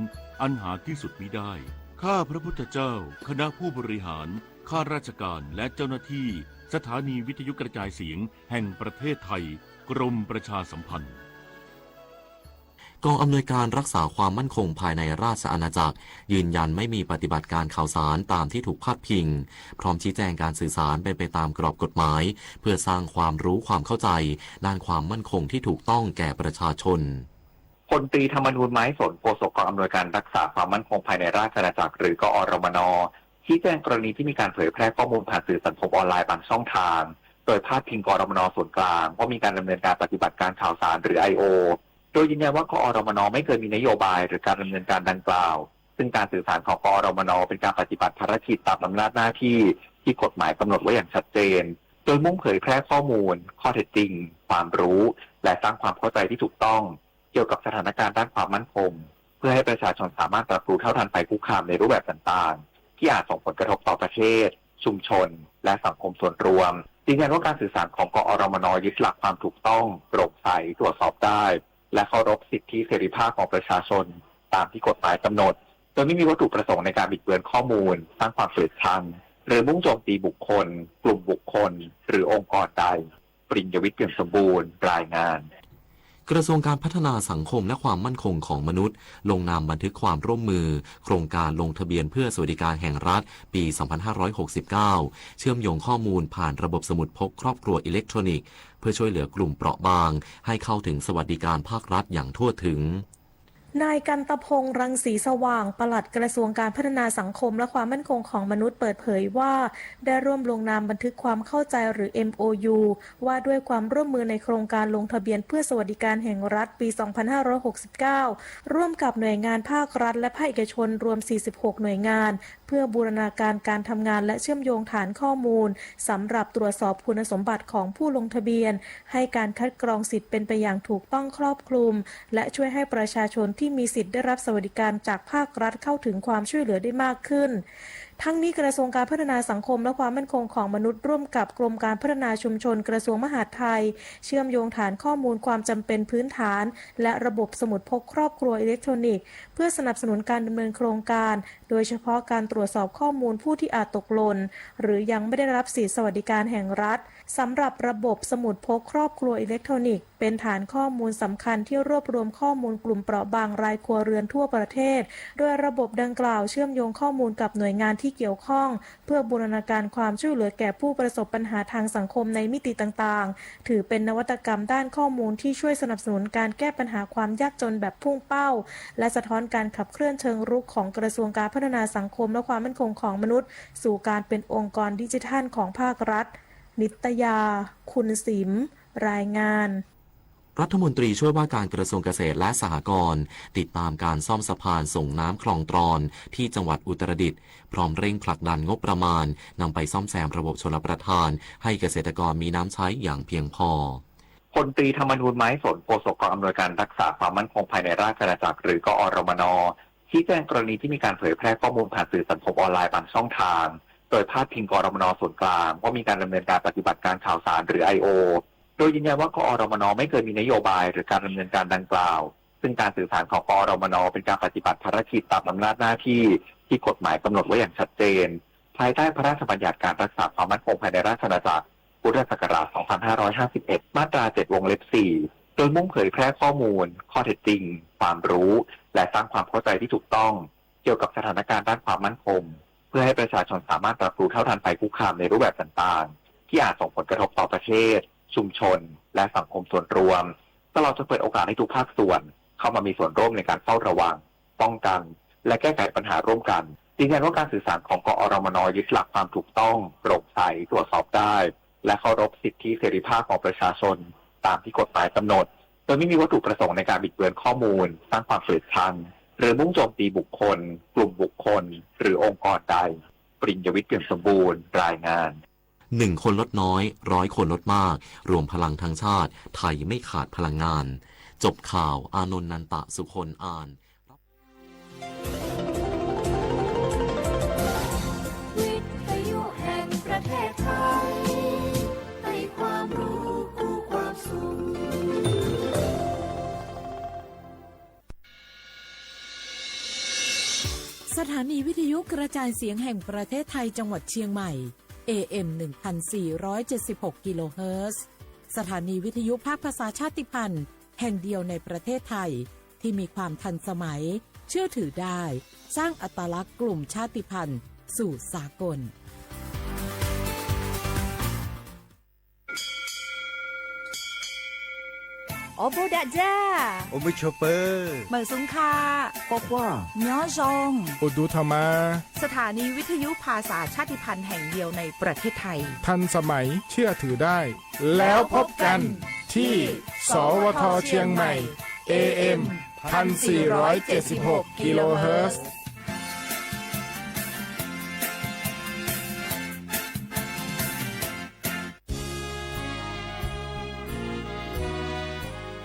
อันหาที่สุดมิได้ ข้าพระพุทธเจ้า คณะผู้บริหาร ข้าราชการ และเจ้าหน้าที่ สถานีวิทยุกระจายเสียงแห่งประเทศไทย กรมประชาสัมพันธ์ กองอำนวยการรักษาความมั่นคงภายในราชอาณาจักร ยืนยันไม่มีปฏิบัติการข่าวสารตามที่ถูกพาดพิง พร้อมชี้แจงการสื่อสารเป็นไปตามกรอบกฎหมาย เพื่อสร้างความรู้ความเข้าใจด้านความมั่นคงที่ถูกต้องแก่ประชาชน พลตรีธรรมนูญ ไม้สน โฆษกกองอำนวยการรักษาความมั่นคงภายในราชอาณาจักร หรือ กอรมน ชี้แจงกรณีที่มีการเผยแพร่ข้อมูลผ่านสื่อสังคมออนไลน์บางช่องทาง โดยพาดพิง กอรมน ส่วนกลาง ว่ามีการดำเนินการปฏิบัติการข่าวสาร หรือ ไอโอ โดยยืนยันว่า กอรมน ไม่เคยมีนโยบาย หรือการดำเนินการดังกล่าว ซึ่งการสื่อสารของ กอรมน เป็นการปฏิบัติภารกิจตามอำนาจหน้าที่ที่กฎหมายกำหนดไว้อย่างชัดเจน โดยมุ่งเผยแพร่ข้อมูล ข้อเท็จจริง ความรู้ และสร้างความเข้าใจที่ถูกต้อง เกี่ยวกับสถานการณ์ด้านความมั่นคง เพื่อให้ประชาชนสามารถรับรู้เท่าทันภัยคุกคามในรูปแบบต่างๆ ที่อาจส่งผลกระทบต่อประเทศ ชุมชน และสังคมส่วนรวม ยืนยันว่าการสื่อสารของ กอรมน ยึดหลักความถูกต้อง โปร่งใส ตรวจสอบได้ และเคารพสิทธิเสรีภาพของประชาชน ตามที่กฎหมายกำหนด โดยไม่มีวัตถุประสงค์ในการบิดเบือนข้อมูล สร้างความเกลียดชัง หรือมุ่งโจมตีบุคคล กลุ่มบุคคล หรือองค์กรใด ปริญญวิทย์ เปี่ยมสมบูรณ์ รายงาน กระทรวงการพัฒนาสังคมและความมั่นคงของมนุษย์ ลงนามบันทึกความร่วมมือ โครงการลงทะเบียนเพื่อสวัสดิการแห่งรัฐ ปี สองพันห้าร้อยหกสิบเก้า เชื่อมโยงข้อมูลผ่านระบบสมุดพกครอบครัวอิเล็กทรอนิกส์ เพื่อช่วยเหลือกลุ่มเปราะบาง ให้เข้าถึงสวัสดิการภาครัฐอย่างทั่วถึง นายกันตพงษ์ รังสีสว่าง ปลัดกระทรวงการพัฒนาสังคมและความมั่นคงของมนุษย์ เปิดเผยว่า ได้ร่วมลงนามบันทึกความเข้าใจ หรือ เอ็มโอยู ว่าด้วยความร่วมมือในโครงการลงทะเบียนเพื่อสวัสดิการแห่งรัฐ ปี สองพันห้าร้อยหกสิบเก้า ร่วมกับหน่วยงานภาครัฐและภาคเอกชนรวม สี่สิบหก หน่วยงาน เพื่อบูรณาการการทำงานและเชื่อมโยงฐานข้อมูล สำหรับตรวจสอบคุณสมบัติของผู้ลงทะเบียน ให้การคัดกรองสิทธิ์เป็นไปอย่างถูกต้องครอบคลุม และช่วยให้ประชาชนที่มีสิทธิ์ได้รับสวัสดิการจากภาครัฐเข้าถึงความช่วยเหลือได้มากขึ้น ทั้งนี้กระทรวงการพัฒนาสังคมและความมั่นคงของมนุษย์ร่วมกับกรมการพัฒนาชุมชนกระทรวงมหาดไทย เชื่อมโยงฐานข้อมูลความจำเป็นพื้นฐาน และระบบสมุดพกครอบครัวอิเล็กทรอนิกส์ เพื่อสนับสนุนการดำเนินโครงการ โดยเฉพาะการตรวจสอบข้อมูลผู้ที่อาจตกหล่น หรือยังไม่ได้รับสิทธิสวัสดิการแห่งรัฐ สำหรับระบบสมุดพกครอบครัวอิเล็กทรอนิกส์ เป็นฐานข้อมูลสำคัญที่รวบรวมข้อมูลกลุ่มเปราะบางรายครัวเรือนทั่วประเทศ โดยระบบดังกล่าวเชื่อมโยงข้อมูลกับหน่วยงานที่เกี่ยวข้อง เพื่อบูรณาการความช่วยเหลือแก่ผู้ประสบปัญหาทางสังคมในมิติต่างๆ ถือเป็นนวัตกรรมด้านข้อมูลที่ช่วยสนับสนุนการแก้ปัญหาความยากจนแบบพุ่งเป้า และสะท้อนการขับเคลื่อนเชิงรุกของกระทรวงการพัฒนาสังคมและความมั่นคงของมนุษย์ สู่การเป็นองค์กรดิจิทัลของภาครัฐ นิตยา คุณสิม รายงาน รัฐมนตรีช่วยว่าการกระทรวงเกษตรและสหกรณ์ ติดตามการซ่อมสะพานส่งน้ำคลองตรอนที่จังหวัดอุตรดิตถ์ พร้อมเร่งผลักดันงบประมาณนำไปซ่อมแซมระบบชลประทาน ให้เกษตรกรมีน้ำใช้อย่างเพียงพอ พลตรีธรรมนูญ ไม้สน โฆษกกองอำนวยการรักษาความมั่นคงภายในราชอาณาจักร หรือ กอรมน ชี้แจงกรณีที่มีการเผยแพร่ข้อมูลผ่านสื่อสังคมออนไลน์บางช่องทาง โดยพาดพิง กอรมน ส่วนกลาง ว่ามีการดำเนินการปฏิบัติการข่าวสาร หรือ ไอโอ โดยยืนยันว่า กอรมน ไม่เคยมีนโยบาย หรือการดำเนินการดังกล่าว ซึ่งการสื่อสารของ กอรมน เป็นการปฏิบัติภารกิจตามอำนาจหน้าที่ที่กฎหมายกำหนดไว้อย่างชัดเจน ภายใต้พระราชบัญญัติการรักษาความมั่นคงภายในราชอาณาจักร พุทธศักราช สองพันห้าร้อยห้าสิบเอ็ด มาตรา เจ็ด วงเล็บ สี่ โดยมุ่งเผยแพร่ข้อมูล ข้อเท็จจริง ความรู้ และสร้างความเข้าใจที่ถูกต้อง เกี่ยวกับสถานการณ์ด้านความมั่นคง เพื่อให้ประชาชนสามารถรับรู้เท่าทันภัยคุกคามในรูปแบบต่างๆ ที่อาจส่งผลกระทบต่อประเทศ ชุมชน และสังคมส่วนรวม ตลอดจนเปิดโอกาสให้ทุกภาคส่วนเข้ามามีส่วนร่วมในการเฝ้าระวัง ป้องกัน และแก้ไขปัญหาร่วมกัน ยืนยันว่าการสื่อสารของ กอรมน ยึดหลักความถูกต้อง โปร่งใส ตรวจสอบได้ และเคารพสิทธิเสรีภาพของประชาชน ตามที่กฎหมายกำหนด โดยไม่มีวัตถุประสงค์ในการบิดเบือนข้อมูล สร้างความเกลียดชัง หรือมุ่งโจมตีบุคคล กลุ่มบุคคล หรือองค์กรใด ปริญญวิทย์ เปี่ยมสมบูรณ์ รายงาน หนึ่งคนลดน้อย ร้อยคนลดมาก รวมพลังทั้งชาติ ไทยไม่ขาดพลังงาน จบข่าว อานนท์ นันตะสุคน อ่าน วิทยุแห่งประเทศไทย ให้ความรู้คู่ความสุข สถานีวิทยุกระจายเสียงแห่งประเทศไทยจังหวัดเชียงใหม่ เอ เอ็ม หนึ่งพันสี่ร้อยเจ็ดสิบหก กิโลเฮิรตซ์ สถานีวิทยุภาคภาษาชาติพันธุ์แห่งเดียวในประเทศไทย ที่มีความทันสมัย เชื่อถือได้ สร้างอัตลักษณ์กลุ่มชาติพันธุ์สู่สากล โอโบดะจ้า โอมิโชเปอร์ เหมิงสุงค่ะ ปอปว่า เมียวซง โอดูธรรมา สถานีวิทยุภาษาชาติพันธุ์แห่งเดียวในประเทศไทย ทันสมัย เชื่อถือได้ แล้วพบกันที่ สวท เชียงใหม่ เอ เอ็ม พันสี่ร้อยเจ็ดสิบหก กิโลเฮิรตซ์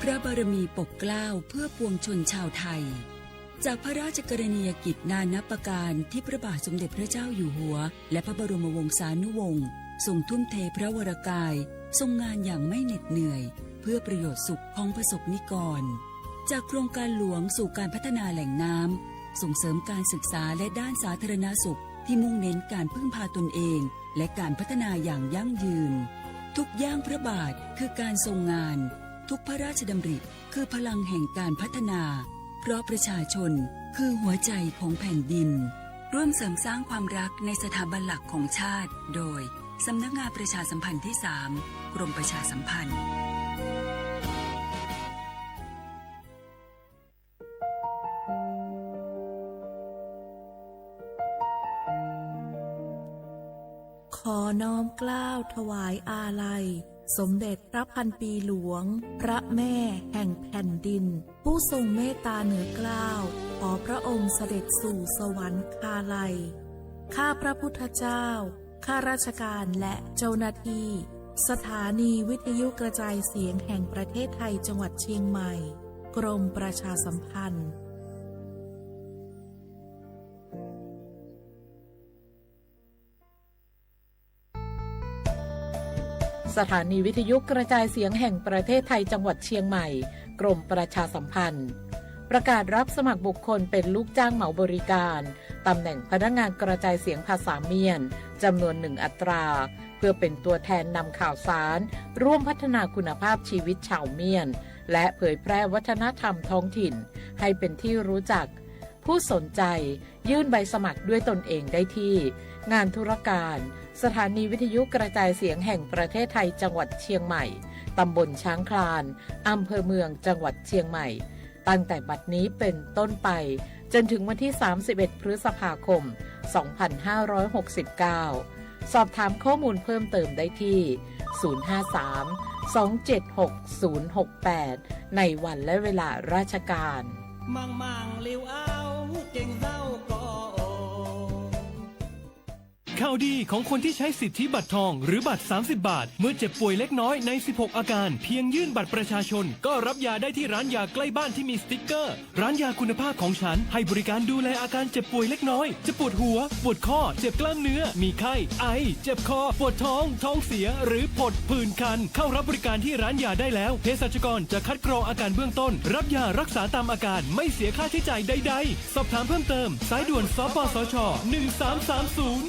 พระบารมีปกเกล้าเพื่อปวงชนชาวไทย จากพระราชกรณียกิจนานับประการที่พระบาทสมเด็จพระเจ้าอยู่หัว และพระบรมวงศานุวงศ์ ทรงทุ่มเทพระวรกาย ทรงงานอย่างไม่เหน็ดเหนื่อย เพื่อประโยชน์สุขของประสบนิกร จากโครงการหลวงสู่การพัฒนาแหล่งน้ำ ส่งเสริมการศึกษาและด้านสาธารณสุข ที่มุ่งเน้นการพึ่งพาตนเอง และการพัฒนาอย่างยั่งยืน ทุกย่างพระบาทคือการทรงงาน ทุกพระราชดำริคือพลังแห่งการพัฒนา เพราะประชาชนคือหัวใจของแผ่นดิน ร่วมเสริมสร้างความรักในสถาบันหลักของชาติ โดย สำนักงานประชาสัมพันธ์ที่สาม กรมประชาสัมพันธ์ ขอน้อมเกล้าถวายอาลัย สมเด็จพระพันปีหลวง พระแม่แห่งแผ่นดิน ผู้ทรงเมตตาเหนือเกล้า ขอพระองค์เสด็จสู่สวรรคาลัย ข้าพระพุทธเจ้า ข้าราชการและเจ้าหน้าที่ สถานีวิทยุกระจายเสียงแห่งประเทศไทยจังหวัดเชียงใหม่ กรมประชาสัมพันธ์ สถานีวิทยุกระจายเสียงแห่งประเทศไทยจังหวัดเชียงใหม่ กรมประชาสัมพันธ์ ประกาศรับสมัครบุคคลเป็นลูกจ้างเหมาบริการ ตำแหน่งพนักงานกระจายเสียงภาษาเมียน จำนวนหนึ่งอัตรา เพื่อเป็นตัวแทนนำข่าวสาร ร่วมพัฒนาคุณภาพชีวิตชาวเมียน และเผยแพร่วัฒนธรรมท้องถิ่น ให้เป็นที่รู้จัก ผู้สนใจ ยื่นใบสมัครด้วยตนเองได้ที่ งานธุรการ สถานีวิทยุกระจายเสียงแห่งประเทศไทยจังหวัดเชียงใหม่ ตำบลช้างคลาน อำเภอเมือง จังหวัดเชียงใหม่ ตั้งแต่บัดนี้เป็นต้นไป จนถึงวันที่ สามสิบเอ็ด พฤษภาคม สองพันห้าร้อยหกสิบเก้า สอบถามข้อมูลเพิ่มเติมได้ที่ ศูนย์ห้าสาม สองเจ็ดหก ศูนย์หกแปด ในวันและเวลาราชการ มังมังลิวเอาเก่งเจ้าก็โอ ข่าวดีของคนที่ใช้สิทธิบัตรทองหรือบัตรสามสิบบาท เมื่อเจ็บป่วยเล็กน้อยในสิบหกอาการ เพียงยื่นบัตรประชาชน ก็รับยาได้ที่ร้านยาใกล้บ้านที่มีสติ๊กเกอร์ ร้านยาคุณภาพของฉันให้บริการดูแลอาการเจ็บป่วยเล็กน้อย จะปวดหัว ปวดข้อ เจ็บกล้ามเนื้อ มีไข้ ไอ เจ็บคอ ปวดท้อง ท้องเสีย หรือผดผื่นคัน เข้ารับบริการที่ร้านยาได้แล้ว เภสัชกรจะคัดกรองอาการเบื้องต้น รับยารักษาตามอาการ ไม่เสียค่าใช้จ่ายใดๆ สอบถามเพิ่มเติม สายด่วน สปสช หนึ่งสามสามศูนย์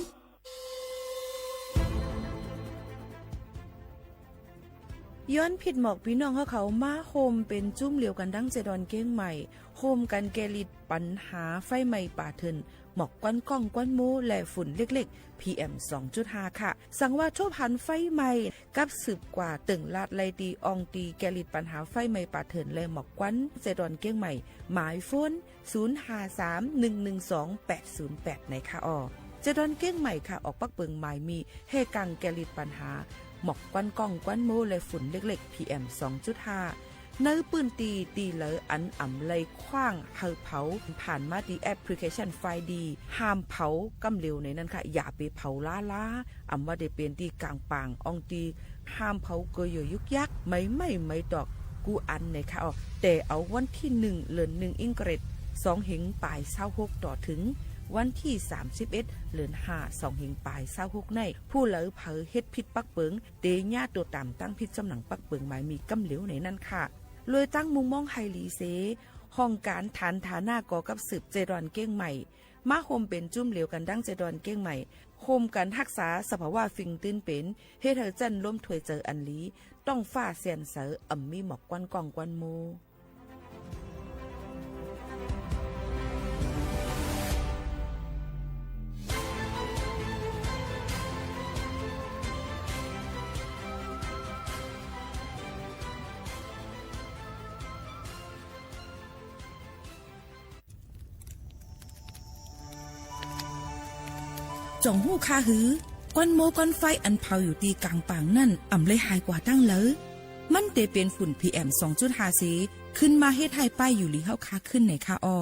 ย้อนผิดหมอกปี้น้องเฮาเขามาโฮมเป๋นจุ้มเหลียวกั๋นดั้งแจดอนเก้งใหม่ โฮมกั๋นแก้ฤทธิ์ปัญหาไฟไหม้ป่าเถื่อน หมอกควันก้องควันโม้และฝุ่นเล็กๆ พีเอ็ม สองจุดห้า ค่ะ สังว่าทบหันไฟไหม้ กับสืบกว่าเติ่งลาดไล่ตี้อ่องตี้แก้ฤทธิ์ปัญหาไฟไหม้ป่าเถื่อนและหมอกควันแจดอนเก้งใหม่ หมายโฟน ศูนย์ห้าสาม หนึ่งหนึ่งสอง แปดศูนย์แปด ในค่ะอ้อ แจดอนเก้งใหม่ค่ะ ออกปักเปิงหมายมีแห่ก้างแก้ฤทธิ์ปัญหา หมอกควันก้องควันโม้และฝุ่นเล็กๆ พีเอ็ม สองจุดห้า ในปื้นตี้ตี้เหลออันอ่ำไล่ขว้างหื้อเผา ผ่านมาตี้แอปพลิเคชันไฟดี ห้ามเผาก้ำเหลวในนั้นค่ะ อย่าไปเผาล้าๆ อ่ำว่าได้เป๋นตี้ก๋างป่างอ่องตี้ ห้ามเผาเกยอยุกยัก ไหม้ไหม้ไหม้ตอกกู้อันในค่ะอ้อ แต่เอาวันตี้หนึ่ง เดือนหนึ่งอิงเกรด สองเฮงป๋ายซาวหก ต่อเถิงวันตี้สามสิบเอ็ด เดือนห้า สองเฮงป๋ายซาวหก ใน ผู้เหลอเผลอเฮ็ดผิดปักเปิง เตเยียะตั๋วต๋ามตั้งผิดจ้ำหนังปักเปิงหมายมีก้ำเหลวในนั้นค่ะ เลยตั้งมุมมองหื้อหลีเส ห้องก๋านฐานฐานะก่อกับสืบแจดอนเก้งใหม่ มาโฮมเป๋นจุ้มเหลียวกั๋นดั้งแจดอนเก้งใหม่ โฮมกั๋นฮักษาสภาวะฟิงตื้นเป๋น เฮ็ดหื้อจั้นลมถ้วยเจิ่อันหลี ต๊องฟ้าแสนใส อ่ำมีหมอกควันก้องควันโม้ จ๋องฮู้คาหือ ควันโม้ควันไฟอันเผาอยู่ตี้ก๋างป่างนั้น อ่ำไล่หายกว่าตังเหลอ มันเตเป๋นฝุ่นพีเอ็ม สองจุดห้า เส ขึ้นมาเฮ็ดหื้อป้ายอยู่หลีเฮาคาขึ้นในค่ะอ้อ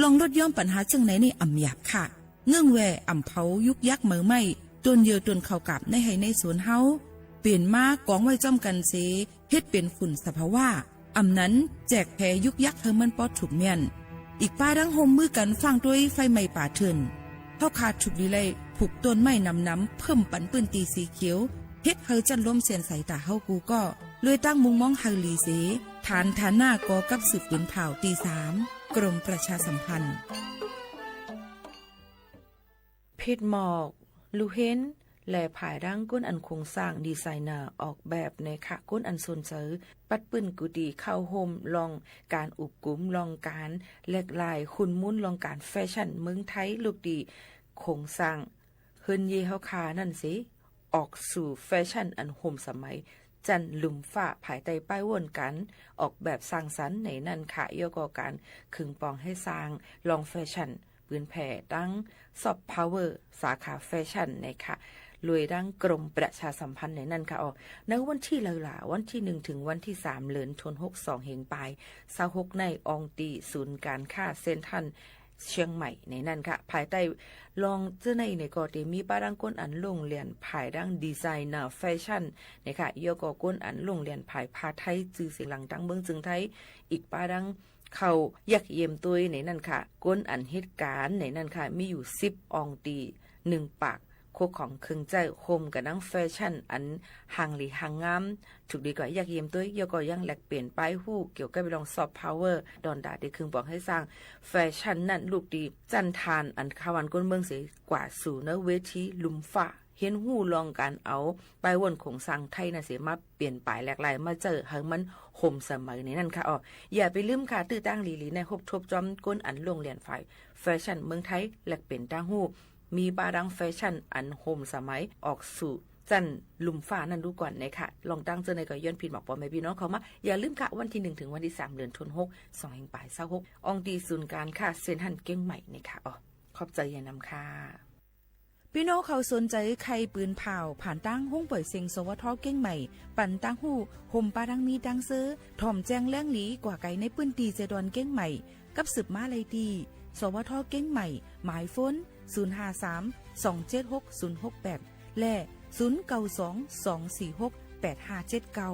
ลองลดย้อมปัญหาเจิ่งในนี่อ่ำหยาบค่ะ เงื่องแว่อ่ำเผายุกยักไหม้ไหม้ ต้นเยื่อต้นข้าวกาบในไฮ่ในสวนเฮา เป๋นมากองไว้จ้อมกั๋นเส เฮ็ดเป๋นฝุ่นสภาวะ อ่ำนั้นแจกแผยุกยักหื้อมันปอถูกเมี้ยน อีกป้าดั้งโฮมมือกั๋นฟ้างตวยไฟไหม้ป่าเถื่อน เฮาคาถูกดีไล่ผูกต้นไม้หนำๆ เพิ่มปันปื้นตี้สีเขียว เฮ็ดหื้อจั้นลมแสนใสต๋าเฮากู้ก่อ เลยตั้งมุมมองหื้อหลีเส ฐานฐานะก่อกับสืบปืนผ่าวตี้สาม กรมประชาสัมพันธ์ ผิดหมอก ลู่เห็น และผายดั้งก้นอันโครงสร้างดีไซเนอร์ออกแบบในค่ะ ก้นอันสนใจ๋ ปัดปื้นกู้ตี้เข้าโฮมล่องก๋านอุบกุ๋ม ล่องก๋านแหลกลาย ขุนมูลล่องก๋านแฟชั่นเมืองไทย ลูกตี้โครงสร้างเฮือนเยเฮาคานั้นเส ออกสู่แฟชั่นอันฮ่มสมัย จั้นลุ่มฟ้า ภายใต้ป้ายว่นก๋านออกแบบสร้างสรรค์ในนั้นค่ะ เยียะก่อก๋านเคิงปองหื้อสร้างล่องแฟชั่น ปืนแผ่ตั้งซอฟต์พาวเวอร์ สาขาแฟชั่นในค่ะ โดยดั้งกรมประชาสัมพันธ์ในนั้นค่ะอ้อ ในวันตี้ใดล่ะ วันตี้หนึ่งเถิงวันตี้สาม เดือนธันวาคม สองเฮงป๋ายซาวหก ในอ่องตี้ศูนย์ก๋านค้าเซ็นทรัล เชียงใหม่ในนั้นค่ะ ภายใต้ล่องเจ้าในนี่ก็เตมีป้าดั้งก้นอันลงเรียนผายดั้งดีไซเนอร์แฟชั่นในค่ะ เยียะก่อก้นอันลงเรียนผายผ้าไทยจื้อเสียงดังตังเมืองเจิงไทย อีกป้าดั้งเข้าเยียะเยี่ยมตวยในนั้นค่ะ ก้นอันเฮ็ดก๋านในนั้นค่ะ มีอยู่สิบอ่องตี้ หนึ่งปาก โคกของเคิงใจ๊ โฮมกั๋นดั้งแฟชั่นอันหางหลีหางงาม ถูกดีก่อเยียะเยี่ยมตวย เยียะก่อยังแลกเปลี่ยนป้ายฮู้เกี่ยวกับเรื่องซอฟต์พาวเวอร์ ดอนดาตี้เคิงปองหื้อสร้างแฟชั่นนั้น ลูกตี้จั้นทานอันคาวันก้นเมืองเส กว่าสู่ในเวทีลุ่มฟ้า เฮียนฮู้ล่องก๋านเอาป้ายว่นโครงสร้างไทยนั้นเส มาเปลี่ยนป๋ายแหลกลาย มาใจ๊หื้อมันฮ่มสมัยในนั้นค่ะอ้อ อย่าไปลืมค่ะ ตื้อตังหลีๆ ในฮบทบจ้อมก้นอันลงเรียนฝ่ายแฟชั่นเมืองไทย แลกเปลี่ยนตางฮู้ มีป้าดั้งแฟชั่นอันฮ่มสมัยออกสู่จั้นลุ่มฟ้านั้นดูก่อนในค่ะ ลองตั้งเจ้าในก็ย้อนผิดหมอกป้อแม่ปี้น้องเข้ามา อย่าลืมค่ะ วันตี้หนึ่งเถิงวันตี้สาม เดือนธันวาคม สองเฮงป๋ายซาวหก อ่องตี้ศูนย์ก๋านค้าเซ็นทรัลเชียงใหม่ในค่ะอ้อ ขอบใจ๋เยียะนำค่ะ ปี้น้องเขาสนใจ๋ใค่ปืนผ่าว ผ่านตางห้องป่วยเซ็ง สวท เชียงใหม่ ปันตางฮู้ ฮ่มป้าดั้งมีดั้งเซอ ถ่อมแจ้งแหลงหลีกว่าไก๋ในปื้นตี้แจดอนเชียงใหม่ กับสืบมาไล่ตี้ สวท เชียงใหม่ หมายโฟน ศูนย์ห้าสาม สองเจ็ดหกศูนย์หกแปด และ ศูนย์เก้าสอง สองสี่หก แปดห้าเจ็ดเก้า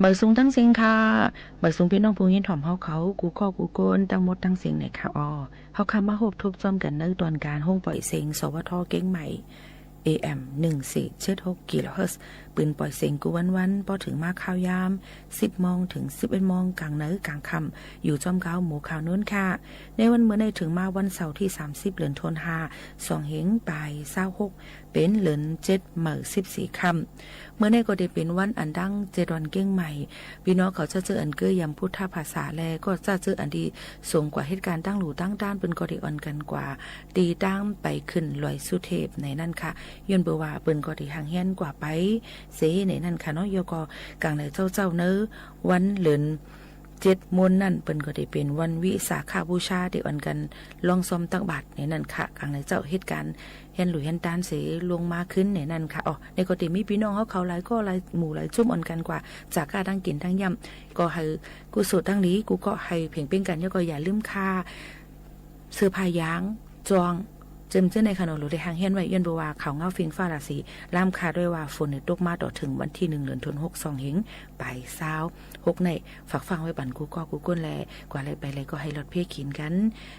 หมายสูงตังเสียงค่ะ หมายสูงปี้น้องผู้ยินถ่อมเฮาเขา กู้ก้อกู้ก้น ตังหมดตังเสียงหน่อยค่ะ อ้อ เฮาค่ะมาฮบทบจ้อมกั๋นในตอนก๋านห้องป่อยเสียง สวท เกียงใหม่ เอ เอ็ม หนึ่งสี่เจ็ดหก กิโลเฮิรตซ์ ปืนป่อยเสียงกู้วันๆ ปอเถิงมาข่าวยาม สิบโมงเถิงสิบเอ็ดโมง ก๋างในก๋างค่ำ อยู่จ้อมเก๊าหมู่ข่าวโน้นค่ะ ในวันเมื่อในเถิงมาวันเสาร์ตี้สามสิบ เดือนธันวา สองเฮงป๋ายซาวหก เป๋นเดือนเจ็ด ใหม่สิบสี่ค่ำ เมื่อในก็ได้เป๋นวันอันดังเจ็ดวันเกียงใหม่ ปี้น้องเขาเจ้าเจ้าอันเก้อยำพุทธภาษาแล ก็เจ้าเจ้าอันตี้สงกว่าเหตุก๋ารณ์ตั้งหลู่ตั้งต้าน เปิ้นก็ได้อ่อนกั๋นกว่า ตี้ตางไปขึ้นลอยสุเทพในนั้นค่ะ ย้อนเปื้อว่าเปิ้นก็ได้ห่างเฮี้ยนกว่าไปเสในนั้นค่ะเนาะ แล้วก็ก๋างในเจ้าเจ้าเนอะ วันเดือนเจ็ดโมนนั้น เปิ้นก็ได้เป๋นวันวิสาขบูชา ได้อ่อนกั๋นล่องซ่อมตักบาตรในนั้นค่ะ ก๋างในเจ้าเหตุก๋ารณ์ เฮี้ยนหลู่เฮี้ยนต้านเสลงมาขึ้นในนั้นค่ะ อ้อ ในก็ได้มีปี้น้องเฮาเขาหลายก้อหลายหมู่หลายจุ้มอ่อนกั๋นกว่า จากก้าตังกิ๋นตังย่ำ ก็หื้อกู้โสดตังหลี กู้ก็หื้อเพ่งเป้งกั๋น แล้วก็อย่าลืมค่ะ เสื้อผ้ายาง จ้อง เจิมเจ้าในค่ะเนาะ หลูได้ห่างเฮี้ยนไว้ ย้อนเปื้อว่าข่าวเหงาเฟียงฟ้าราศี ล่ามคาดไว้ว่าฝนเนี่ยตกมาต่อเถิงวันตี้หนึ่ง เดือนธันวา สองเฮงป๋ายซาวหกใน ฝากฟังไว้ปั๋นกู้ก้อกู้ก้นแล กว่าใดไปใดก็หื้อลอดเพ้อขีนกั๋น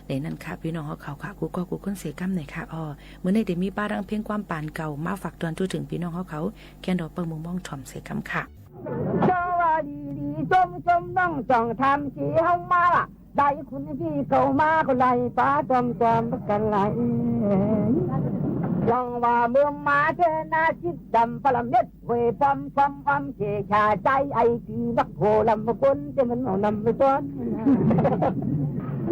ในนั้นค่ะ ปี้น้องเฮาเขาค่ะ กู้ก้อกู้ก้นเสก๋ำหน่อยค่ะ อ้อ เมื่อในได้มีป้าดังเพลงความปานเก่า มาฝากตอนจู้เถิงปี้น้องเฮาเขา แค่นดอกเปิ้งมุมมองถ่อมเสก๋ำค่ะ เจ้าว่าดีดี ชมชมน้องจ้องทำสีเฮามาล่ะ ได้คุณพี่เข้ามาก็ไล่ป้าตอมตอมกันหลาย ลองว่าเมืองมาเทนาจิตดำปรเม็ด ห้วยป้อม ป้อม ป้อม เจชาใจไอ้ปีบักโหลำก้น แต่มันเอานำไปต้อน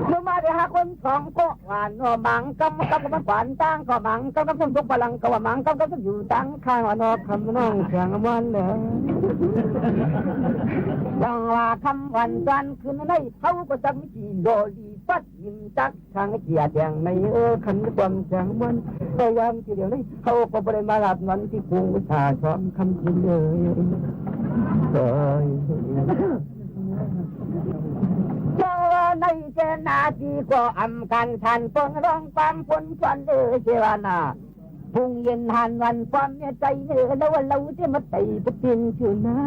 เมื่อมาได้หาคนสองก็หวานนอมังกำกำกำมันขวานตั้งก็มังกำกำสมทุกพลังก็ว่ามังกำกำสมอยู่ตั้งข้างว่านอกคำน้องเสียงมันเลย ต้องว่าคำวันตอนคืนในเขาก็จะมีกี่โดดีปัดยิมจัก ทางเจียแดงในเออ คันความแสงมัน พยายามทีเดียวนี้ เขาก็บ่ได้มาหลับนอนตี้กรุงอุตส่าห์ซ้อมค่ำคืนเลย เอ้ย เจ้าในเจนาทีก็อำกันทันเปิ้งร้องความฝนควันเออ เจวานา พุงเย็นหันวันความเมียใจเออ แล้วว่าเราจะมาไต่ปะตินชื่อนา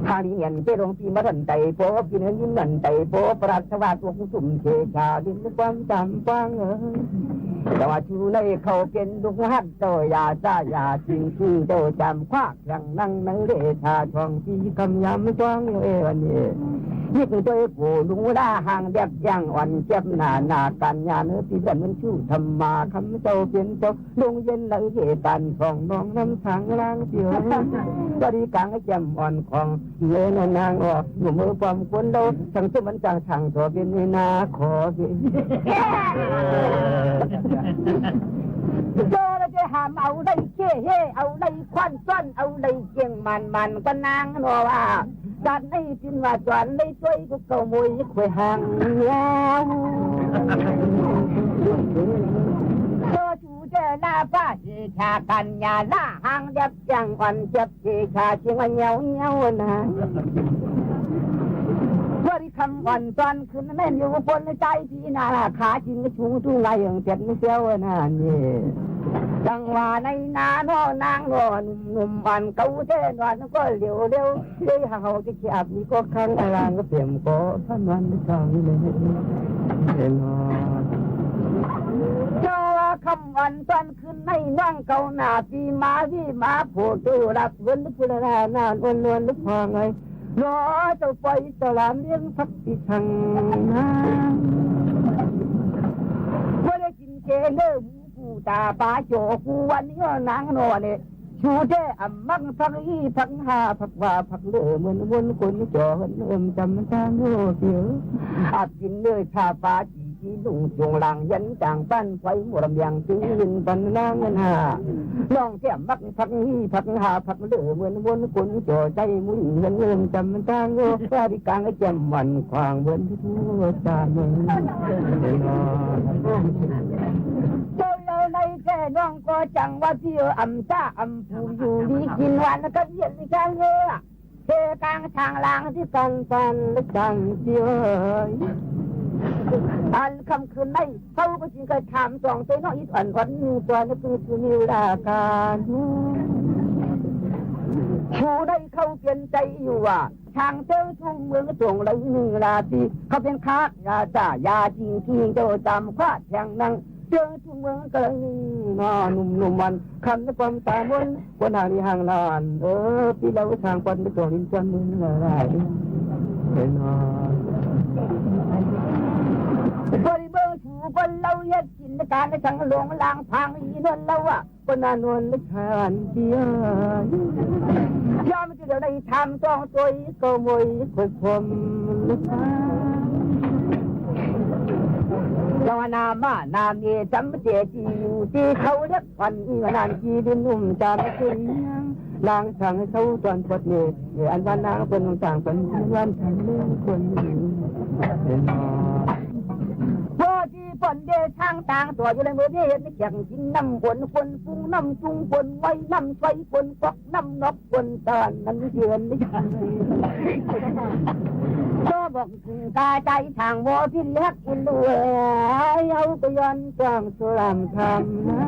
ทางนี้เห็นเจ้าหลวงพี่มาทันไต่ พอกินเงินนั่นไต่ พอปราศวาสตัวกุสุมเทชา ดินความจำฟังเออ แต่ว่าชูในเขาเป็นลูกหักเจ้าอย่าซ่าอย่าจริงจริงเจ้าจำควักอย่างนั่งในเรชาช่องที่คำยำช่องเอวันนี้ นี่คือตัวผู้ลุงล่าห่างแดบย่างอ่อนเจ็บหนาหนากันยาเนื้อที่เพื่อนมันชู้ธรรมาคำเจ้าเป็นเจ้า ลงเย็นไหลเหตุการณ์ของน้องน้ำทางล่างเสียว บริกลางแจ่มอ่อนของเงินนางออกอยู่มือความคนเราทั้งสมันจังทางตัวเป็นในนาขอสิ โจรจะหามเอาได้เจ้เฮเอาได้ควันซ้อนเอาได้เก่งมันมันก็นางนอว่า สัตว์ในจินว่าสอนในช่วยกูเก่ามุยควยหางยาว โจจูเจอหน้าป้าเจชากันยาหน้าหางเด็บยังอ่อนเจ็บเจชาเชียงว่าเงี้ยวเงี้ยวนะ เพื่อที่คำอ่อนตอนคืนแม่นอยู่บนใจที่นาราคาจินกระชูตู้ไงอย่างเจ็ดไม่เสียวนะนี่ จังหวะในนาโนนางโนหนุ่มหนุ่มอ่อนเก่าเท่นอนก็เหลียวเร็ว เฮ้ย เฮาจะขี้อับนี่ก็ครั้งอารางก็เตรียมก็พระนอนไม่ต้องเลยเนาะ เจ้าว่าคำวันตอนคืนในน้องเก่าหน้าปีมาที่มาโผล่ตัวรักเวินพุทธนาหน้านวลนวลลูกพองเลย รอเจ้าปอยเจ้าหลานเลี้ยงพักปีทางนา บ่ได้กินเจเลิก ผู้ตาปาโจกูวันนี้นางนอนเนี่ย ชูเจ้อำมักพักอี้พักหาพักว่าพักเลือเหมือนวนคนจ่อเหินเอิมจำทางโลกเดียว อับกินเลยชาปาจีจีลุงจงหลังยันต่างบ้านไฟหมดเมียงตีวินปันนางเงินหา น้องแก้มมักพักอี้พักหาพักเลือเหมือนวนคนจ่อใจมุ้ยเหินเอิมจำทางโลก ว่าที่กลางไอ้แจ่มหวันขวางเหมือน เจ้าเล่าในแก่น้องก็จังว่าที่เอออำซ่าอำผู้อยู่ดีกินหวานกับเย็นกันเออเทกลางทางลางที่ฟันฟันและจังที่เอ้ย อันค่ำคืนในเขาก็จึงกระถามสองตัวน้องอีกอ่อนอ่อนหนึ่งตัวนึกถึงสุนิราการ ผู้ใดเขาเปลี่ยนใจ๋อยู่ว่า ช่างเติงทุ่งเมืองตรงไหลนึ่งราตรี เขาเป๋นข้าราชายาจริงๆ เจ้าต๋ามคว้าแทงนัง เติงทุ่งเมืองกะไหลนึ่งหน่อ หนุ่มๆ วัน คำในความต๋ามน คนห่างนี่ห่างหลาน เออ ปี้เล่าทางควันไปต๋วงดินควันเมืองหลายๆ เห็นหนอ บริเวณถูกคนเล่าเฮ็ดกิ๋นก๋านในสังหลงลางพางอีนวลเล่าอะ คนอานนท์และชาญเจีย ยามที่เดียวได้ทำต้องตวยก็มวยคนชม เจ้านามานาเมจำเจดีอยู่ตี้เขาเรียกวันอีวันนานจีดินอุ้มจามเชียง นางสั่งให้เขาตอนปดเนตร อันว่านางเปิ้นต่างเปิ้นวันทางเรื่องคน เห็นหนอ ว่าตี้เปิ้นเดทางต่างตั๋วอยู่ในเมืองนี้เห็นแข่งกิ๋นน้ำฝน ฝนปุงน้ำจุง ฝนไว้น้ำใส ฝนก๊อกน้ำนอก ฝนตานนั้นเดือนนี้ ก็บอกถึงกาใจทางบ่พินแลกอินด้วย เอาก็ย้อนกว้างสุรามธรรมนะ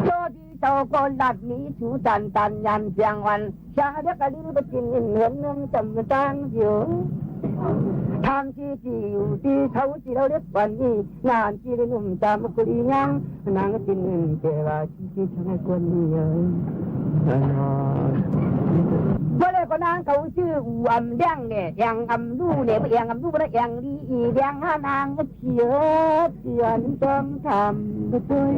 โตดีเจ้าก็ลัดหนีสู่ตันตันยันเสียงวัน ชาเรียกกะลือไปกินอินเหมือนเมืองจำตั้งอยู่ ทางที่ที่อยู่ที่เขาที่เราเรียกวันนี้ นานที่ได้หนุ่มตามกุลียัง นางกินอินแต่ว่าที่ที่ทางคนนี้เอ่ย ว่าแล้วก็นางเขาจื้ออู่อำเลี้ยงเนี่ย แองอำลู่เนี่ย แองอำลู่นะ แองลีอีแดงห้านางก็เสียเสียนต้องทำไปด้วย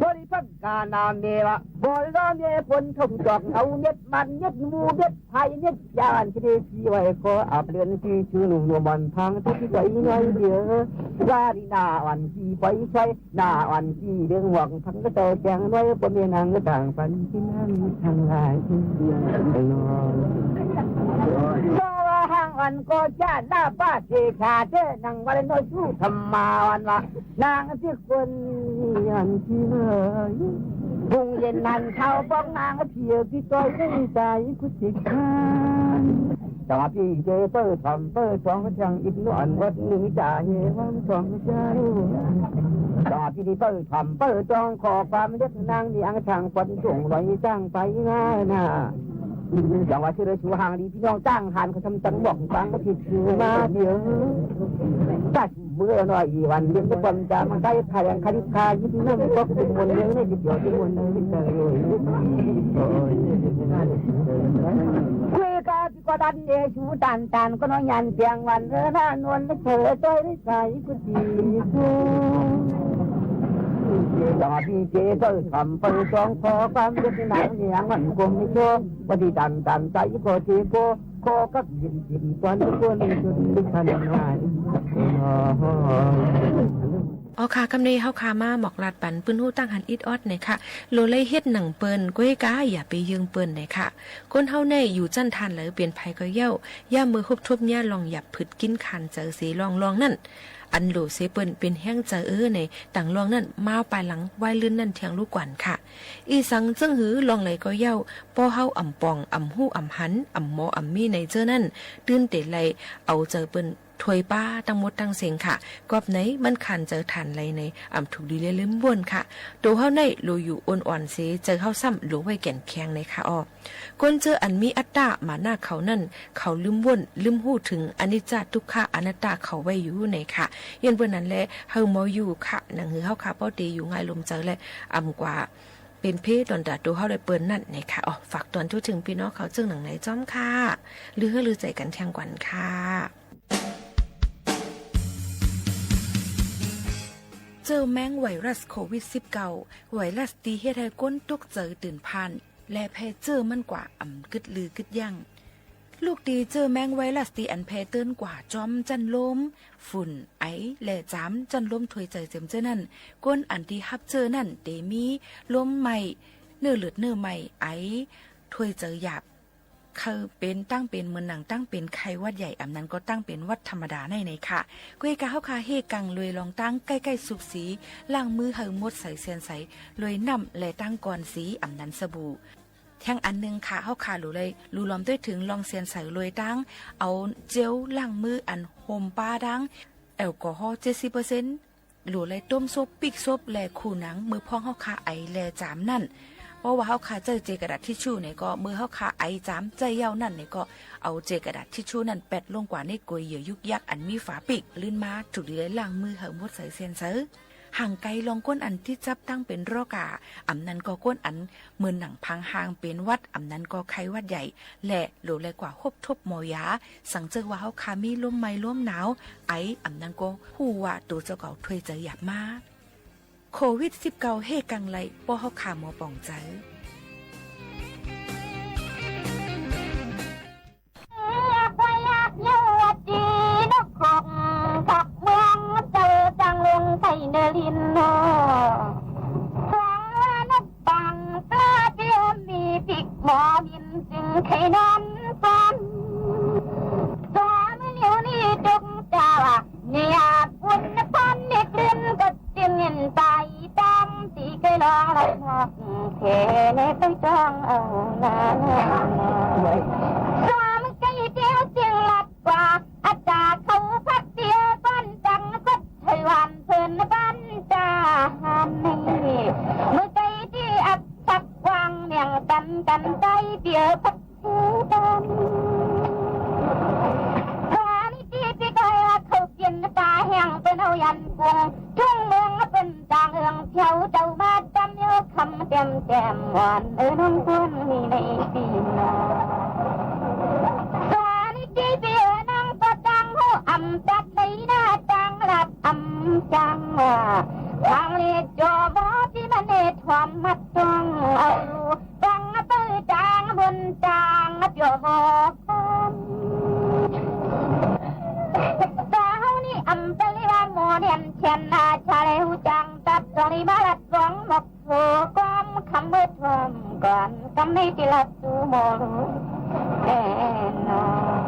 บริพัก กานาเมวะ บ่รอเมฝนทมจอก เอาเม็ดมันเม็ดหมูเม็ดไผ่เม็ดยานที่ได้สีไว้ขออับเรือนที่ชื่อหนุ่มหนวมอ่อนพังที่ไหวน้อยเดียว ว่าดีหน้าอ่อนที่ปล่อยช่วย หน้าอ่อนที่เดืองหมวกพังก็เจ้าแจงน้อย พ่อแม่นางก็ต่างฝันที่นั่งทางหลายที่นอน เพราะว่าห้างอ่อนก็จะลาบาเทชาเจ้นางวันน้อยสู้ธรรมาวันละ นางที่คนอันที่เมื่อย พุงเย็นนั้นเช้าบอกนางเพียพี่ต้อยได้ตายกุฏิคาน ต่อพี่เจเปิ้ลถ่อมเปิ้ลสองก็ช่างอิดนอนวัดหนึ่งจ่าเฮวังสองจ่าลูก ต่อพี่ดีเปิ้ลถ่อมเปิ้ลจองขอความเรียกนางมีอังช่างฝนส่งลอยจ้างไปง่ายนะ จังหวะที่เราชูห่างดีพี่น้องจ้างหันเขาทำจังบอกฟังก็ผิดคือมาเดียว ตัดเมื่อหน่อยอีวันเรียกความจามาใกล้พายังคณิตคายิบนั่งก็เป็นมวลเรื่องในจิตเดียวที่มวลเรื่องเจอเลย คุยกาพี่ก็ดันเดชูตันตันก็น้อยยันเตียงวันเออหน้านวลไม่เฉยต้อยได้ใสกุฏิกู ต่อพี่เจเปิ้ลถ่อมเปิ้ลสองขอความเรียกนางเหนียงมันคงไม่โชค ปฏิตันตันใจก็ทีโก ขอกับยินยินตอนคนจนลุกทันหาย อ๋อค่ะ กำนี้เฮาค่ะมาหมอกลาดปันปื้นฮู้ตั้งหันอิดออดหน่อยค่ะ โลเลยเฮ็ดหนังเปิ้น ก้วยกาอย่าไปเยืองเปิ้นหน่อยค่ะ คนเฮาในอยู่จั้นทานเหลอเปลี่ยนภัยก็เย้า ย่ามือฮุบทบเนี้ยลองหยับผึดกินขานเจอเสลองลองนั่น อันโหลเสเปิ้นเป๋นแฮงเจอเออในต่างลองนั่นมาปายหลังไหว้ลื่นนั่นเทียงลูกกวนค่ะ อีสังเจิ่งหือลองไหลก็เย้า ป้อเฮาอ่ำป่อง อ่ำฮู้ อ่ำหัน อ่ำหมอ อ่ำมีในเจ้อนั่น ตื้นเต๋ไลเอาเจอเปิ้นถวยป้าตั้งหมดตั้งเสียงค่ะ กอบไหนมันขานเจอฐานไหลใน อ่ำถูกดีเลียลืมบ้วนค่ะ โตเฮาในโหลอยู่อ่อนๆเส เจอเฮาซ้ำโหลไหว้แก่นแข็งในค่ะออ คนเจออันมีอัตตามานะเขานั่น เขาลืมว่น ลืมฮู้ถึงอนิจจาทุกขาอนัตตาเขาไว้อยู่ไหนค่ะ ย้อนเปิ้นนั้นแล เฮาหมออยู่ค่ะ หนังหือเฮาค่ะ ป้อเตอยู่ง่ายลมเจอและอ่ำกว่า เป๋นเพตอนตาโตเฮาได้เปิ้นนั่นไหนค่ะ อ๋อ ฝากตอนทู่ถึงปี้น้องเขาเจิ่งหนังไหนจ้อมค่ะ ลือเฮือลือใจ๋กั๋นแทงกวันค่ะ เจ้อแม้งไวรัสโควิดสิบเก้า ไวรัสตี้เฮ็ดหื้อคนตกใจ๋ตื่นพล่าน และแพร่เจื้อมันกว่าอ่ำกึ๊ดลือกึ๊ดยั้ง ลูกตี้เจื้อแม้งไวรัสตี้อันแพร่เตื้อนกว่าจ้อมจั้นลม ฝุ่น ไอ และจามจั้นลมถวยใจ๋เจ็มเจื้อนั้น คนอันตี้ฮับเจื้อนั้นเต๋มีลมไหม้ เนื้อเลือดเนื้อไหม้ ไอ ถวยใจ๋หยาบ คือเป๋นตั้งเป๋นเหมือนหนังตั้งเป๋นไข้หวัดใหญ่ อ่ำนั้นก็ตั้งเป๋นหวัดธรรมดาในในค่ะ ก้วยกาเฮาค่ะเฮกังลวยลองตั้งใก้ๆสุกสี ล้างมือหื้อหมดใสแซนใส ลวยน้ำและตั้งก้อนสี อ่ำนั้นสบู่ แทงอันนึ่งค่ะ เฮาค่ะหลูเลย หลูลอมด้วยถึงลองแซนใสลวยตั้ง เอาเจลล้างมืออันห่มป้าดัง แอลกอฮอล์เจ็ดสิบเปอร์เซ็นต์ လူได้ต้มซบ ปิ๊กซบ และคูหนัง เมื่อพ้องเฮาข้าไอและจามนั้น เพราะว่าเฮาข้าใจ๊เจกระดาษทิชชู่เนี่ยก็ เมื่อเฮาข้าไอจามใจ๊เย้านั้นเนี่ยก็ เอาเจกระดาษทิชชู่นั้นแปดลงกว่าในก๋วยเหยื่อยุกยักอันมีฝาปิ๊ก ลื่นมาถูดีและล้างมือหื้อหมดใสเสี้ยนใส ห่างไกลลองก้นอันติดจับตั้งเป๋นโรคา อำนั้นก็ก้นอันเหมือนหนังผางห่างเป๋นหวัด อำนั้นก็ไข้หวัดใหญ่ และลูได้กว่าฮบทบหมอยา สังเจิกว่าเฮาข้ามีลมไหม้ลมหนาว ไอ อำนั้นก็ฮู้ว่าตั๋วเจ้าเก่าถ้วยใจ๋หยาบมาก โควิดสิบเก้า เฮกังไหล ป้อเฮาข้ามัวป๋องใจ๋ อยากไปอยากอยู่วัดดีนกขก ขับเมืองเจอจังลงไข่เนรินโน หวังว่านกปังปลาเทียมมีปิ๊กหมอมินจึงไข่นอนฟัน ตัวมื้อเหลียวนี้จงจ่าว่า เนี่ยบุญพรในคลื่นก็ เตียนเงินตายตามตี้เคยลองละหมอก เขในไปต้องเอานานา สวมไก่เตียวเสียงลัดกว่า อัตตาเขาพัดเตียบ้านจังกดไทยวันเพิ่นบ้านจาหันนี่ เมื่อไก่ตี้อับสักวางเมียงตันกันไก่เตียวพัด สวามิตี้ปี้ก้อยว่าเขาเปลี่ยนตาแห้งเปิ้นเอายันกุง ทุ่งเมืองเปิ้นต่างเอืองเที่ยวเจ้ามาจำเยาะคำแจ่มแจ่มหวานเออน้องคนนี้ในปีน้อง สวามิตี้ปี้เออน้องก็จังหูอำจัดในหน้าจังหลับอำจังว่า ทางเลจอมอตี้มันเนทวมมัดต้องเอา ตังเปิ้นจางบนจางเปียวหมอคำ ตาเฮานี่อำเปิ้นว่าหมอเนี่ยแขนนาชาเลหูจังตัดตรงนี้มาลัดสองหมอกโผก้อมคำเมื่อทวมก่อนกำนี้ตี้ลัดสู่หมอรู้แน่นอน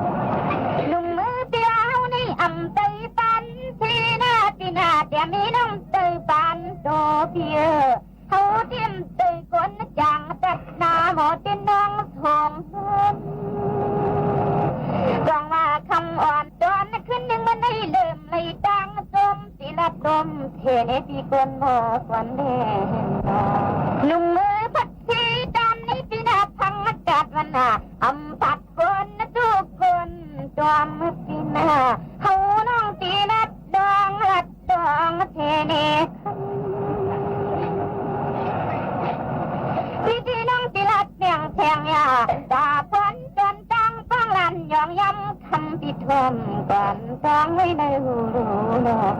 หนุ่มมือตี้เฮานี่อำเปิ้นปันที่หน้าตี้หน้าแต่มีน้องเปิ้นปันโตเปีย เขาเตรียมเตยก้นจางตัดหน้าหมอเต้นน้องทองเฮิรน จองว่าคำอ่อนตอนคืนนึ่งมันได้เริ่มไล่ตางส้มตี้ละต้มเทในตี้ก้นหมอควันแดง หนุ่มมือพัดสีดำในตี้หน้าพังอากาศวันหน้า อำพัดก้นทุกคนตวมตี้หน้า เขาน้องตี้นัดดองลัด ตองเทเน ตี้ตี้น้องตี้ลัดเมียงแทงยา ตาปอนจนตังป้องลันยองยำคำปิดทวมก่อนตองไว้ในหูรู้นอน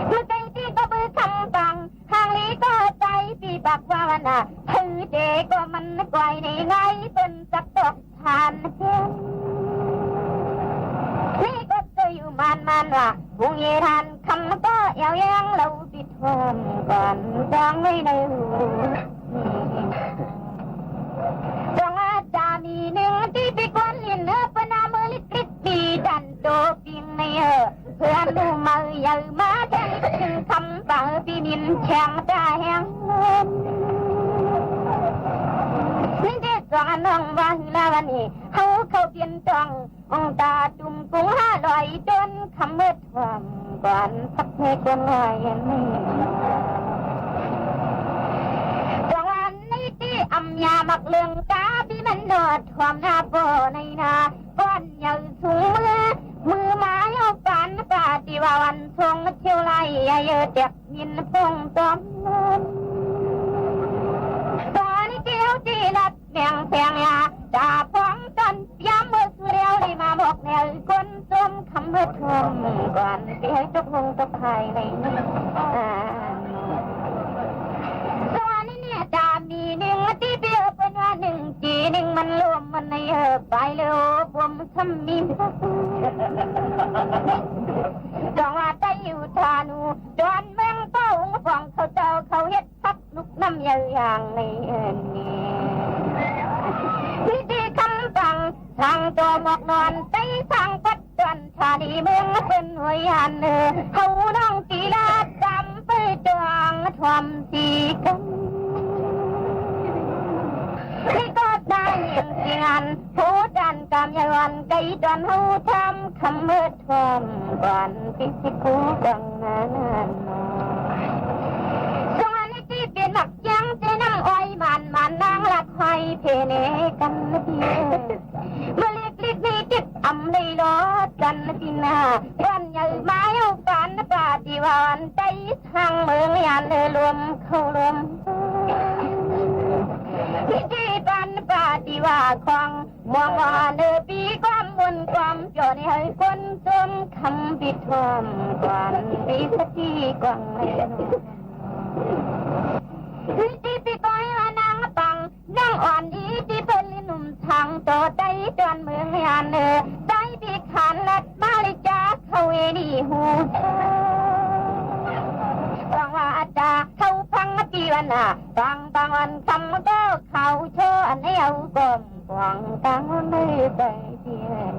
เมื่อไก่ตี้ก็บือคำปัง ทางนี้ก็ใจ๋ปี้ปากว่าวันน่ะ ถือเจก็มันก้อยในไงเปิ้นสักตอก ทานเช่น นี่ก็เตยอยู่มานมานว่า บุงเยทานคำก็แอวแยงเราปิดทวมก่อนจองไว้ในหู จองว่าจะมีนึ่งตี้ปี้กวนลินเออปนามือลิกลิกปีดันโตปิงในเออ เปื้อนดูเมาใหญ่มาแทงจึงคำเป๋าปี้นินแฉงตาแหงเงิน นี่เด็กสองน้องว่าหือลาวันนี้ เขาเข้าเปลี่ยนตอง องค์ตาตุ่มกุงห้าร้อยจนคำมืดท่วมก่อนสักเมฆวันลอยนี่ สองวันนี้ตี้อำยามักเรื่องตาปี้มันนอดท่วมหน้าโปในนา ก้อนใหญ่สูงมือ มือหมาเย้าปานป่าตี้ว่าวันทรงเที่ยวไล่เยอะแตกมินพงตอมเงิน ตอนนี้เที่ยวตี้ลัดแบ่งแผงยา ตาพองตอนยามเมื่อสุดแล้วได้มาบอกแนวก้นส้มคำเมื่อท่วมก่อนตี้ให้ตกลงตกไทยในนี้ อ่า สวรรค์นี่เนี่ย ตามีนึ่งตี้เปียวเปิ้นว่านึ่งจีนึ่งมันลมมันในเออไปเร็วบ่มคำมี จองว่าใต้อยู่ธานู ดอนเมืองเป้าองค์ของเขาเจ้าเขาเฮ็ดพักลูกน้ำใหญ่อย่างในเอิ้นนี่ วิธีคำสั่ง ทางตัวหมอกนอนใต้ทางปัด ตอนธานีเมืองเปิ้นหวยหันเออ เขาน้องตีลาดจำไปจวงทวมสีกัน นี่ก็ได้ยินเสียงอันผู้จั กำใหญ่วันไกลตอนเฮาทำคำเมิดความก่อนปิดสิกูบังนานนอ ส่วนตี้เป๋นหมากเยียงเจ๊น้ำอ้อยหมาน หมานนางลัดห้อยเพ่เนกั๋นนะตี้ เมื่อเล็กๆ นี้ติดอำเลยรอดกั๋นนะตี้นา บ้านใหญ่ไม้เอาปานป่าตี้ว่าอันใต้ทางเมืองยานเออรวมเข้ารวม ตี้ปานป่าตี้ว่าของ มองว่าเนอปีความมนต์ความจ่อนี่หื้อคนจมคำปิดทอมกว่านปีสติกว่างแลนอ ตี้ปีก้อยว่านางปัง นางอ่อนดีตี้เปิ้นลิหนุ่มสังต่อใต้จวนเมืองยานเนอ ใต้ปีขานลัดมาลิจาเข้าเวนีหู หวังว่าอาจจะเข้าฟังตี้วันน่ะ บาง บางวันคำก็เขาโชว์อันแนวกลม หวังตังในใบเดียว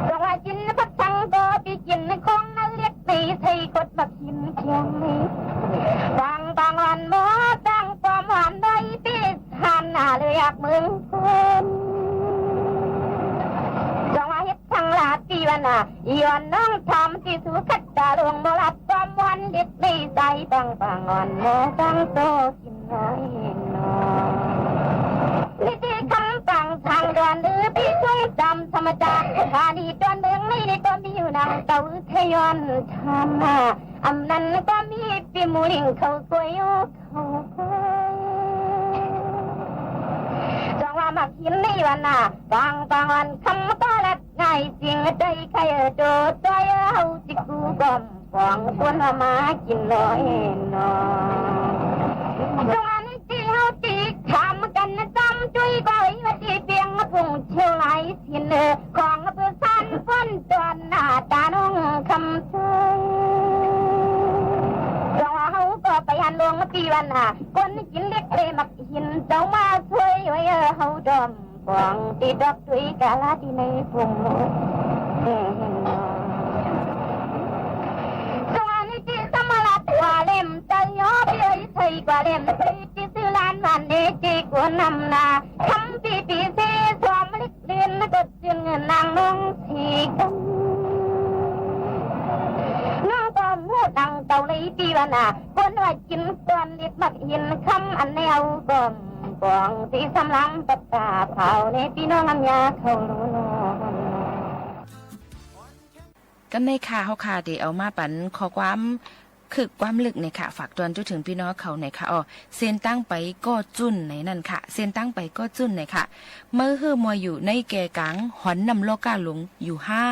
หวังว่ากินผักสังก็ไปกินของนั้นเล็กในใส่ขดบักหินเคียงนี้ บาง บางวันหมอตั้งความหวานได้ปีหันหน้าเลยอยากเมืองคน หวังว่าเฮ็ดสังลาตี้วันน่ะ ย้อนน้องทำตี้สุขัดตาลงบ่รับความหวานเด็ดในใส บาง บางวันหมอตั้งโต กินน้อยน้อย นิติคำปังทางด่วนหรือพี่ช่วยจำธรรมจักรสถานีดอนเมืองในนี่ก็มีอยู่นางเต้าไทยอนธรรมะ อำนั้นก็มีปีหมู่ลิงเขากวยเขากวย จงว่ามักหินในวันน่ะ บาง บางวันคำก็ลัดง่ายจริง ใจใครเออโตตัวเฮาสิกูกอม ของคนว่ามากินลอยนอ ส่วนตี้เฮาตี้ถามกั๋นนะ จำจุ้ยก้อยว่าตี้เปียงมาปุ่งเที่ยวหลายสินเออ ของเปื้อสานฝนตอนหน้าตาน้องคำช่วย ส่วนเฮาก็ไปหันลวงมาตี้วันน่ะ คนกินเล็กเลยมักหินเจ้ามาช่วยไว้เออ เฮาดอม ของตี้ดอกจุ้ยกาลาตี้ในปุ่งโลก ส่วนตี้สมรัตน์กว่าเล่ม เจ้ายอดเย้ยใส่กว่าเล่ม ตี้ตี้ซื้อล้านวันเนตี้กวนนำนา คำปี๋ปี๋เซสวมลิกเดือนกดจืนเงินนางน้องสีกัน น้องก็มูดดังเต่าเลยตี้วันน่ะ คนว่ากินก่อนลิดมักหินคำอันแนวกลม ปองสีสำลังปัตตาเผาในพี่น้องอำยาเขารู้นอน กั๋นในค่ะ เฮาค่ะ เดี๋ยวเอามาปันข้อความคึกความลึกในค่ะ ฝากตวนจุเถิงพี่น้องเขาในค่ะ อ้อ เส้นตางไปก้อจุ้นในนั่นค่ะ เส้นตางไปก้อจุ้นในค่ะ เมื่อเฮ่อมัวอยู่ในแก่ก๋างหอนน้ำลอก้าหลงอยู่ห้า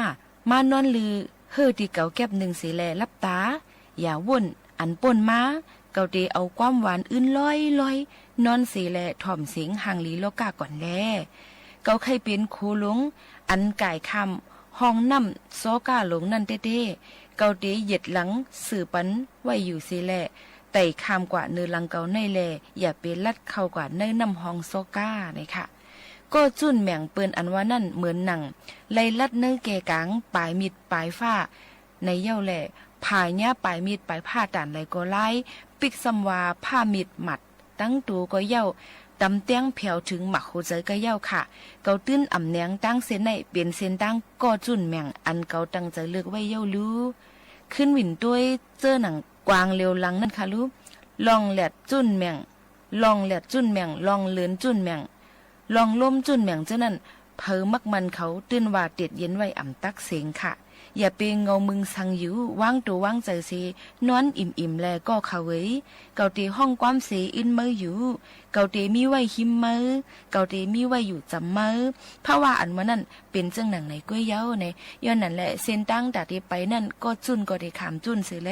มานอนลือ เฮ่อตี้เก๋าแก๊บนึ่งเสียแลหลับตา อย่าว่น อันป้นมา เก๋าเต๋เอาความหวานอื้นลอยๆ นอนเสียแลถ่อมเสียงห่างหลีลอก้าก่อนแล เก๋าใค่เป๋นโขหลง อันก่ายข้ามห้องน้ำซอก้าหลงนั่นเต๊ๆ เก๋าเต๋เหยียดหลังสืบปันไว้อยู่เสียแล ไต่ข้ามกว่าเนือหลังเก๋าในแล อย่าไปลัดเข้ากว่าในน้ำห้องซอก้าในค่ะ ก้อจุ้นแหม่งเปิ้นอันว่านั่นเหมือนหนัง ไล่ลัดในแก่ก๋างป๋ายมิดป๋ายผ้า ในเย้าแล ผ่าเยียะป๋ายมิดป๋ายผ้าตานใดก็ไล่ ปิ๊กซ้ำว่าผ้ามิดมัด ตึงตั๋วก็เย้า ตำแต๊งแผวเถิงหมักหัวใจ๋ก็เย้าค่ะ เก๋าตื้นอ่ำแหนงตางเส้นในเป๋นเส้นตางก้อจุ้นแหม่งอันเก๋าตั้งใจ๋เลือกไว้เย้าลู่ ขึ้นหวินตวยเจ้อหนังกวางเหลียวหลังนั่นค่ะลู่ ล่องแหลดจุ้นแหม่ง ล่องแหลดจุ้นแหม่ง ล่องเลินจุ้นแหม่ง ล่องลมจุ้นแหม่งเจ้านั้น เผอมักมันเขาตื้นว่าเตียดเย็นไว้อ่ำตั๊กเสียงค่ะ อย่าเปเงามึงสังอยู่ วางตั๋ววางใจ๋เส นอนอิ่มๆ แลก้อเขาเอ๋ย เก๋าเต๋ฮ้องความเสอิ้นเมออยู่ เก๋าเต๋มีไว้ฮิมเมอ เก๋าเต๋มีไว้อยู่จ๋ำเมอ เพราะว่าอันว่านั่นเป๋นเจิ่งหนังในก้วยเย้าใน ย้อนนั้นแหละ เส้นตางต๋าเต๋ไปนั่น ก้อจุ้นก็เต๋ข้ามจุ้นเสียแล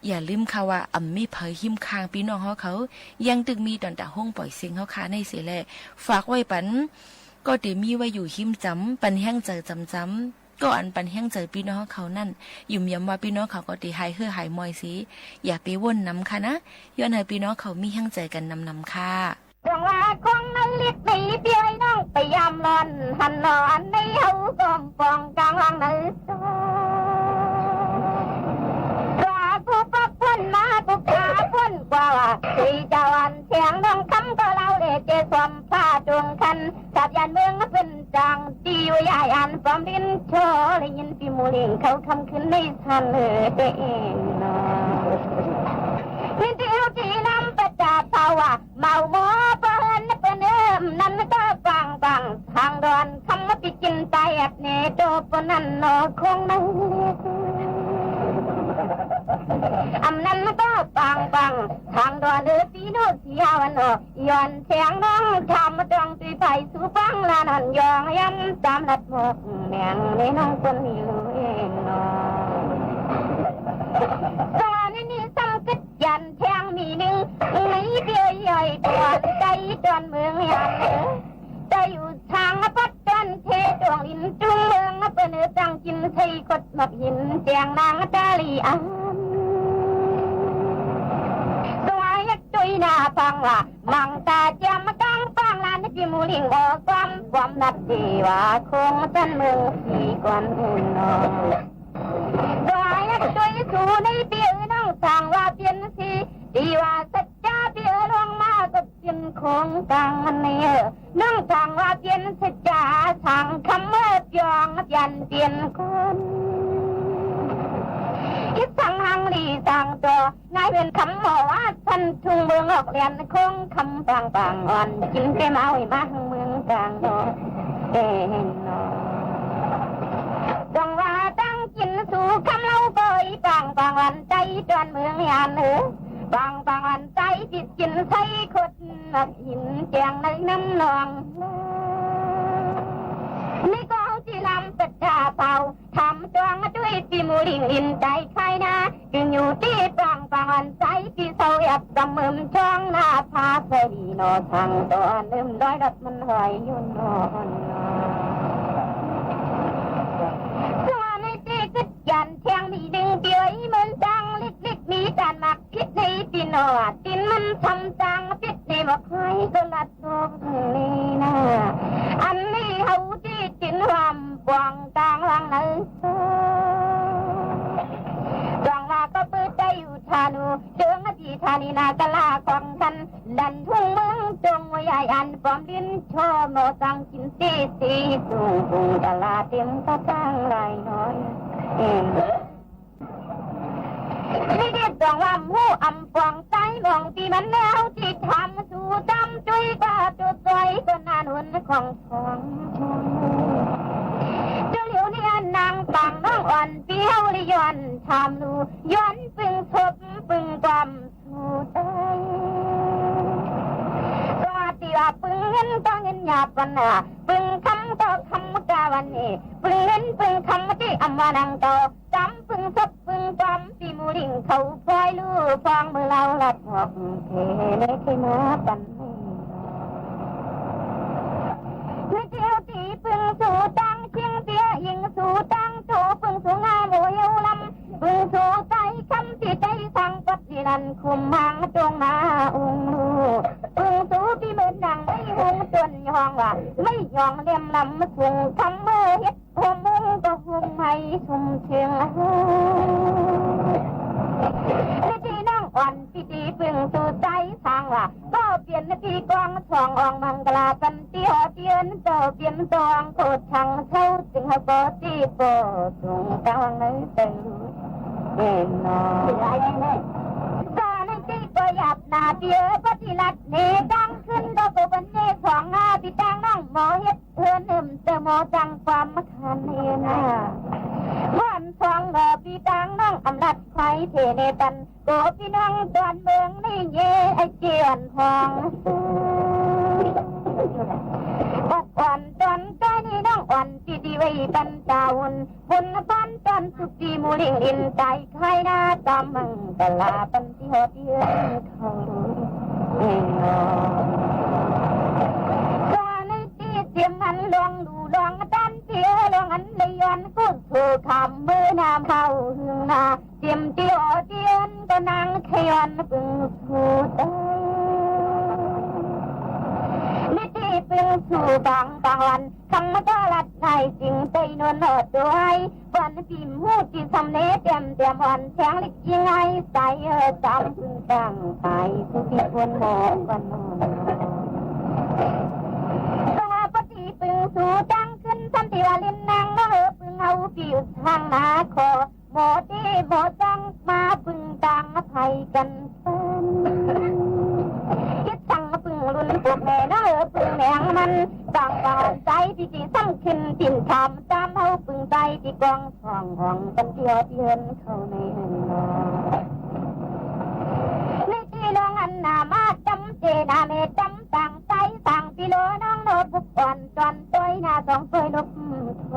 อย่าลืมค่ะว่าอ่ำมีเผอฮิมข้างปี้น้องเฮาเขา ยังตึกมีต๋อนต๋าฮ้องป่อยเสียงเฮาค่ะในเสียแล ฝากไว้ปัน ก็เต๋มีไว้อยู่ฮิมจ๋ำ ปันแฮงใจ๋จ๋ำๆ ก็อันปันแฮงใจ๋ปี้น้องเฮาเขานั่น ยุ่มยำว่าปี้น้องเขาก็เต๋หายเหื่อหายมอยเสีย อย่าไปว่นนำค่ะนะ ย้อนหื้อปี้น้องเขามีแฮงใจ๋กั๋นนำๆ ค่ะ หวังว่าของในลิดในเปียให้น้องไปยามร้อน หันหนออันในเฮาก้อมปองกลางหลังในซอย ว่าผู้ปักพ้นมาผู้พาพ้นกว่าว่า สีเจ้าอันเสียงน้องคำก็เล่าเลเจสวมผ้าดวงคัน สับยานเมืองเปิ้น ต๋อมลิ้นโชว์ ได้ยินปี้หมู่ลิงเขาคำคืนในสันเออเตเองเนาะ นี่เตียวตี้นำประจาภาวะ เมาหมอเปิ้นเปิ้นเอิ้มนั้นก็ปังปัง ทางดอนคำว่าปี้กิ๋นตายแอบเนโตปนนั้นเนาะ คงไม่ อำนั้นก็ปังปัง ทางดอนเออ ปี้โนเสียวันเนาะ ย้อนแสงน้องถามมาต้องตี้ไปสู่ฟังละนั้น ยองย้ำต๋ามลัดหมอกแหมงในน้องคนนี้รู้เองเนาะ ต๋อนนี้ซ้ำกึ๊ดยันแทงมีนึ่ง ในเดียวย่อยต๋อนใจ๋ต๋อนเมืองยามเออ ใจ๋อยู่ทางปัดต๋อนเทดวงลิ้นจุงเมือง เปิ้นเออตั้งกิ๋นใส่ขดหมากหิน แจงนางตาลีอัน สวายยักษ์จุยหน้าปังว่า มังตาเจียมกลางปางลาน ปี้หมู่ลิงบอกความความนัดดีว่า คงสันเมืองสีก่อนอื่นนอ สวายยักษ์จุยสูในปี้เออน้องสร้างว่าเปลี่ยนสี ตี้ว่าสัจจาปี้เออลงมาก็เปลี่ยนโครงกลางอันนี้เออ น้องสร้างว่าเปลี่ยนสัจจา สร้างคำเมื่อจองเปลี่ยนเปลี่ยนคน อิดสังหังหลีสร้างต่อ นายเวรคำหมอว่าสันทุ่งเมืองออกแหลน คงคำปางปางอ่อน กิ๋นแต่เมาไอ้มาทางเมืองกลางเนาะ เอ็นเนาะ ต้องว่าตั้งกิ๋นสู่คำเล่าก็อีปางปางอ่อน ใจ๋ต๋อนเมืองยานเออ ปางปางอ่อน ใจ๋ติดกิ๋นใส่ขด หมากหินแจงในน้ำนอง นี่ก็เอาตี้นำประจาเป่า ถามจองมาด้วยปี้หมู่ลิงอินใจ๋ใครนะ จึงอยู่ตี้ปางปางอันใจ๋ตี้เศร้าแอบกำเมิมจ้องหน้าผาใสดีหนอ ทางต๋อนเอิ้มดอยรับมันหอยอยู่หนอ ส่วนในตี้กึ๊ดยันแทงมีนึ่งเดียวอีเหมือนจังลิกลิกมีจานหมาก พิษในตีนหนอ ตีนมันทำจางพิษในหมอกหอยก็ลัดโลกนี้นะ อันนี้เฮาตี้ตีนหวามปวงกลางหลังใน หวังว่าก็ปื้ดได้อยู่ธานู เจิงอดีธานีนากะลาของท่าน ดันทุ่งเมืองจงหัวใหญ่อันปอมลิ้นโชว์หมอสังกินตี้สีสูงปุงกะลาเต็มกระตังไหลน้อย เอ็น นี่เด็ดดวงว่าหมู่อำปองใต้มองตี้มันแล้วตี้ทำสู่จำจุ้ยกว่าตัวซอยก็นาหนุนของทอง เจ้าเหลียวนี้นางปางน้องอ่อนเปียวลิย้อนถามลู ย้อนปึงศพปึงความสู่ใต้ ก็ตี้ว่าปึงเงินก็เงินหยาบวันน่ะ ปึงคำก็คำกาวันนี้ ปึงเงินปึงคำตี้อำว่านังเก่า จำปึงศพปึงความตี้หมู่ลิงเขาพลอยลู่ พองเมื่อเล่าลัดหอกเทเลเทมาปัน เมื่อเที่ยวตี้ปึงสู่ตังเชียงเตี้ย ยิงสู่ตังโต ปึงสู่งามโอเหียวลำ ปึงสู่ใต้คำตี้ใต้สังกัดตี้นั่น คุมหางจงมาองค์ลูก ปึงสู่ตี้เหมือนดังไม่หุงจนห้องว่า ไม่ยองเล่มลำสูง คำเมื่อเฮ็ด โฮมมุ้งก็หุงให้ชุ่มเชิง พิธีน้องอ่อนพิธีปึงสู่ใต้สร้างว่า ก็เปลี่ยนพิธีกองสองอองมังกลาปันตี้หอเตียน ก็เปลี่ยนตองโคตรชังเช่าจึงหาปอตี้ปอสูงกลางในตึงเอ็นนอ ตอนนี้ตี้ก็หยาบหนาเปียปฏิรัติเนดังขึ้นก็โกบันเนสองหน้าที่ตั้งน้องหมอเฮ็ด เพื่อนเอิ้มแต่หมอจังความมาคันเอ็นนา ก่อนสองก็ปีตังน้องอำนาจไฟเทเนตัน ก็ปีน้องตอนเมืองนี่เยไอเจียนห้อง บอกอ่อนตอนใต้นี่น้องอ่อนที่ดีไว้ปันตาอุ่น บุญพรตอนสุขีหมู่ลิงอินไตไคนาตามมังกลาปันที่หอเตียนเขาเองเนาะ ก็ในตี้เตรียมอันลองดูลองตันเตียลองอันเลยย้อนกู้สู่คำเมื่อน้ำเข้าหึงนา เตรียมตี้หอเตียนก็นางขย้อนปึงสู่ใต้ ในตี้ปึงสู่บางบางวัน คำก็ลัดในสิ่งใต้นวลหอดด้วย วันปีมหูที่สำเร็จเตรียมเตรียมอ่อนแสงลิกยิงไอใสเออจำพึงตั้งไปสู่ที่ควรหมอกันนอน ตัวปฏิปึงสู่จังขึ้นสันติวาลินนางน้อง ตางหน้าขอ หมอตี้หมอจั้งมาปึงตางอภัยกั๋นเถิน เฮ็ดจั้งปึงลุ่นปวกแม่น้องเอ๋ย ปึงแมงมัน ตางบ่าใจ๋ตี้ตี้สำคัญ ติ่นถามต๋ามเฮาปึงใจ๋ตี้กอง ห้องห้องกั๋นเตียวตี้เฮือนเขาในเฮือนนอก นี่ตี้น้องอันหน้ามาจ๋ำเจ หน้าแม่จ๋ำตางใจ๋ ตางปี้โลน้องโนบุกอ่อน จอนต้อยหน้าสองต้อยนกโท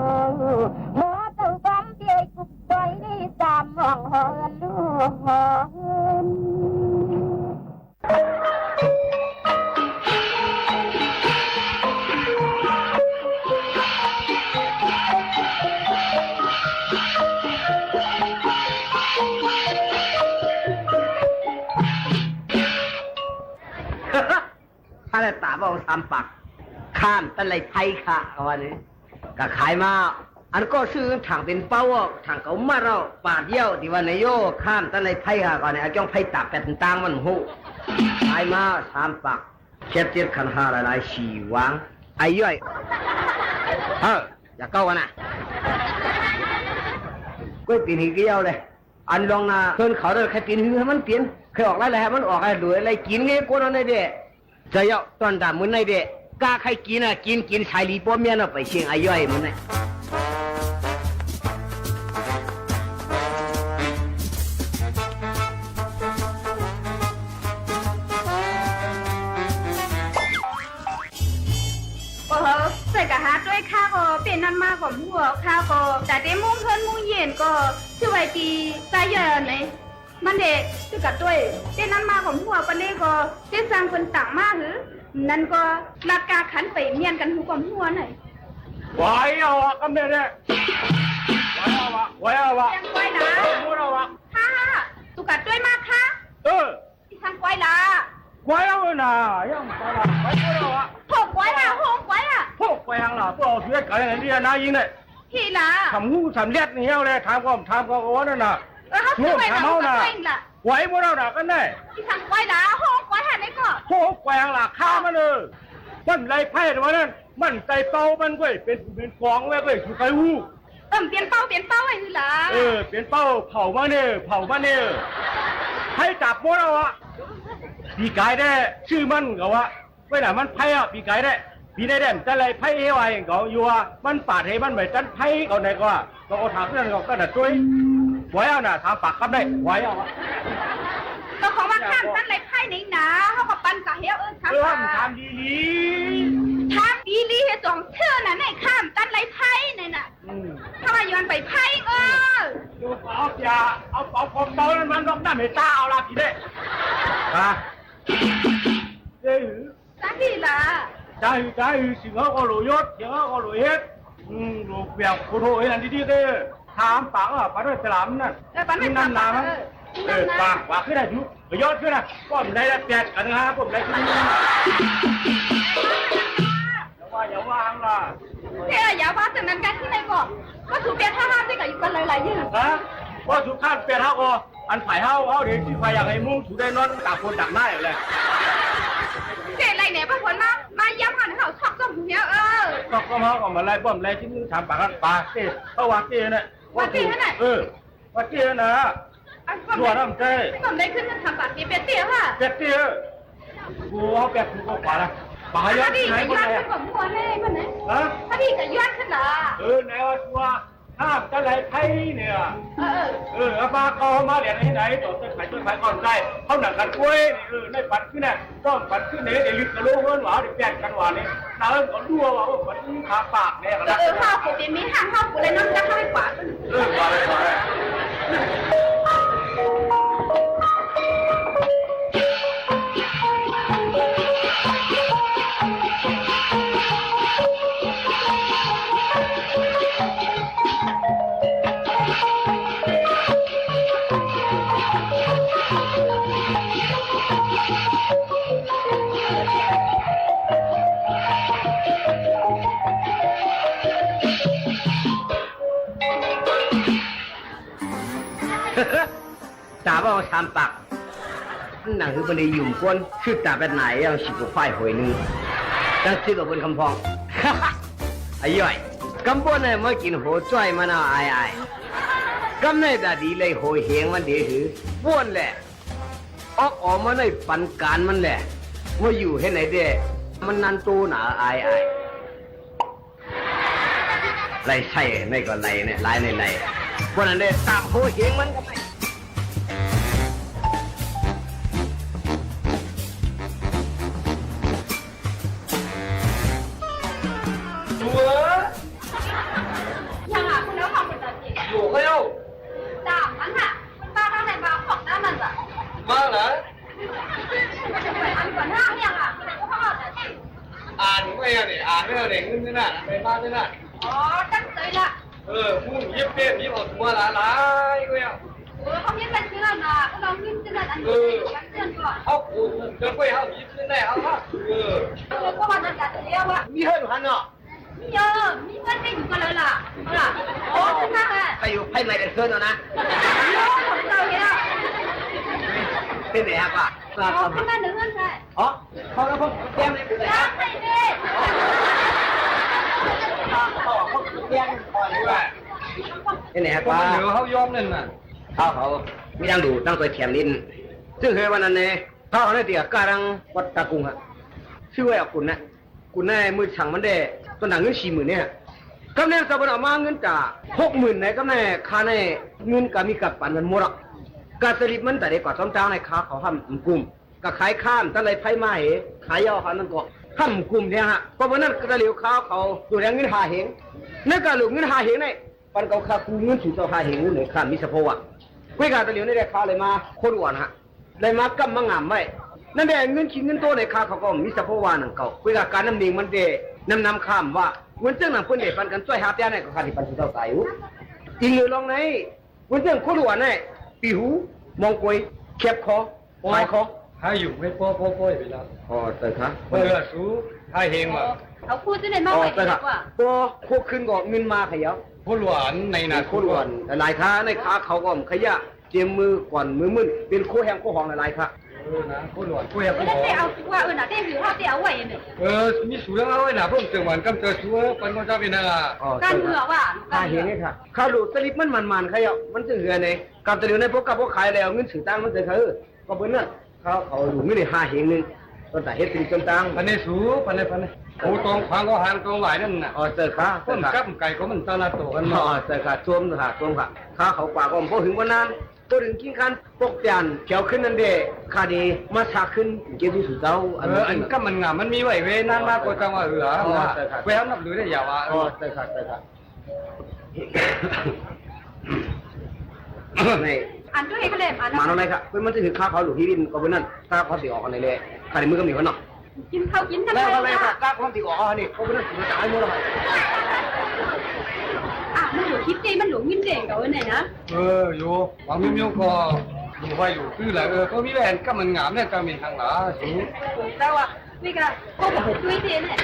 หมอเจ้าความเปียกุก ซอยนี้สามห้องหอลูกหอ ข้าแลต๋ามว่าสามปาก ข้าบ่ตันไล่ไพร่ข้า ก็ว่านี่ ก็ขายมา อันก็ซื้อถังเป๋นเป้าอ่ะ ถังเก่ามาแล้ว ปาดเยี่ยว ตี้ว่าในโย ข้าบ่ตันไล่ไพร่ข้า ก็เนี่ย เอาจ้องไพร่ตากแปดตางมันฮู้ ขายมาสามปาก เจ็ดเจ็ดขันห้าหลายๆ สี่หวาง ไอ้ย้อย เออ อย่าเก้ากั๋นนะ ก้วยเป๋นหื้อเกี้ยวเลย อันลองนาเคินเขาเด้อ ใค่เป๋นหื้อหื้อมันเป๋น ใค่ออกไล่ไล่หื้อมันออก ไอ้หลุยไล่กิ๋นไง ก้นอันนี้เด้ จะเยาะต้อนต๋ามมื้อนี้เด้ ก้าใค่กิ๋นอ่ะ กิ๋น กิ๋นสายหลีปัวเมียเนาะ ไปเชียง ไอ้ย้อยมึงเนี่ย โอ้โห ใส่กะหาต้วยข้าก็ เป๋นนั้นมาก็บ่ฮู้ข้าก็ แต่เต๊ะมุ้งเฮิรนมุ้งเยียนก็ จื้อไว้ตี้ใต้เยื่อไหน มันเดะ จื้อกะต้วย เป๋นนั้นมาก็บ่ฮู้ ปานนี้ก็ เจ๊สั่งเปิ้นตางมาหื้อ นั้นก็ ลาดก้าขันไปเมียนกั๋นหื้อก็บ่ฮู้ไหน ไหวเอาอะ กำเนิดเนี่ย ไหวเอาอะ ไหวเอาอะ ยังไหวนะ เออ ไหวเอาอะ ฮ่าฮ่าฮ่า ตุ๊กะต้วยมากค่ะ เออ อีสังไหวล่ะ ไหวเอาน่ะ ยังไหวล่ะ ไหวเอาอะ โห ไหวล่ะ โห ไหวล่ะ โห ไหวหังล่ะ พวกเอาชีวิตไก่ไหนเนี่ย นายยิงเนี่ย พี่ล่ะ ทำหูทำเลียดนี่เอาเลย ถามก็ถามก็ว่านั่นน่ะ เออ เขาซื้อไว้น่ะ ถามเอาน่ะ เขาก็ไหวล่ะ ไหวหมดแล้วน่ะ กันแน่ อีสังไหวล่ะ โห ไหวหันไหนก็ โห ไหวหังล่ะ ฆ่ามันเออ มันไล่ไพร่วันนั้น มันใส่เป้ามันเว้ย เป๋น เป๋นกองไว้เว้ย คือใครฮู้ เออ เป๋นเป้า เป๋นเป้าไว้หื้อหล่ะ เออ เป๋นเป้า เผามันเนี่ย เผามันเนี่ย ไพร่จับหมดแล้วอะ ปี๋ก๋ายแด้ จื้อมันก็ว่า เว้ยน่ะ มันไพร่อะ ปี๋ก๋ายแด้ ปี๋นี้แด้ จะไล่ไพร่หื้อไว้ก็อยู่อะ มันปาดหื้อมันไม่ตันไพร่ก็ไหนก็ว่า ก็เอาถามนั่นก็ ก็น่ะต้วย ไหวเอาน่ะ สามปากกำได้ ไหวเอาอะ ก็เขาว่าข้าบ่ตันไล่ไพร่นี่นา เขาก็ปันกะเฮว เออ ถาม เออ ถามดีๆ ถามดีๆ หื้อสองเทื่อน่ะ ไหนข้าบ่ตันไล่ไพร่ไหนน่ะ อืม ถ้าว่าย้อนไปไพร่ เออ ดูเอาเสีย เอา เอาของเบานั้นมันลงน้ำให้ตาเอาละทีเด้ อ่ะ เอ้ย จ้าหื้อล่ะ จ้าหื้อ จ้าหื้อ สิงเขาก็หลูยศ สิงเขาก็หลูเฮ็ด อืม หลูเปียก โคโทเฮ็ดอันดีๆ เด้อ ถามปากอ่ะ ปากด้วยสลามนั่น เออ ปากด้วยสลาม นั่นนะ เออ เออ ปาก ปากขึ้นได้ทุก ยอดขึ้นนะ ป้อมใดละแปดกันนะ ป้อมใดขึ้น อย่าว่า อย่าว่าหังล่ะ เอ้ย อย่าว่าแต่นั้นกันที่ไหนก็ ว่าสูแปดห้าห้าที่ก็อยู่กันหลายๆ ยืน ฮะ ว่าสูข้ามแปดห้าก็ อันฝ่ายเฮา เฮาเดี๋ยวที่ฝ่ายอยากให้มุ้งสูได้นอนตากฝนตากหน้าอยู่เลย เจ๊ไรเนี่ย พระผลมา มาเยี่ยมหันเขาชอบส้มหัวเออ ชอบส้มเฮาก็มาไล่ป้อมไล่ที่มึงถามปากกันปาเจ๊ เขาว่าเจ๊น่ะ ว่าเจ๊นั่นน่ะ เออ ว่าเจ๊น่ะ อันก็ ตัวน้ำใจ ก็ได้ขึ้นมาทำปากเจ๊เปียเตี้ยค่ะ เปียเตี้ย กูเอาแบบกูก็ขวาละ ปาย้อนที่ไหน ถ้าดีก็ย้อนขึ้นกว่าเมื่อวานเลย เมื่อไหร่ ฮะ ถ้าดีก็ย้อนขึ้นล่ะ เออ ไหนว่าตัว ห้ามตะไลไพร่เนี่ย เออ เออ เอามา เอามาเหรียญที่ไหน ต่อต้นไผ่ต้นไผ่ก่อนได้ เขาหนังกันกล้วยนี่ เออ ในปันขึ้นน่ะ ต้องปันขึ้นเนี่ย เดี๋ยวลึกกะโลเงินหวา เดี๋ยวแปดกันหวาเนี่ย หน้าเอิ้นเขาดัวว่า โอ้ ปันขึ้นขาปากเนี่ย เออ เออ ข้าวกูเป็นมีห้างข้าวกูเลยน้องจะเข้าไปกวาด เออ กวาดเลย กวาดเลย ต๋าว่าเอาสามปาก หนังคือบ่ได้ยุ่งกวน คือต๋าแปดหน้ายังสิบกว่าควายหวยนึ่ง จั้งสิบกว่าเปิ้นกำพอง ไอ้ย้อย กำบ้วนเนี่ยมากิ๋นหัวจ้อยมันเอา อ้าย อ้าย กำในดาดีเลยหัวเหงมันเด๋หื้อ บ้วนแหละ ออกออกมาในปันก๋านมันแหละ มาอยู่เฮ็ดไหนเด้ มันนั่นโตหนา อ้าย อ้าย ไล่ใส่ในก็ไล่เนี่ย ไล่ในไล่ บ้วนอันเด้ ตามหัวเหงมันก็ไป ตัว ยังอ่ะ คุณเอาของคุณตัดสิน หลวกแล้ว ตามมันอ่ะ มันมาทางไหนมาของหน้ามันอ่ะ มาเหรอ อันก่อนหน้ายังอ่ะ คุณเอาของตัดสิน อ่านไว้อ่ะเนี่ย อ่านไว้อ่ะเนี่ย เงินนี่น่ะ ไปบ้านนี่น่ะ อ๋อ ตั้งใจละ เออ มึงยิบเป้นยิบเอาตัวหลายๆ ก็เอา เออ เขามีเงินซื้อน่ะ เขาลองเงินซื้อน่ะ อันนี้ เออ เงินก่อน เขากูจะไปเอายิบซื้อได้เอาฮะ เออ เออ ก็ว่าจะจัดแล้วอ่ะ มีเฮือนหันเนาะ มีเออ มีเงินได้อยู่กันเลยล่ะ เอาล่ะ โอ้ ขึ้นมาเลย ไปอยู่ไพ่ใหม่เป็นเพื่อนเอานะ โอ้ ขอบใจเนี่ย เป็นไงครับป้า อ๋อ ขึ้นมาหนึ่งเงินเลย อ๋อ เขาแล้วพวกแจ้งเลย จ้างไปดิ อ๋อ เขาแจ้งก่อนดีกว่า เป็นไงครับป้า เดี๋ยวเขายอมนั่นน่ะ เขา เขา มีตังค์ดู ตังค์ตัวแถมนิด ซึ่งเฮ้ยวันนั้นเนี่ย เขาเอาในเตียก้าตังวัดตากุงฮะ ซื้อไว้เอากุนนะ กุนในมือสั่งมันได้ ต้นหนังเงินสี่หมื่นเนี่ยฮะ กำแหน่งสะบันเอามาเงินจ่าหกหมื่นใน กำแหน่งค่าในเงินก็มีกับปันกันหมดอ่ะ กาสลิดมันแต่เด็กกว่าซ้อมจ้างในค่าเขาห้ามกุม ก็ขายข้ามตะไลไพ่มาเห ขายยาวขนาดนั้นก็ห้ามกุมเนี่ยฮะ เพราะวันนั้นกระเหลียวข้าวเขาอยู่แรงเงินห้าเหง นั่นก็เหลือเงินห้าเหงใน ปันเขาค่ากู้เงินสู่เจ้าห้าเหง เงินเหลือข้ามมีสะโพกอ่ะ กุ้ยกาตะเหลียวนี่ได้ข้าวเลยมา โคตรอ่อนฮะ ได้มากำมางามไว้ นั่นแหละเงินขี้เงินโตในข้าเขาก็มีสะโพกว่าหนังเก่า กุ้ยกาการนำเนียงมันเดนำนำข้ามว่า เหมือนเจ้าหนังเปิ้นเดปันกันจ้อยหาเปียในก็ข้าที่ปันสู่เจ้าตายอยู่ อิงเหลือลองใน เหมือนเจ้าโคตรอ่อนใน ปีหู มองกวย แคบคอ ปลายคอ หาอยู่ไม่ป้อป้อป้อยไปแล้ว อ๋อ เจ้าค่ะ เออ สู้ ห้าเหงว่ะ เอาคู่จะได้มา อ๋อ ไหว เจ้าค่ะ ดีกว่า ป้อโคกขึ้นก็เงินมาขยับ โคตรอ่อนในน่ะ โคตรอ่อน หลายๆ ค่าในค่าเขาก็ขยะ เตรียมมือก่อนมือมึน เป็นโคแฮงโคหองหลายๆ ค่า เออ นะ โคหลอน โคแฮงโคหอง เออ แต่เอาว่า เออ น่ะ แต่หือเฮาแต่เอาไว้เนี่ย เออ มีสูตรเอาไว้น่ะ เพิ่มเติมหวานกำเจอสูตร เออ ปันก็จะเป็นน่ะ อ๋อ การเมืองว่า ข้าเห็นนี่ค่ะ ข้าหลูกสลิปมันมันๆ ค่ะ เอ้า มันจะเหลือไหน กับตะหลิวในพวกกับพวกขายแล้ว เงินถือตังค์มันเสร็จค่ะ เออ ก็เปิ้นน่ะ เขา เขาหลูกเงินได้ห้าเหงหนึ่ง ตอนแต่เฮ็ดสลิปจนตังค์ ปันในสู ปันใน ปันใน โอ้ ตองขวางก็หางตองหวายนั่นน่ะ อ๋อ เจ้าค่ะ ต้นกับไก่ก็มันตลาดโตกัน อ๋อ เนาะ เจ้าค่ะ ชมค่ะ ชมค่ะ ข้าเขากว่าก็บ่ถึงวันนั้น พอถึงกิ๋นคันปกเปลี่ยนแถวขึ้นนั่นเด้ ข้าดีมาสักขึ้นเก็บที่สุดเจ้า อัน เออ อันกำมันงามมันมีไว้เว้ย นั่นมากกว่าจังหวะเอือ อ๋อ เจ้าค่ะ เว้ย นับถือได้อย่าว่า อ๋อ เจ้าค่ะ เจ้าค่ะ นี่ อันด้วยคะแนน อัน มาเท่าไหร่ครับ เปิ้นมันจะถือข้าเขาหลูกที่ดินก็เปิ้นนั่น ข้าเขาสิออกอันไหนเลย ข้าในมือก็มีกันเนาะ กิ๋นข้าวกิ๋นน้ำ แล้วก็เลย ไป ก็กล้าความติดออกอันนี้ ก็เป็นเรื่องของจ่ายหมดแล้วครับ อ่ะ มันหลูกคิดเอง มันหลูกเงินเด้งกับอันไหนนะ เออ อยู่ บางมิวก็อยู่ไว้อยู่คือแหละ เออ ก็มีแหวนก็มันงามเนี่ย ก็มีทางหลาสูง แต่ว่านี่ก็พวกผมตุ้ยเทเนี่ย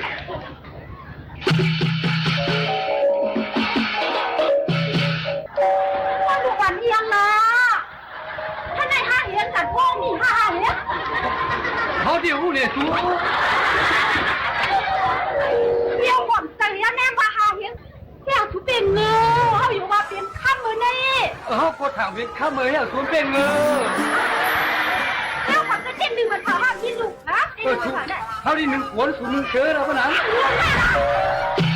ว่าทุกวันนี้ยังนะ ถ้าในห้าเหรียญกับพวกมีห้าเหรียญ เขาเดี๋ยวเนี่ยสู เดี๋ยวก่อน แต่เหรียญแน่ว่าห้าเหรียญ เดี๋ยวสูเป็นเงอ เขาอยู่ว่าเป็นค่ำเลยนี่ เออ เขาก็ถามเป็นค่ำเลย เนี่ยสูเป็นเงอ เดี๋ยวก่อน จะเต้นหนึ่งมันเผาห้ากินลูกนะ เออ สู เขาได้หนึ่งขวนสูหนึ่งเชิญเอาขนาดนั้น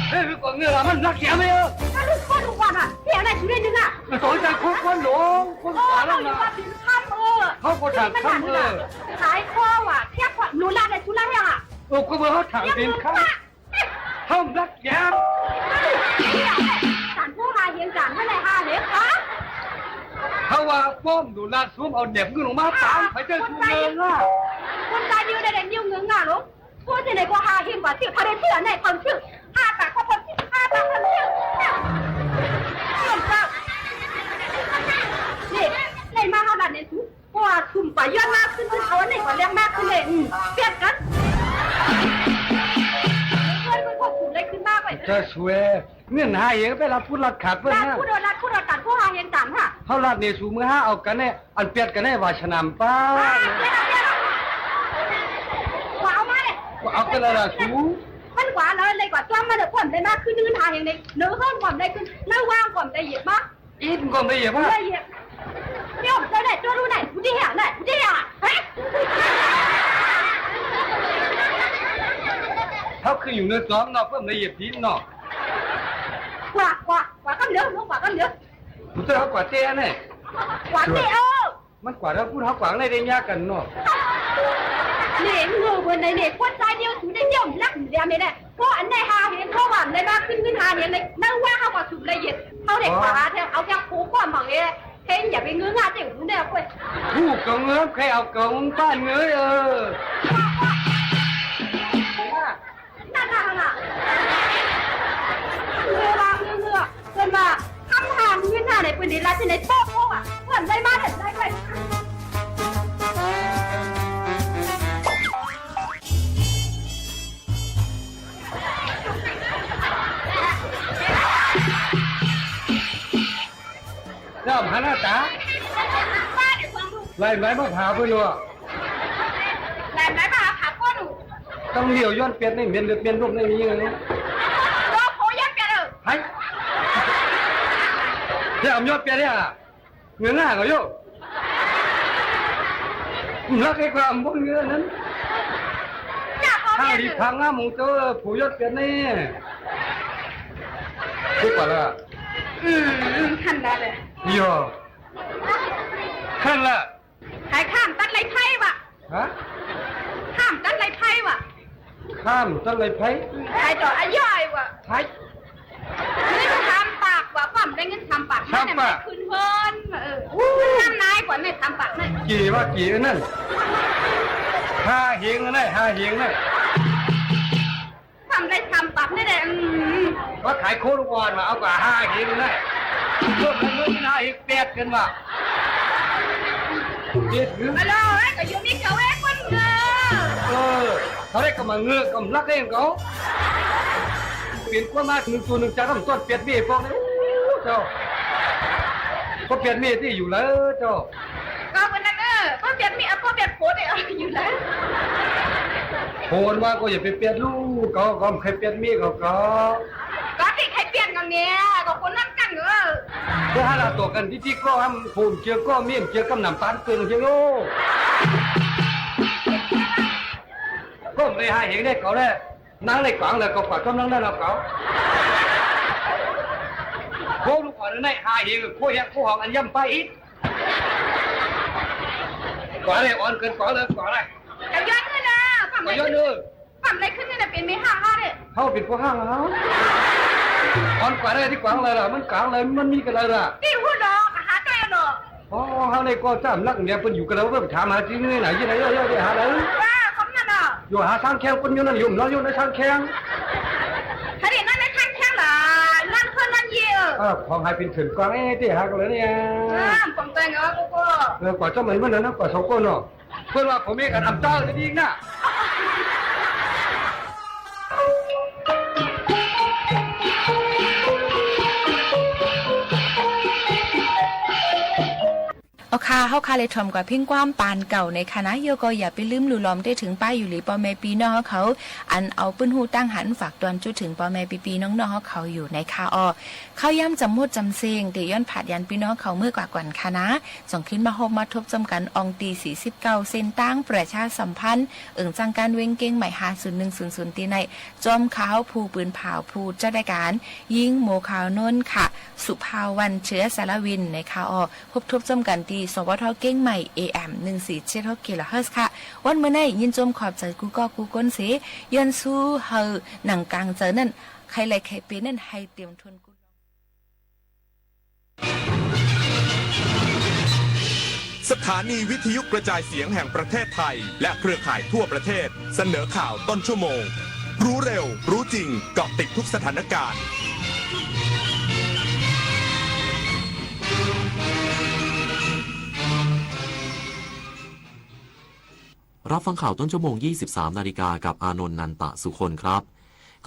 เฮ้ย ก่อนเงือกมันรักแกไหมเออ ถ้าลูกคนทุกวันอ่ะ เดี๋ยวไหนสูได้หนึ่งอ่ะ สอนใจคนคนหลง คน โอ้ ขวา เขา แล้ว อยู่ นะ ว่าเป็นค่ำเออ เขาก็ถามค่ำเออ ขายข้อว่ะ เทียบกับหนูรักในสุนัขเนี่ยอ่ะ เออ ก็เมื่อเขาถามเป็นค่ำ เขารักแก สารผู้หาเห็นสารเมื่อไหร่หาเห็นคะ เขาว่าป้อมหนูรัก ซุมเอาเหน็บเงินออกมาตาม ใครเจอชูเงินอ่ะ คนตายนิ้วได้แต่นิ้วเงื้องอ่ะลูก พูดที่ไหนก็หาเห็นกว่าที่เขาได้เชื่อในคนชื่อ ห้าปากก็คนชื่อ ห้าปากคนชื่อ เนี่ย เจ้า นี่ ในมาเท่านั้นเนี่ย เพราะว่าซุมป่าย้อนมากขึ้น เอาอันนี้ก่อนเลี้ยงมากขึ้นเลย อืม เปรียบกัน เพื่อนมันควบคุมได้ขึ้นมากไป จะช่วย เงินหาเองไปรับพูดรัดขาดเพิ่นนะ พูดโดนรัด พูดโดนตัด พูดหาเองตันค่ะ เขารัดเนี่ยสูมือห้าเอากันเนี่ย อันเปียดกันได้ว่าสนามป้า อ่า เดี๋ยว เดี๋ยว ว่าเอามาเลย ว่าเอากันแล้วล่ะสู มัน กว่าแล้วเลยกว่าจ้วงมาเถอะ ป้อมได้มาขึ้นหื้นหาเฮงเลย เนอเฮือนป้อมได้ขึ้น เนอว่างป้อมได้เหยียบมา อิดก็บ่ได้เหยียบฮะ บ่ได้เหยียบ เนี่ยผมเจ้าได้ตัวรู้ไหน กูจะเหียไหน กูจะเหีย ฮะ เฮาขึ้นอยู่เนินสองเนาะ เปิ้นบ่ได้เหยียบดินเนาะ กว่า กว่า กว่ากำเดียว ลงกว่ากำเดียว กูเจ้าเฮากว่าเต้เนี่ย กว่าเต้ เออ มันกว่าแล้วพูดเฮากว่าได้ ได้เมียกั๋นเนาะ เนี่ย เงอเบิ่นไหนเนี่ย คนตายเดียว สูได้เดียว รักเดียวเนี่ย เพราะอันได้หาเฮง เพราะว่าได้มาขึ้นหื้นหาเฮงเลย นั่นว่าเฮากว่าสุดละเอียด เฮาได้กว่าหาแท้ เอาแค่ครูความหวังเอง เฮงอย่าไปเงื้อง่าเจ้าหูเนี่ยเว้ย ผู้ก็เงื้อ ใครเอาเก๋ามึงป้านเงื้อ เออ นั่นน่ะ นั่นน่ะ เงื้อว่าเงื้อเงื้อ เปิ้นว่า คำถามหื้นหาไหน เปิ้นได้รับที่ไหน โป๊ะโป๊ะอะ เปิ้นได้มาได้ ได้ไป แล้วหันหน้าต๋า ไหล ไหลมาผ่าเปิ้นอยู่ ไหล ไหลมาผ่าก้นอยู่ ต้องเหลียวย้อนเปียดนี่ เหม็นเลือดเหม็นลมนี่ มีอย่างนี้ โอ้โห ย้อนเปียดเออ ไห้ จะเอาย้อนเปียดเนี่ย เงยหน้าก็โยก รักไอ้ความบนเงยนั้น ข้าดีพังอ่ะ หมูเจ้าผู้ยอดเปียดนี่ คิดก่อนละ อืม หันได้เลย โย หันละ ใครข้ามตัดไรไพ่วะ ฮะ ข้ามตัดไรไพ่วะ ข้ามตัดไรไพ่ ใครต่ออาย่อยวะ ไพ่ เงินสามปากวะ ความได้เงินสามปาก สามปาก นั่นน่ะไม่คืนเพิ่น เออ อู้ เงินน้ำนายกว่าแม่สามปากนั่น กี่วะ กี่อันนั่น หาเฮงอันนั่น หาเฮงนั่น ความได้สามปากนี่แหละ อืม ว่าขายโคตรอ่อนว่ะ เอากว่าหาเฮงอันนั่น เพิ่มเงินหาเฮงแปดกันว่ะ เจ็ดหรือ ฮัลโหล เอ้ย ก็อยู่มีเขาเอ้ย คนเงอ เออ เขาได้กำลังเงอะกำลังเองเขา เปลี่ยนความมาหนึ่งตัวหนึ่งจาน ต้องต้อนเปียดเบ้ปองเลย โอ้ เจ้า ก็เปียดเบ้ตี้อยู่แล้วเจ้า ก็วันนั้นเออ ก็เปียดเบ้ ก็เปียดโผเนี่ยอยู่แล้ว โผว่าก็อย่าไปเปียดลูกเขา ก็ใครเปียดเบ้เขาก็ ก็ตี้ใครเปียดกันเนี่ย ก็คนนั้นกันเออ เพื่อหาลาตัวกันที่ที่ก็ห้ามโผเจือก็เมียเจือกำหนำปานเกินเพียงโลก ก็เลยหาเฮงได้เขาแหละ นั่งในกลางเลยก็กว่าจ้อมนั่งนั่นเอาเขา โคลูกอ่อนในหาเฮงโคแฮกโคหองอันย่ำไปอีก กว่าเลยอ่อนเกินกว่าเลยกว่าเลย ก็ย้อนเลยนะ ก็ย้อนเลย ความได้ขึ้นนี่นะเป็นไม่ห้าห้าเลย เขาเป็นพวกห้างเขา อ่อนกว่าได้ที่กลางเลยล่ะ มันกลางเลย มันมีกันเลยล่ะ ตี้หัวดอก หาใจเนาะ อ๋อ เฮานี่ก็จ้ำนักเนี่ย เปิ้นอยู่กับเฮา เปิ้นถามหาจริงนี่นะ อยู่ไหน อยู่ อยู่ อยู่หาไหน ว่าคำนั้นน่ะ อยู่หาทางแข้ง เปิ้นอยู่นั่น อยู่นอนอยู่ในทางแข้ง ถ้าได้นอนในทางแข้งล่ะ นอนคนนอนเยี่ยว เออ ของหายเป็นเถื่อนกวาง เอ้ย ตี้หากันเลยเนี่ย อ่า ของตัวเองเหรอ กูก็ เออ กว่าจะเหมือนมันนะ กว่าสองคนเนาะ เปิ้นว่าผมมีกันอำเจ้าจริงๆ นะ เอาค่ะ เฮาค่ะเลยถ่อมกว่าเพียงความปานเก่าในค่ะนะ โยก็อย่าไปลืมลู่ลอมได้เถิงป้ายอยู่หลีป้อแม่ปี้น้องเฮาเขา อันเอาปื้นฮู้ตั้งหันฝากตวนจุเถิงป้อแม่ปี้ๆ น้องๆ เฮาเขาอยู่ในค่ะอ้อ ข่าวยามจ๋ำหมดจ๋ำเซง เดี๋ยวย้อนผาดยานปี้น้องเขาเมื่อกว่าก่อนค่ะนะ จ่องขึ้นมาฮบมาทบจอมกั๋นอ่องตี้สี่สิบเก้า เส้นตางประชาสัมพันธ์ เอิ่งจังก๋านเวงเกียงใหม่ ห้าศูนย์หนึ่งศูนย์ศูนย์ ตี้ใน จอมข่าวผู้ปืนผ่าวผู้จัดรายก๋าน ญิงโมขาวนวลค่ะ สุภาวัน เชื้อสารวิน ในค่ะอ้อ พบทบจอมกั๋นตี้ สวท เกียงใหม่ เอเอ็ม หนึ่งสี่เจ็ดหก กิโลเฮิรตซ์ค่ะ วันเมื่อในยินจมขอบใจ๋กู้ก้อกู้ก้นเส ย้อนสู้หื้อหนังกางเจิงนั้น ใค่ไล่ใค่เป๋นนั้นหื้อเตียมทนกู้ สถานีวิทยุกระจายเสียงแห่งประเทศไทย และเครือข่ายทั่วประเทศ เสนอข่าวต้นชั่วโมง รู้เร็ว รู้จริง เกาะติดทุกสถานการณ์ รับฟังข่าวต้นชั่วโมง ยี่สิบสามนาฬิกา กับอานนท์ นันตะสุคนครับ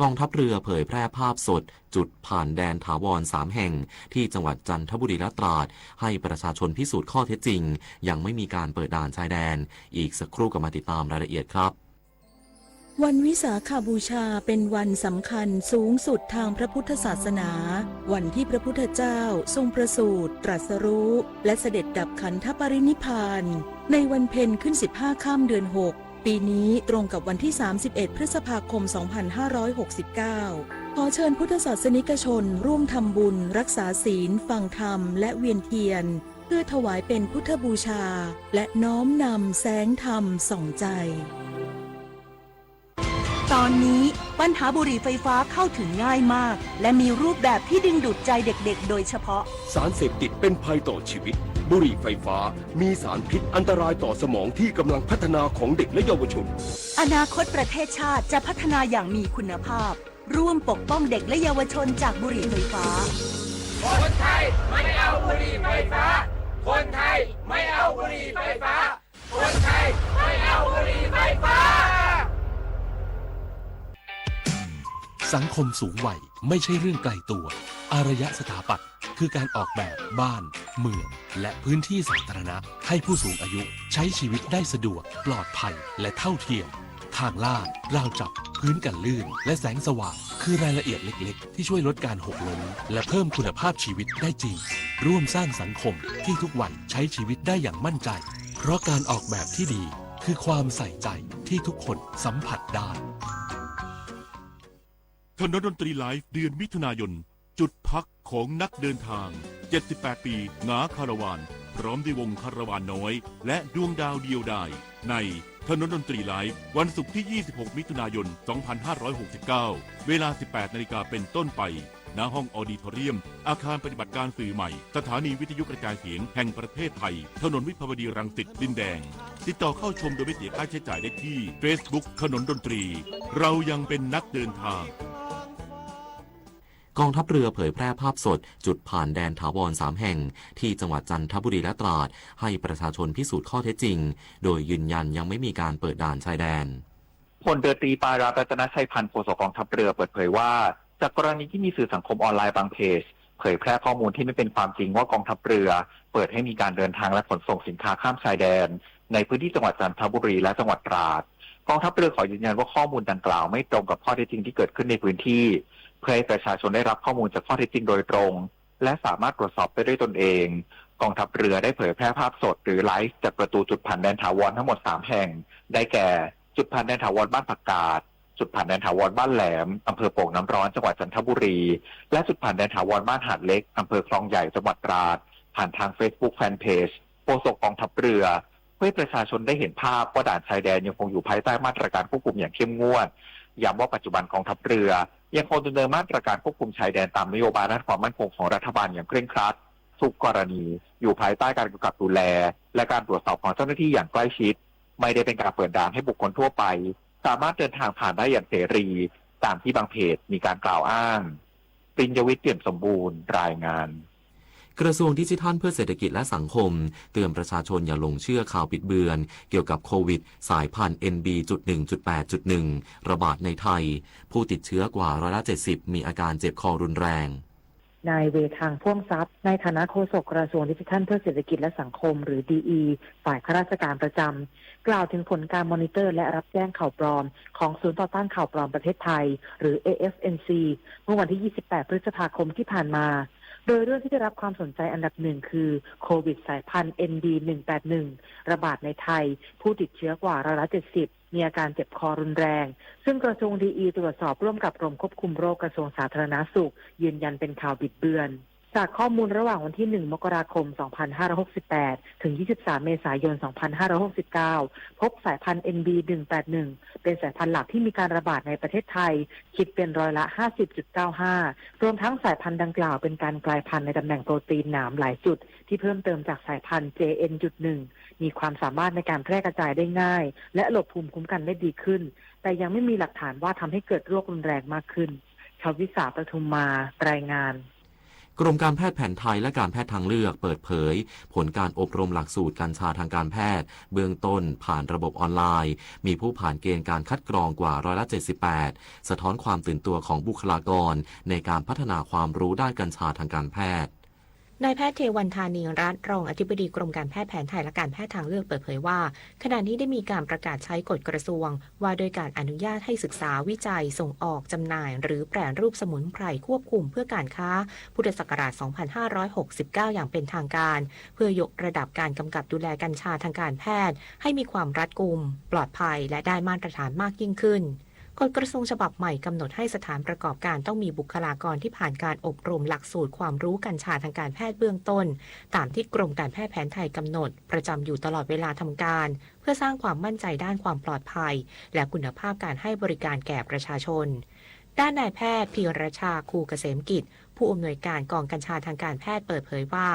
กองทัพเรือเผยแพร่ภาพสดจุดผ่านแดนถาวรสามแห่งที่จังหวัดจันทบุรีและตราด ให้ประชาชนพิสูจน์ข้อเท็จจริง ยังไม่มีการเปิดด่านชายแดน อีกสักครู่กลับมาติดตามรายละเอียดครับ วันวิสาขบูชาเป็นวันสำคัญสูงสุดทางพระพุทธศาสนา วันที่พระพุทธเจ้าทรงประสูติ ตรัสรู้ และเสด็จดับขันธปรินิพพาน ในวันเพ็ญขึ้นสิบห้าค่ำเดือนหก ปีนี้ตรงกับวันที่สามสิบเอ็ดพฤษภาคมสองพันห้าร้อยหกสิบเก้า ขอเชิญพุทธศาสนิกชนร่วมทำบุญ รักษาศีล ฟังธรรม และเวียนเทียน เพื่อถวายเป็นพุทธบูชา และน้อมนำแสงธรรมส่องใจ ตอนนี้ปัญหาบุหรี่ไฟฟ้าเข้าถึงง่ายมาก และมีรูปแบบที่ดึงดูดใจเด็กๆ โดยเฉพาะ สารเสพติดเป็นภัยต่อชีวิต บุหรี่ไฟฟ้ามีสารพิษอันตรายต่อสมองที่กำลังพัฒนาของเด็กและเยาวชน อนาคตประเทศชาติจะพัฒนาอย่างมีคุณภาพ ร่วมปกป้องเด็กและเยาวชนจากบุหรี่ไฟฟ้า คนไทยไม่เอาบุหรี่ไฟฟ้า คนไทยไม่เอาบุหรี่ไฟฟ้า คนไทยไม่เอาบุหรี่ไฟฟ้า สังคมสูงวัยไม่ใช่เรื่องไกลตัว อารยสถาปัตย์คือการออกแบบบ้าน เมือง และพื้นที่สาธารณะ ให้ผู้สูงอายุใช้ชีวิตได้สะดวก ปลอดภัย และเท่าเทียม ทางลาด ราวจับ พื้นกันลื่น และแสงสว่าง คือรายละเอียดเล็กๆ ที่ช่วยลดการหกล้ม และเพิ่มคุณภาพชีวิตได้จริง ร่วมสร้างสังคมที่ทุกวัยใช้ชีวิตได้อย่างมั่นใจ เพราะการออกแบบที่ดี คือความใส่ใจที่ทุกคนสัมผัสได้ ถนนดนตรีไลฟ์ เดือนมิถุนายน จุดพักของนักเดินทาง เจ็ดสิบแปดปี หงาคาราวาน พร้อมด้วยวงคาราวานน้อย และดวงดาวเดียวดาย ในถนนดนตรีไลฟ์ วันศุกร์ที่ยี่สิบหกมิถุนายนสองพันห้าร้อยหกสิบเก้า เวลาสิบแปดนาฬิกาเป็นต้นไป ณ ห้องออดิทอเรียม อาคารปฏิบัติการสื่อใหม่ สถานีวิทยุกระจายเสียงแห่งประเทศไทย ถนนวิภาวดีรังสิต ดินแดง ติดต่อเข้าชมโดยไม่เสียค่าใช้จ่ายได้ที่เฟซบุ๊ก ถนนดนตรี เรายังเป็นนักเดินทาง กองทัพเรือเผยแพร่ภาพสดจุดผ่านแดนถาวรสามแห่ง ที่จังหวัดจันทบุรีและตราด ให้ประชาชนพิสูจน์ข้อเท็จจริง โดยยืนยันยังไม่มีการเปิดด่านชายแดน พลเรือตรีปารัตน์ รัตนชัยพันธ์ โฆษกกองทัพเรือเปิดเผยว่า จากกรณีที่มีสื่อสังคมออนไลน์บางเพจ เผยแพร่ข้อมูลที่ไม่เป็นความจริงว่ากองทัพเรือเปิดให้มีการเดินทางและขนส่งสินค้าข้ามชายแดน ในพื้นที่จังหวัดจันทบุรีและจังหวัดตราด กองทัพเรือขอยืนยันว่าข้อมูลดังกล่าวไม่ตรงกับข้อเท็จจริงที่เกิดขึ้นในพื้นที่ เพื่อให้ประชาชนได้รับข้อมูลจากข้อเท็จจริงโดยตรง และสามารถตรวจสอบได้ด้วยตนเอง กองทัพเรือได้เผยแพร่ภาพสดหรือไลฟ์จากประตูจุดผ่านแดนถาวรทั้งหมดสามแห่ง ได้แก่ จุดผ่านแดนถาวรบ้านผักกาด จุดผ่านแดนถาวรบ้านแหลม อำเภอโป่งน้ำร้อน จังหวัดจันทบุรี และจุดผ่านแดนถาวรบ้านหาดเล็ก อำเภอคลองใหญ่ จังหวัดตราด ผ่านทางเฟซบุ๊กแฟนเพจ โฆษกกองทัพเรือ เพื่อให้ประชาชนได้เห็นภาพว่าด่านชายแดนยังคงอยู่ภายใต้มาตรการควบคุมอย่างเข้มงวด ย้ำว่าปัจจุบันกองทัพเรือยังคงดำเนินมาตรการควบคุมชายแดนตามนโยบายด้านความมั่นคงของรัฐบาลอย่างเคร่งครัด ทุกกรณีอยู่ภายใต้การกำกับดูแล และการตรวจสอบของเจ้าหน้าที่อย่างใกล้ชิด ไม่ได้เป็นการเปิดด่านให้บุคคลทั่วไป สามารถเดินทางผ่านได้อย่างเสรี ตามที่บางเพจมีการกล่าวอ้าง ปิญญวิทย์ เปี่ยมสมบูรณ์ รายงาน กระทรวงดิจิทัลเพื่อเศรษฐกิจและสังคม เตือนประชาชนอย่าหลงเชื่อข่าวบิดเบือน เกี่ยวกับโควิด สายพันธุ์ เอ็น บี จุด หนึ่ง จุด แปด จุด หนึ่ง ระบาดในไทย ผู้ติดเชื้อกว่าร้อยละเจ็ดสิบ มีอาการเจ็บคอรุนแรง นายเว ทางพ่วงทรัพย์ ในฐานะโฆษกกระทรวงดิจิทัลเพื่อเศรษฐกิจและสังคม หรือ ดีอี ฝ่ายข้าราชการประจำ กล่าวถึงผลการมอนิเตอร์และรับแจ้งข่าวปลอม ของศูนย์ต่อต้านข่าวปลอมประเทศไทย หรือ เอเอฟเอ็นซี เมื่อวันที่ยี่สิบแปดพฤษภาคมที่ผ่านมา โดยเรื่องที่ได้รับความสนใจอันดับหนึ่งคือโควิดสายพันธุ์ เอ็น บี หนึ่ง แปด หนึ่ง ระบาดในไทย ผู้ติดเชื้อกว่าร้อยละเจ็ดสิบ มีอาการเจ็บคอรุนแรง ซึ่งกระทรวงดีอีตรวจสอบร่วมกับกรมควบคุมโรคกระทรวงสาธารณสุข ยืนยันเป็นข่าวบิดเบือน จากข้อมูลระหว่างวันที่หนึ่งมกราคมสองพันห้าร้อยหกสิบแปดถึงยี่สิบสามเมษายนสองพันห้าร้อยหกสิบเก้า พบสายพันธุ์ เอ็น บี หนึ่ง แปด หนึ่ง เป็นสายพันธุ์หลักที่มีการระบาดในประเทศไทย คิดเป็นร้อยละห้าสิบจุดเก้าห้า รวมทั้งสายพันธุ์ดังกล่าวเป็นการกลายพันธุ์ในตำแหน่งโปรตีนหนามหลายจุด ที่เพิ่มเติมจากสายพันธุ์ เจ เอ็น จุด หนึ่ง มีความสามารถในการแพร่กระจายได้ง่าย และหลบภูมิคุ้มกันได้ดีขึ้น แต่ยังไม่มีหลักฐานว่าทำให้เกิดโรครุนแรงมากขึ้น ชวิสา ประทุมมา รายงาน กรมการแพทย์แผนไทยและการแพทย์ทางเลือกเปิดเผย ผลการอบรมหลักสูตรกัญชาทางการแพทย์ เบื้องต้นผ่านระบบออนไลน์ มีผู้ผ่านเกณฑ์การคัดกรองกว่าร้อยละเจ็ดสิบแปด สะท้อนความตื่นตัวของบุคลากรในการพัฒนาความรู้ด้านกัญชาทางการแพทย์ นายแพทย์เทวันธานีรัตน์ รองอธิบดีกรมการแพทย์แผนไทยและการแพทย์ทางเลือก เปิดเผยว่า ขณะนี้ได้มีการประกาศใช้กฎกระทรวงว่าด้วยการอนุญาตให้ศึกษาวิจัย ส่งออก จำหน่าย หรือแปรรูปสมุนไพรควบคุมเพื่อการค้า พุทธศักราช สองพันห้าร้อยหกสิบเก้า อย่างเป็นทางการ เพื่อยกระดับการกำกับดูแลกัญชาทางการแพทย์ ให้มีความรัดกุม ปลอดภัย และได้มาตรฐานมากยิ่งขึ้น กฎกระทรวงฉบับใหม่กำหนดให้สถานประกอบการต้องมีบุคลากรที่ผ่านการอบรมหลักสูตรความรู้กัญชาทางการแพทย์เบื้องต้น ตามที่กรมการแพทย์แผนไทยกำหนด ประจำอยู่ตลอดเวลาทำการ เพื่อสร้างความมั่นใจด้านความปลอดภัย และคุณภาพการให้บริการแก่ประชาชน ด้านนายแพทย์พีรชา คูเกษมกิจ ผู้อำนวยการกองกัญชาทางการแพทย์เปิดเผยว่า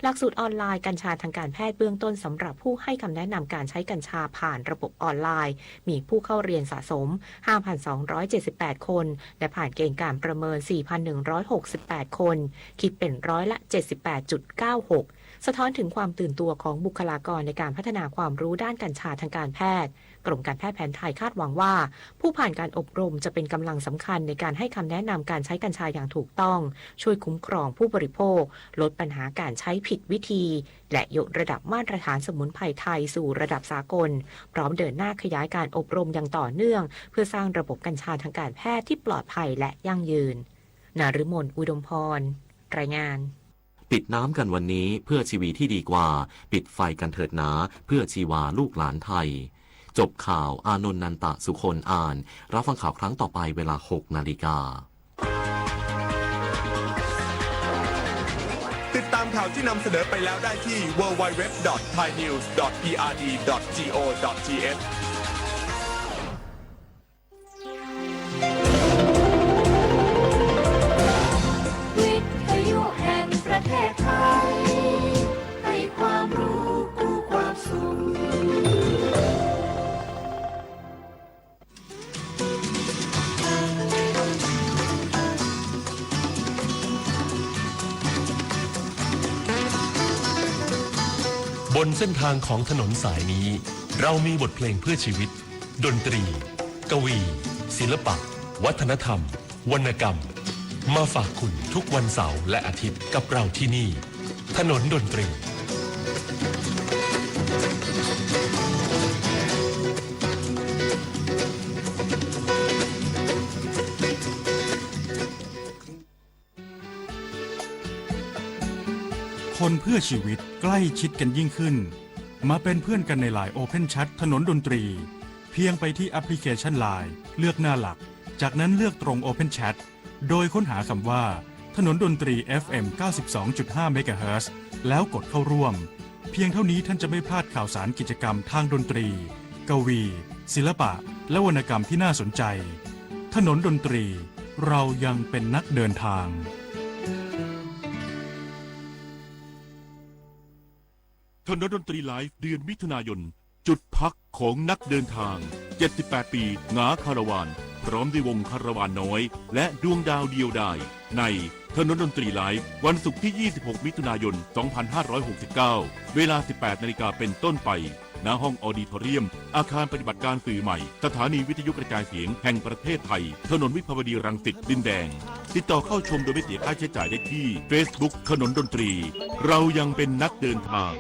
หลักสูตรออนไลน์กัญชาทางการแพทย์เบื้องต้นสำหรับผู้ให้คำแนะนำการใช้กัญชาผ่านระบบออนไลน์ มีผู้เข้าเรียนสะสม ห้าพันสองร้อยเจ็ดสิบแปด คน และผ่านเกณฑ์การประเมิน สี่พันหนึ่งร้อยหกสิบแปด คน คิดเป็นร้อยละ เจ็ดสิบแปดจุดเก้าหก สะท้อนถึงความตื่นตัวของบุคลากรในการพัฒนาความรู้ด้านกัญชาทางการแพทย์ กรมการแพทย์แผนไทยคาดหวังว่า ผู้ผ่านการอบรมจะเป็นกำลังสำคัญในการให้คำแนะนำการใช้กัญชาอย่างถูกต้อง ช่วยคุ้มครองผู้บริโภค ลดปัญหาการใช้ผิดวิธี และยกระดับมาตรฐานสมุนไพรไทยสู่ระดับสากล พร้อมเดินหน้าขยายการอบรมอย่างต่อเนื่อง เพื่อสร้างระบบกัญชาทางการแพทย์ที่ปลอดภัยและยั่งยืน นฤมล อุดมพร รายงาน ปิดน้ำกันวันนี้เพื่อชีวีที่ดีกว่า ปิดไฟกันเถิดหนา เพื่อชีวาลูกหลานไทย จบข่าว อานนท์ นันตะสุคน อ่าน รับฟังข่าวครั้งต่อไปเวลา หกนาฬิกา ติดตามข่าวที่นำเสนอไปแล้วได้ที่ ดับเบิลยู ดับเบิลยู ดับเบิลยู ดอท ไทยนิวส์ ดอท พีอาร์ดี ดอท จีโอ ดอท ทีเอช วิทยุแห่งประเทศไทย ให้ความรู้กู้ความสุข บนเส้นทางของถนนสายนี้ เรามีบทเพลงเพื่อชีวิต ดนตรี กวี ศิลปะ วัฒนธรรม วรรณกรรม มาฝากคุณทุกวันเสาร์และอาทิตย์กับเราที่นี่ ถนนดนตรี คนเพื่อชีวิตใกล้ชิดกันยิ่งขึ้น มาเป็นเพื่อนกันในไลน์ Open Chat ถนนดนตรี เพียงไปที่แอปพลิเคชันไลน์ เลือกหน้าหลัก จากนั้นเลือกตรง Open Chat โดยค้นหาคำว่า ถนนดนตรี เอฟเอ็ม เก้าสิบสองจุดห้า เมกะเฮิรตซ์ แล้วกดเข้าร่วม เพียงเท่านี้ท่านจะไม่พลาดข่าวสารกิจกรรมทางดนตรี กวี ศิลปะ และวรรณกรรมที่น่าสนใจ ถนนดนตรี เรายังเป็นนักเดินทาง ถนนดนตรีไลฟ์ เดือนมิถุนายน จุดพักของนักเดินทาง เจ็ดสิบแปดปี หงาคาราวาน พร้อมด้วยวงคาราวานน้อย และดวงดาวเดียวดาย ในถนนดนตรีไลฟ์ วันศุกร์ที่ ยี่สิบหก มิถุนายน สองพันห้าร้อยหกสิบเก้า เวลา สิบแปดนาฬิกาเป็นต้นไป ณ ห้องออดิทอเรียม อาคารปฏิบัติการสื่อใหม่ สถานีวิทยุกระจายเสียงแห่งประเทศไทย ถนนวิภาวดีรังสิต ดินแดง ติดต่อเข้าชมโดยไม่เสียค่าใช้จ่ายได้ที่ Facebook ถนนดนตรี เรายังเป็นนักเดินทาง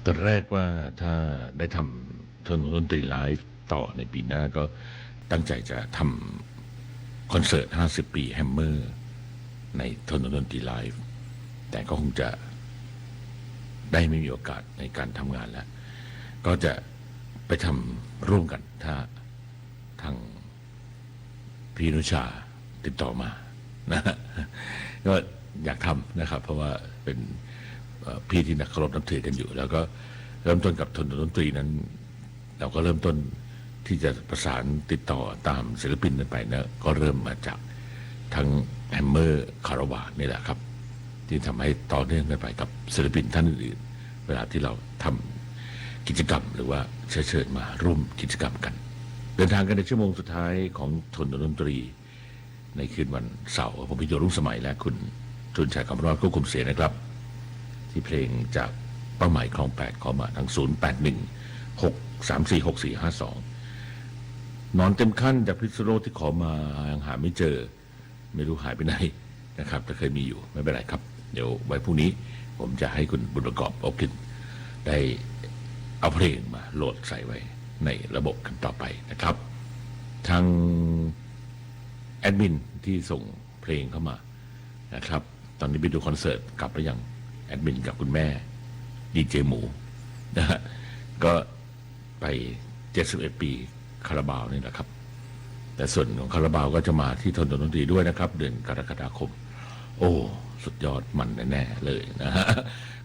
ตอนแรกว่าถ้าได้ทำโทนดนตรีไลฟ์ต่อในปีหน้า ก็ตั้งใจจะทำคอนเสิร์ตห้าสิบปีแฮมเมอร์ในโทนดนตรีไลฟ์ แต่ก็คงจะได้ไม่มีโอกาสในการทำงานแล้ว ก็จะไปทำร่วมกัน ถ้าทาง พี่อนุชาติดต่อมานะฮะ ก็อยากทำนะครับ เพราะว่าเป็น เอ่อ พี่ที่นักเคารพนับถือกันอยู่ แล้วก็เริ่มต้นกับโทนดนตรีนั้น เราก็เริ่มต้นที่จะประสานติดต่อตามศิลปินกันไปนะ ก็เริ่มมาจากทั้งแฮมเมอร์คาราวานนี่แหละครับ ที่ทำให้ต่อเนื่องกันไปกับศิลปินท่านอื่นๆ เวลาที่เราทำกิจกรรมหรือว่าเชื้อเชิญมาร่วมกิจกรรมกัน เดินทางกันในชั่วโมงสุดท้ายของโทนดนตรี ในคืนวันเสาร์ ผมพิโยรุ่งสมัยและคุณทุนชัยคำรอดควบคุมเสียงนะครับ ที่เพลงจากเป้าหมายคลองแปด ขอมาทาง ศูนย์แปดหนึ่ง หกสามสี่ หกสี่ห้าสอง นอนเต็มขั้นจากพิษณุโลกที่ขอมายังหาไม่เจอ ไม่รู้หายไปไหนนะครับ แต่เคยมีอยู่ ไม่เป็นไรครับ เดี๋ยวไว้พรุ่งนี้ผมจะให้คุณบุญประกอบ อบกลิ่น ได้เอาเพลงมาโหลดใส่ไว้ในระบบกันต่อไปนะครับ ทางแอดมินที่ส่งเพลงเข้ามานะครับ ตอนนี้ไปดูคอนเสิร์ตกลับแล้วยัง แอดมินกับคุณแม่ ดีเจหมูนะฮะ ก็ไป เจ็ดสิบเอ็ดปีคาราบาวนี่แหละครับ แต่ส่วนของคาราบาวก็จะมาที่โทนดนตรีด้วยนะครับ เดือนกรกฎาคม โอ้ สุดยอดมันแน่ๆเลยนะฮะ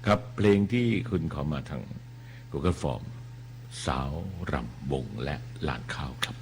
ครับ เพลงที่คุณขอมาทาง Google Form สาวรำวงและหลานข้าวครับ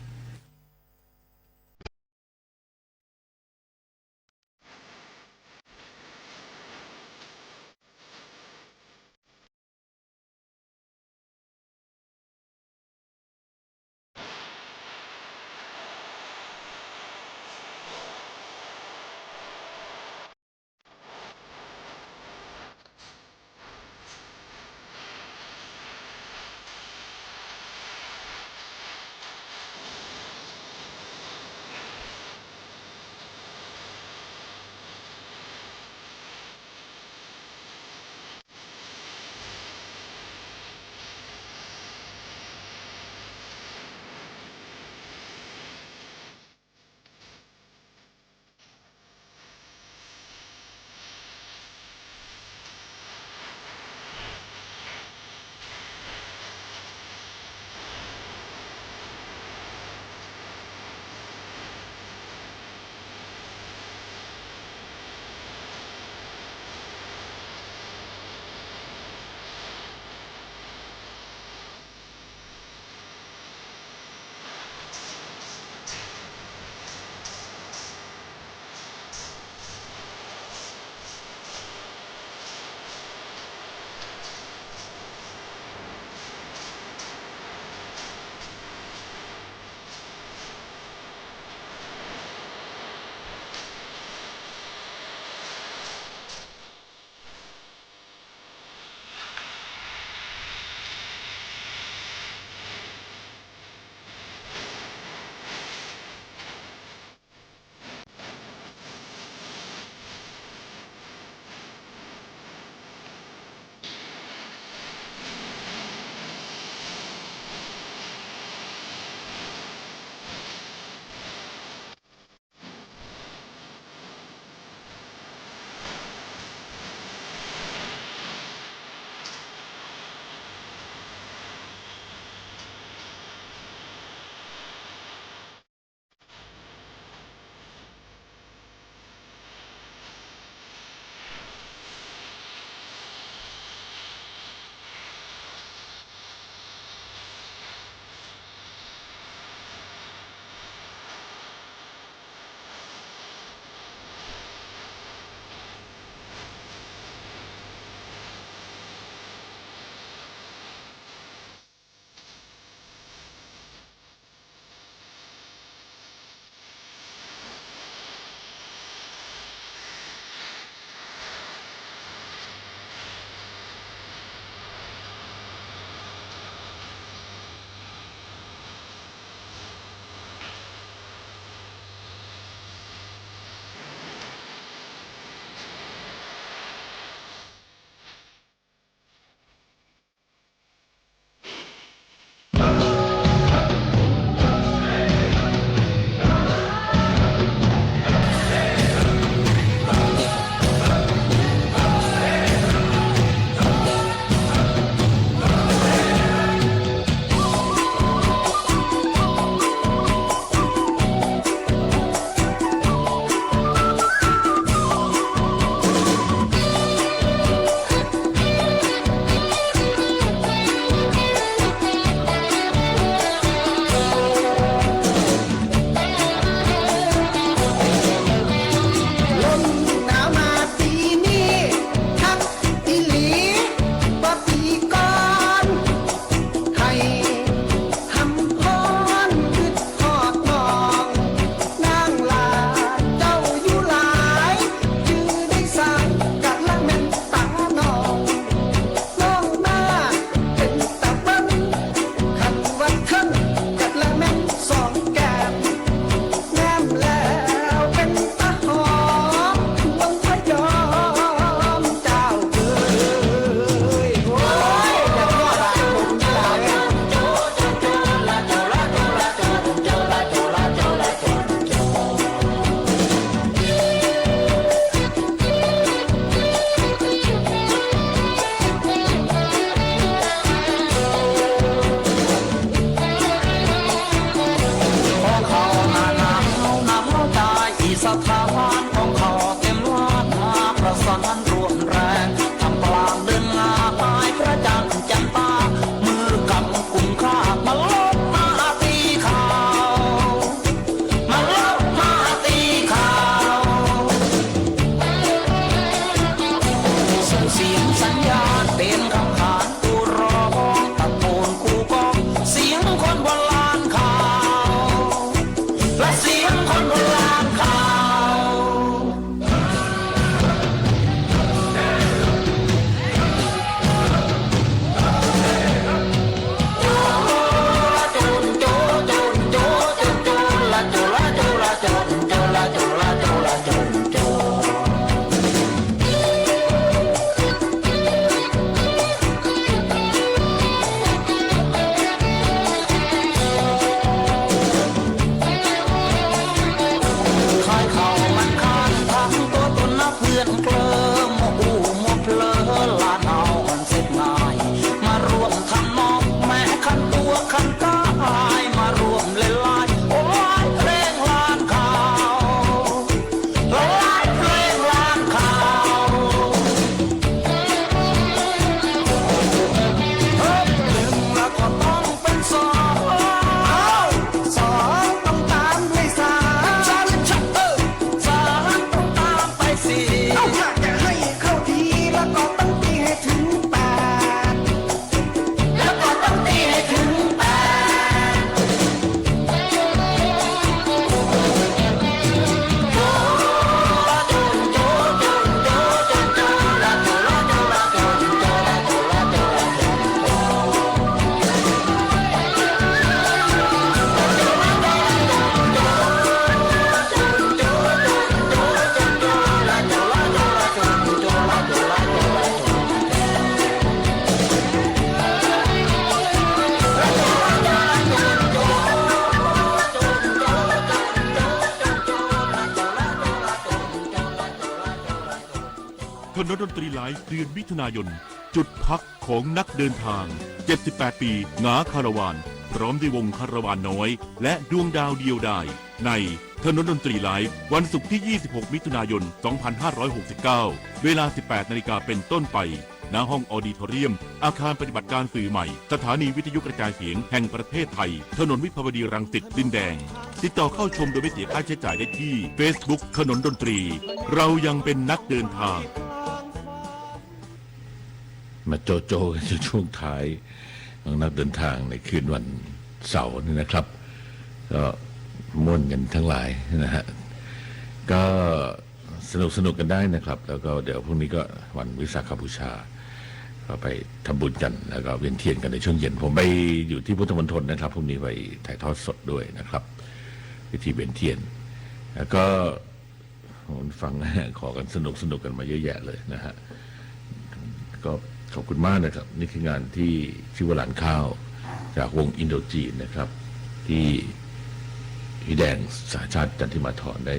เสียงคำขานกูร้องตะโกนกูก้อง เสียงคนโบราณเขา และเสียงคนโบราณเขา ขายข้าวมันข้าง ทั้งตั๋วตนนะเปื้อนเกลอะ มัวอู้มัวเผลอ ละเนาอันเสพง่าย มาร่วมทำนอง แม้คันตั๋วคันก๋าย มาร่วมเล่นลาย โอ้ย เพลงล้านเขา โอ้ย เพลงล้านเขา เฮ้ย หนึ่งแล้วก็ต้องเป็นสอง เอ้า สองต้องตามด้วยสาม สาม เออ สามต้องตามไปสี่ เอ้า ถ้าจะให้เข้าทีแล้วก็ต้องตีให้ถึงแปด แล้วก็ต้องตีให้ถึงแปด ถนนดนตรีไลฟ์ เดือนมิถุนายน จุดพักของนักเดินทาง เจ็ดสิบแปดปี หงาคาราวาน พร้อมด้วยวงคาราวานน้อย และดวงดาวเดียวดาย ในถนนดนตรีไลฟ์ วันศุกร์ที่ ยี่สิบหก มิถุนายน สองพันห้าร้อยหกสิบเก้า เวลา สิบแปด นาฬิกาเป็นต้นไป ณ ห้องออดิทอเรียม อาคารปฏิบัติการสื่อใหม่ สถานีวิทยุกระจายเสียงแห่งประเทศไทย ถนนวิภาวดีรังสิต ดินแดง ติดต่อเข้าชมโดยไม่เสียค่าใช้จ่ายได้ที่ เฟซบุ๊ก ถนนดนตรี เรายังเป็นนักเดินทาง มาโจ๊ะๆ กันช่วงท้ายของนักเดินทางในคืนวันเสาร์นี่นะครับ ก็ม่วนกันทั้งหลายนะฮะ ก็สนุกๆ กันได้นะครับ แล้วก็เดี๋ยวพรุ่งนี้ก็วันวิสาขบูชา ก็ไปทำบุญกัน แล้วก็เวียนเทียนกันในช่วงเย็น ผมไปอยู่ที่พุทธมณฑลนะครับ พรุ่งนี้ไปถ่ายทอดสดด้วยนะครับ พิธีเวียนเทียน แล้วก็ ผมฟัง ขอกันสนุกสนุกกันมาเยอะแยะเลยนะฮะ ก็ขอบคุณมากนะครับ นี่คืองานที่ชื่อว่าหลานข้าว จากวงอินโดจีนนะครับ ที่พี่แดง สหชาติ จันทิมาธร ได้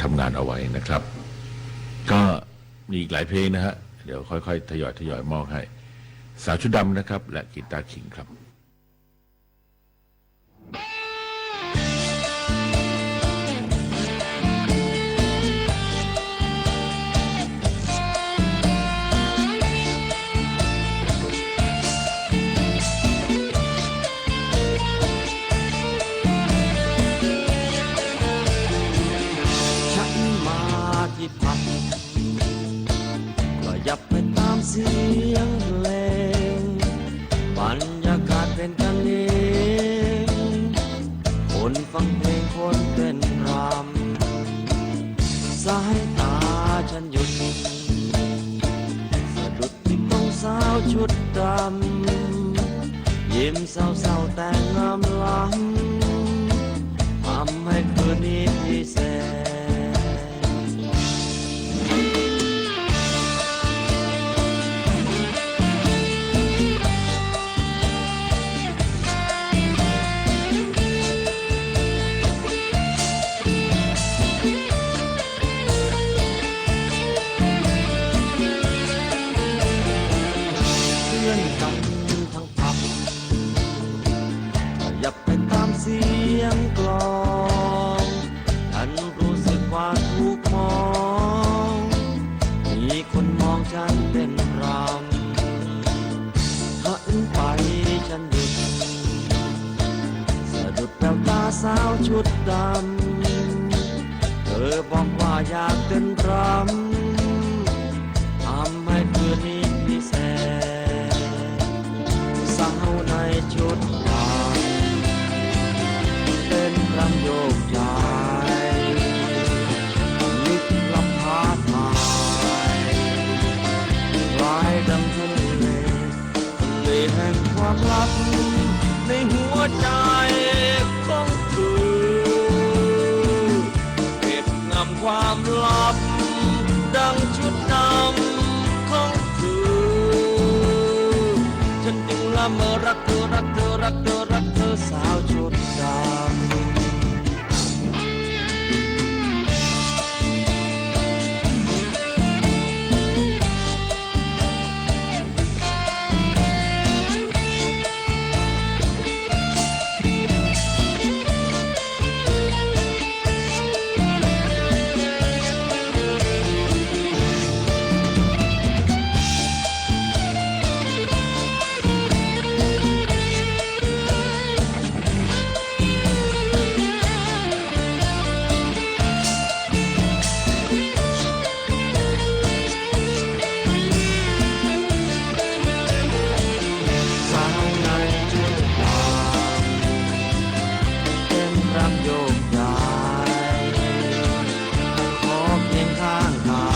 ทำงานเอาไว้นะครับ ก็มีอีกหลายเพลงนะฮะ เดี๋ยวค่อยๆ ทยอยทยอยมอบให้ สาวชุดดำนะครับ และกีตาร์คิงครับ ฉันมาที่ผับ ก็อย่าไปตามเสียงเพลง บรรยากาศเป็นกันเอง คนฟังเพลงคนเต้นรำ สายตาฉันหยุด สะดุดที่ตรงสาวชุดดำ ยิ้มเศร้าๆ แต่งามล้ำ ทำให้คืนนี้พิเศษ เพื่อนกันทั้งผับ อย่าไปตามเสียงกลอง ฉันรู้สึกว่าถูกมอง มีคนมองฉันเต้นรำ หันไปฉันหยุด สะดุดแววตาสาวชุดดำ เธอบอกว่าอยากเต้นรำ ทำให้คืนนี้พิ ลับในหัวใจ๋ของเธอ เก็บงำความลับดังชุดดำของเธอ ฉันจึงละเมอรักเธอ รักเธอ รักเธอ รักเธอสาวชุดดำ สาวในชุดดำ เต้นรำโยกย้าย ขอเคียงข้างกา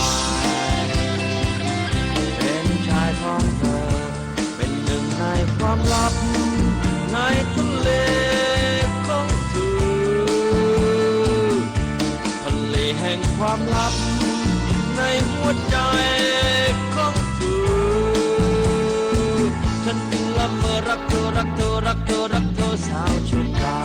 ย เป็นชายของเธอ เป็นหนึ่งในความลับในทะเลของเธอ ทะเลแห่งความลับในหัวใจ๋ของเธอ ฉันจึงละเมอรักเธอ รักเธอ รักเธอ รักเธอสาวชุดดำ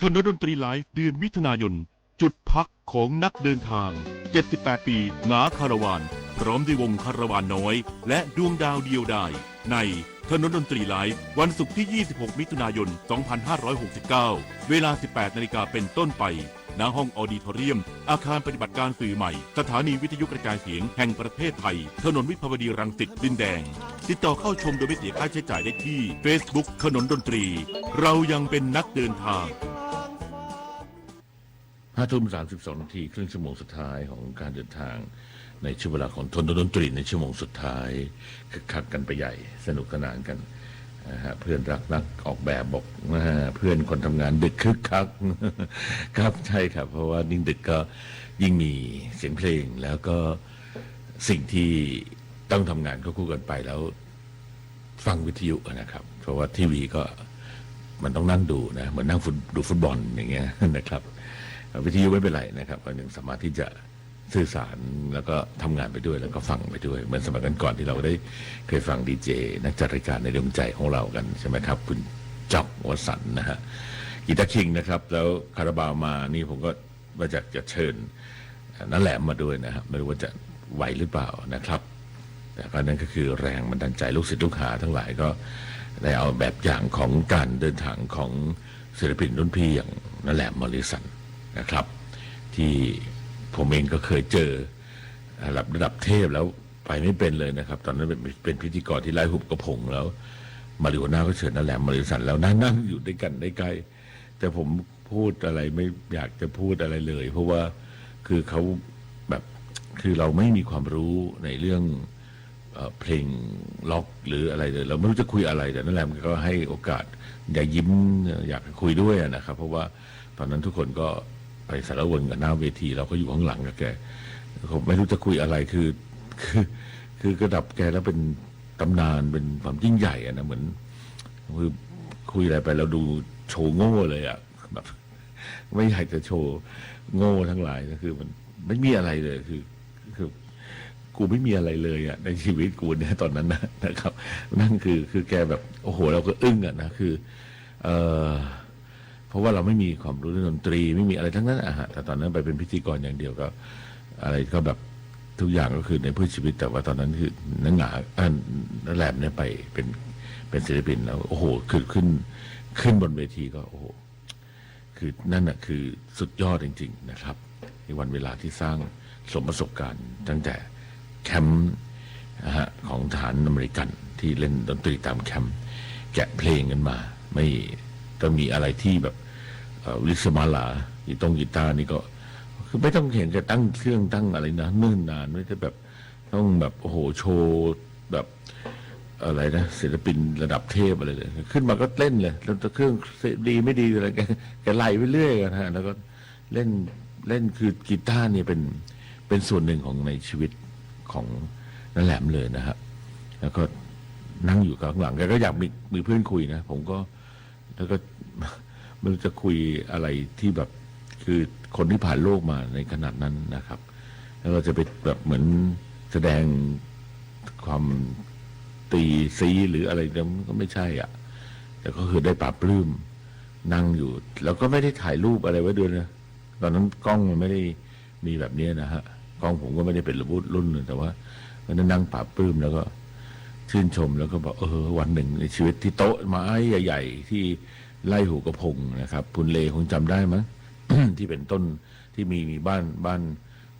ถนนดนตรีไลฟ์ เดือนมิถุนายน จุดพักของนักเดินทาง เจ็ดสิบแปด ปี หงาคาราวาน พร้อมด้วยวงคาราวานน้อย และดวงดาวเดียวดาย ในถนนดนตรีไลฟ์ วันศุกร์ที่ ยี่สิบหก มิถุนายน สองพันห้าร้อยหกสิบเก้า เวลา สิบแปด นาฬิกาเป็นต้นไป ณ ห้องออดิทอเรียม อาคารปฏิบัติการสื่อใหม่ สถานีวิทยุกระจายเสียงแห่งประเทศไทย ถนนวิภาวดีรังสิต ดินแดง ติดต่อเข้าชมโดยไม่เสียค่าใช้จ่ายได้ที่ Facebook ถนนดนตรี เรายังเป็นนักเดินทาง ห้าทุ่มสามสิบสองนาที ครึ่งชั่วโมงสุดท้ายของการเดินทาง ในช่วงเวลาของถนนดนตรีในชั่วโมงสุดท้าย คึกคักกันไปใหญ่ สนุกสนานกันนะฮะ เพื่อนรักนักออกแบบบอกว่าเพื่อนคนทำงานดึกคึกคัก ครับ ใช่ครับ เพราะว่ายิ่งดึกก็ยิ่งมีเสียงเพลง แล้วก็สิ่งที่ต้องทำงานควบคู่กันไปแล้ว ฟังวิทยุนะครับ เพราะว่าทีวีก็มันต้องนั่งดูนะ เหมือนนั่งฟุต- ดูฟุตบอลอย่างเงี้ยนะครับ วิทยุไม่เป็นไรนะครับ มันยังสามารถที่จะสื่อสารแล้วก็ทำงานไปด้วย แล้วก็ฟังไปด้วย เหมือนสมัยก่อนๆ ที่เราได้เคยฟังดีเจนักจัดรายการในดวงใจของเรากันใช่ไหมครับ คุณจ๊อก วสันต์นะฮะ กีตาร์คิงนะครับ แล้วคาราบาวมานี่ผมก็ ว่าอยากจะเชิญน้าแหลมมาด้วยนะฮะ ไม่รู้ว่าจะไหวหรือเปล่านะครับ แต่ก็นั่นก็คือแรงบันดาลใจ ลูกศิษย์ลูกหาทั้งหลายก็ได้เอาแบบอย่างของการเดินทางของศิลปินรุ่นพี่อย่างน้าแหลม มอริสันนะครับ ที่ผมเองก็เคยเจอระดับ ระดับเทพแล้วไปไม่เป็นเลยนะครับ ตอนนั้นเป็น เป็นพิธีกรที่ไล่หุบกระพงแล้ว มาริโอน่าก็เชิญน้าแหลม มอริสัน แล้วนั่ง นั่งอยู่ด้วยกันใกล้ๆ แต่ผมพูดอะไรไม่อยากจะพูดอะไรเลย เพราะว่าคือเขาแบบ คือเราไม่มีความรู้ในเรื่อง เอ่อ เพลงร็อกหรืออะไรเลย เราไม่รู้จะคุยอะไร แต่น้าแหลมก็ให้โอกาส อย่ายิ้ม อยากจะคุยด้วยอะนะครับ เพราะว่าตอนนั้นทุกคนก็ไปสารวนกับหน้าเวที เราก็อยู่ข้างหลังกับแก ผมไม่รู้จะคุยอะไร คือ คือ คือระดับแกแล้วเป็นตำนาน เป็นความยิ่งใหญ่อะนะ เหมือน คือคุยอะไรไปเราดูโชว์โง่เลยอะ แบบ ไม่อยากจะโชว์โง่ทั้งหลาย ก็คือมันไม่มีอะไรเลย คือ คือกูไม่มีอะไรเลยอะ ในชีวิตกูเนี่ย ตอนนั้นนะ นะครับ นั่นคือ คือแกแบบ โอ้โห เราก็อึ้งอะนะ คือ เอ่อ เพราะว่าเราไม่มีความรู้เรื่องดนตรี ไม่มีอะไรทั้งนั้นอะฮะ แต่ตอนนั้นไปเป็นพิธีกรอย่างเดียวก็ อะไรก็แบบทุกอย่างก็คือในเพื่อชีวิต แต่ว่าตอนนั้นคือน้าหงา เอ่อ น้าแหลมเนี่ยไปเป็น เป็นศิลปินแล้ว โอ้โห คือขึ้น ขึ้นบนเวทีก็ โอ้โห คือนั่นน่ะคือสุดยอดจริงๆ นะครับ ในวันเวลาที่สร้างสมประสบการณ์ตั้งแต่แคมป์นะฮะ ของทหารอเมริกันที่เล่นดนตรีตามแคมป์ แกะเพลงกันมา ไม่ต้องมีอะไรที่แบบ เอ่อ ลิสมาลา กีตงกีตาร์นี่ก็ คือไม่ต้องเห็นจะตั้งเครื่องตั้งอะไรนะ เนิ่นนาน ไม่ได้แบบ ต้องแบบ โอ้โห โชว์แบบ อะไรนะ ศิลปินระดับเทพอะไรเลย ขึ้นมาก็เล่นเลย แล้วเครื่องดีไม่ดีอะไร แก แกไล่ไปเรื่อยอะฮะ แล้วก็เล่น เล่น คือกีตาร์เนี่ยเป็น เป็นส่วนหนึ่งของในชีวิตของน้าแหลมเลยนะฮะ แล้วก็นั่งอยู่ข้างหลัง แกก็อยากมี มีเพื่อนคุยนะ ผมก็ แล้วก็ ไม่รู้จะคุยอะไรที่แบบ คือคนที่ผ่านโลกมาในขนาดนั้นนะครับ แล้วเราจะไปแบบเหมือนแสดงความตีซี้หรืออะไรเนี่ย มันก็ไม่ใช่อ่ะ แต่ก็คือได้ปลาบปลื้ม นั่งอยู่ แล้วก็ไม่ได้ถ่ายรูปอะไรไว้ด้วยนะ ตอนนั้นกล้องมันไม่ได้มีแบบนี้นะฮะ กล้องผมก็ไม่ได้เป็นรุ่นหนึ่ง แต่ว่าก็นั่งปลาบปลื้ม แล้วก็ชื่นชม แล้วก็บอก เออ วันหนึ่งในชีวิต ที่โต๊ะไม้ใหญ่ๆ ที่ไล่หุบกระพงนะครับ คุณเลคงจำได้มั้ง ที่เป็นต้น ที่มี มีบ้าน บ้าน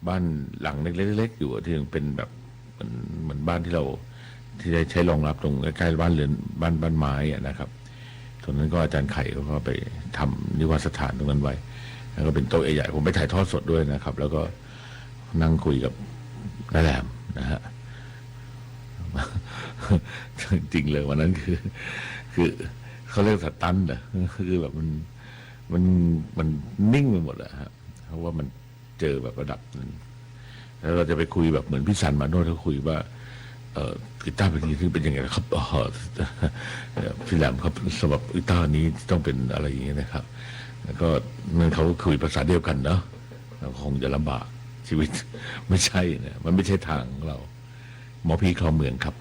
บ้านหลังเล็กๆ อยู่อะ ที่มันเป็นแบบ เหมือน เหมือนบ้านที่เรา ที่ได้ใช้รองรับตรงใกล้ๆ บ้านเรือน บ้าน บ้านไม้อะนะครับ ตรงนั้นก็อาจารย์ไข่เขาก็ไปทำนิวาสถานตรงนั้นไว้ แล้วก็เป็นโต๊ะใหญ่ๆ ผมไปถ่ายทอดสดด้วยนะครับ แล้วก็นั่งคุยกับน้าแหลมนะฮะ จริงๆ เลยวันนั้นคือ คือเขาเรียกสตันเหรอ คือแบบมัน มัน มันนิ่งไปหมดอะฮะ เพราะว่ามันเจอแบบระดับนั้น แล้วเราจะไปคุยแบบเหมือนพี่สันมาโนชเขาคุยว่า เอ่อ กีตาร์เป็นอย่างนี้เป็นยังไงครับ อ๋อ เอ่อ พี่แหลมครับ สำหรับกีตาร์นี้ต้องเป็นอะไรอย่างเงี้ยนะครับ แล้วก็นั่นเขาก็คุยภาษาเดียวกันเนาะ เราคงจะลำบากชีวิต ไม่ใช่นะ มันไม่ใช่ทางของเรา หมอพีคลองเมืองครับ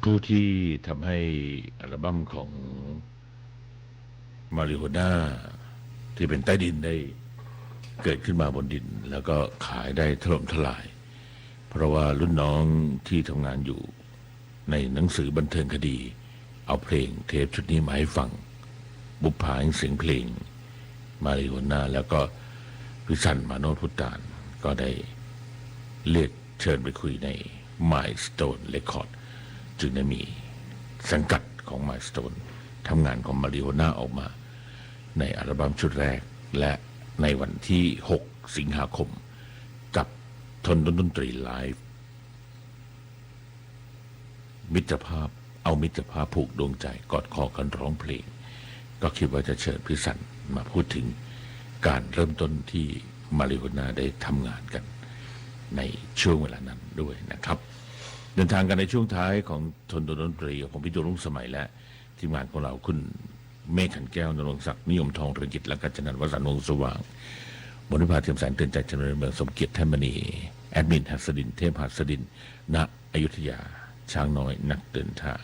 ผู้ที่ทำให้อัลบั้มของมาริโฮน่าที่เป็นใต้ดินได้เกิดขึ้นมาบนดิน แล้วก็ขายได้ถล่มทลาย เพราะว่ารุ่นน้องที่ทำงานอยู่ในหนังสือบันเทิงคดี เอาเพลงเทปชุดนี้มาให้ฟัง บุปผาแห่งเสียงเพลงมาริโฮน่า แล้วก็พิสันต์ มาโนชพุทธาน ก็ได้เรียกเชิญไปคุยใน Milestone Record จึงได้มีสังกัดของ Milestone ทำงานของมาริโฮน่าออกมาในอัลบั้มชุดแรก และในวันที่ หก สิงหาคม กับทนดนตรีไลฟ์ มิตรภาพ เอามิตรภาพผูกดวงใจ กอดคอกันร้องเพลง ก็คิดว่าจะเชิญพิสันต์มาพูดถึงการเริ่มต้นที่มาริโฮน่าได้ทำงานกันในช่วงเวลานั้นด้วยนะครับ เดินทางกันในช่วงท้ายของทนดนตรี ของผม พิทูล รุ่งสมัย และทีมงานของเรา คุณเมฆ ขันแก้ว ณรงค์ศักดิ์ นิยมทอง เรืองกิจ และกัญจนันท์ วสันต์ วงศ์สว่าง มนพิพา เทียมแสง เตือนใจ ชนเมือง สมเกียรติ แท่นมณี แอดมิน หัสดิน เทพหัสดิน ณอยุธยา ช้างน้อยนักเดินทาง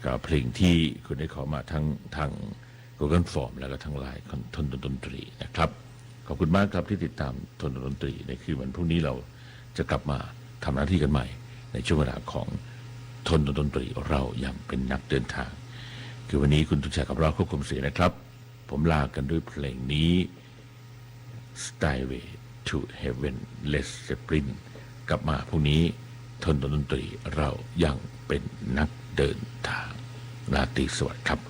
ก็เพลงที่คุณได้ขอมาทั้งทาง Google Form แล้วก็ทางไลน์ของทนดนตรีนะครับ ขอบคุณมากครับที่ติดตามทนดนตรี ในคืนวันพรุ่งนี้เราจะกลับมาทำหน้าที่กันใหม่ในช่วงเวลาของทนดนตรี เรายังเป็นนักเดินทาง คือวันนี้คุณธงชัย คำรอบ ควบคุมเสียงนะครับ ผมลากันด้วยเพลงนี้ Stairway to Heaven Led Zeppelin กลับมาพรุ่งนี้ทนดนตรี เรายังเป็นนักเดินทาง ราตรีสวัสดิ์ครับ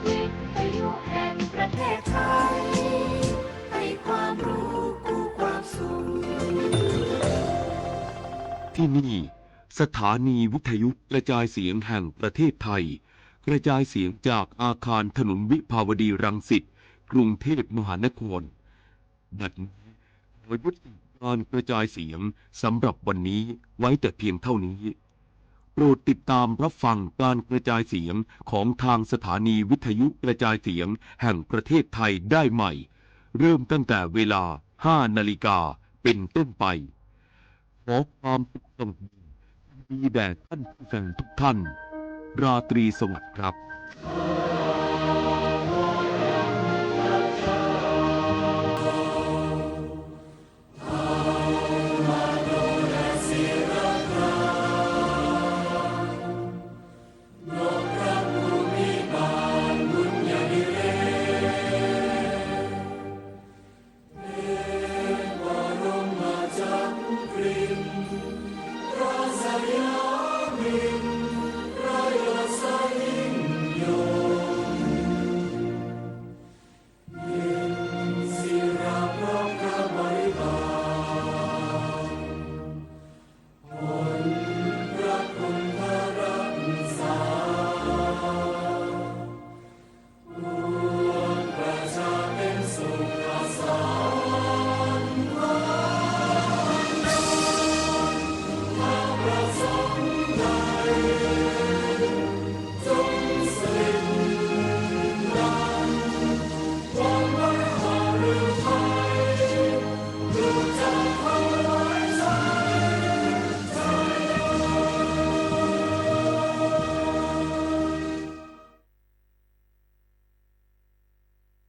วิทยุแห่งประเทศไทย ให้ความรู้คู่ความสุข ที่นี่ สถานีวิทยุกระจายเสียงแห่งประเทศไทย กระจายเสียงจากอาคารถนนวิภาวดีรังสิต กรุงเทพมหานคร บัดนี้ขอยุติการกระจายเสียงสำหรับวันนี้ไว้แต่เพียงเท่านี้ โปรดติดตามรับฟังการกระจายเสียงของทางสถานีวิทยุกระจายเสียงแห่งประเทศไทยได้ใหม่ เริ่มตั้งแต่เวลา ห้านาฬิกาเป็นต้นไป ขอความสุขสวัสดีมีแด่ท่านผู้ฟังทุกท่าน ราตรีสวัสดิ์ครับ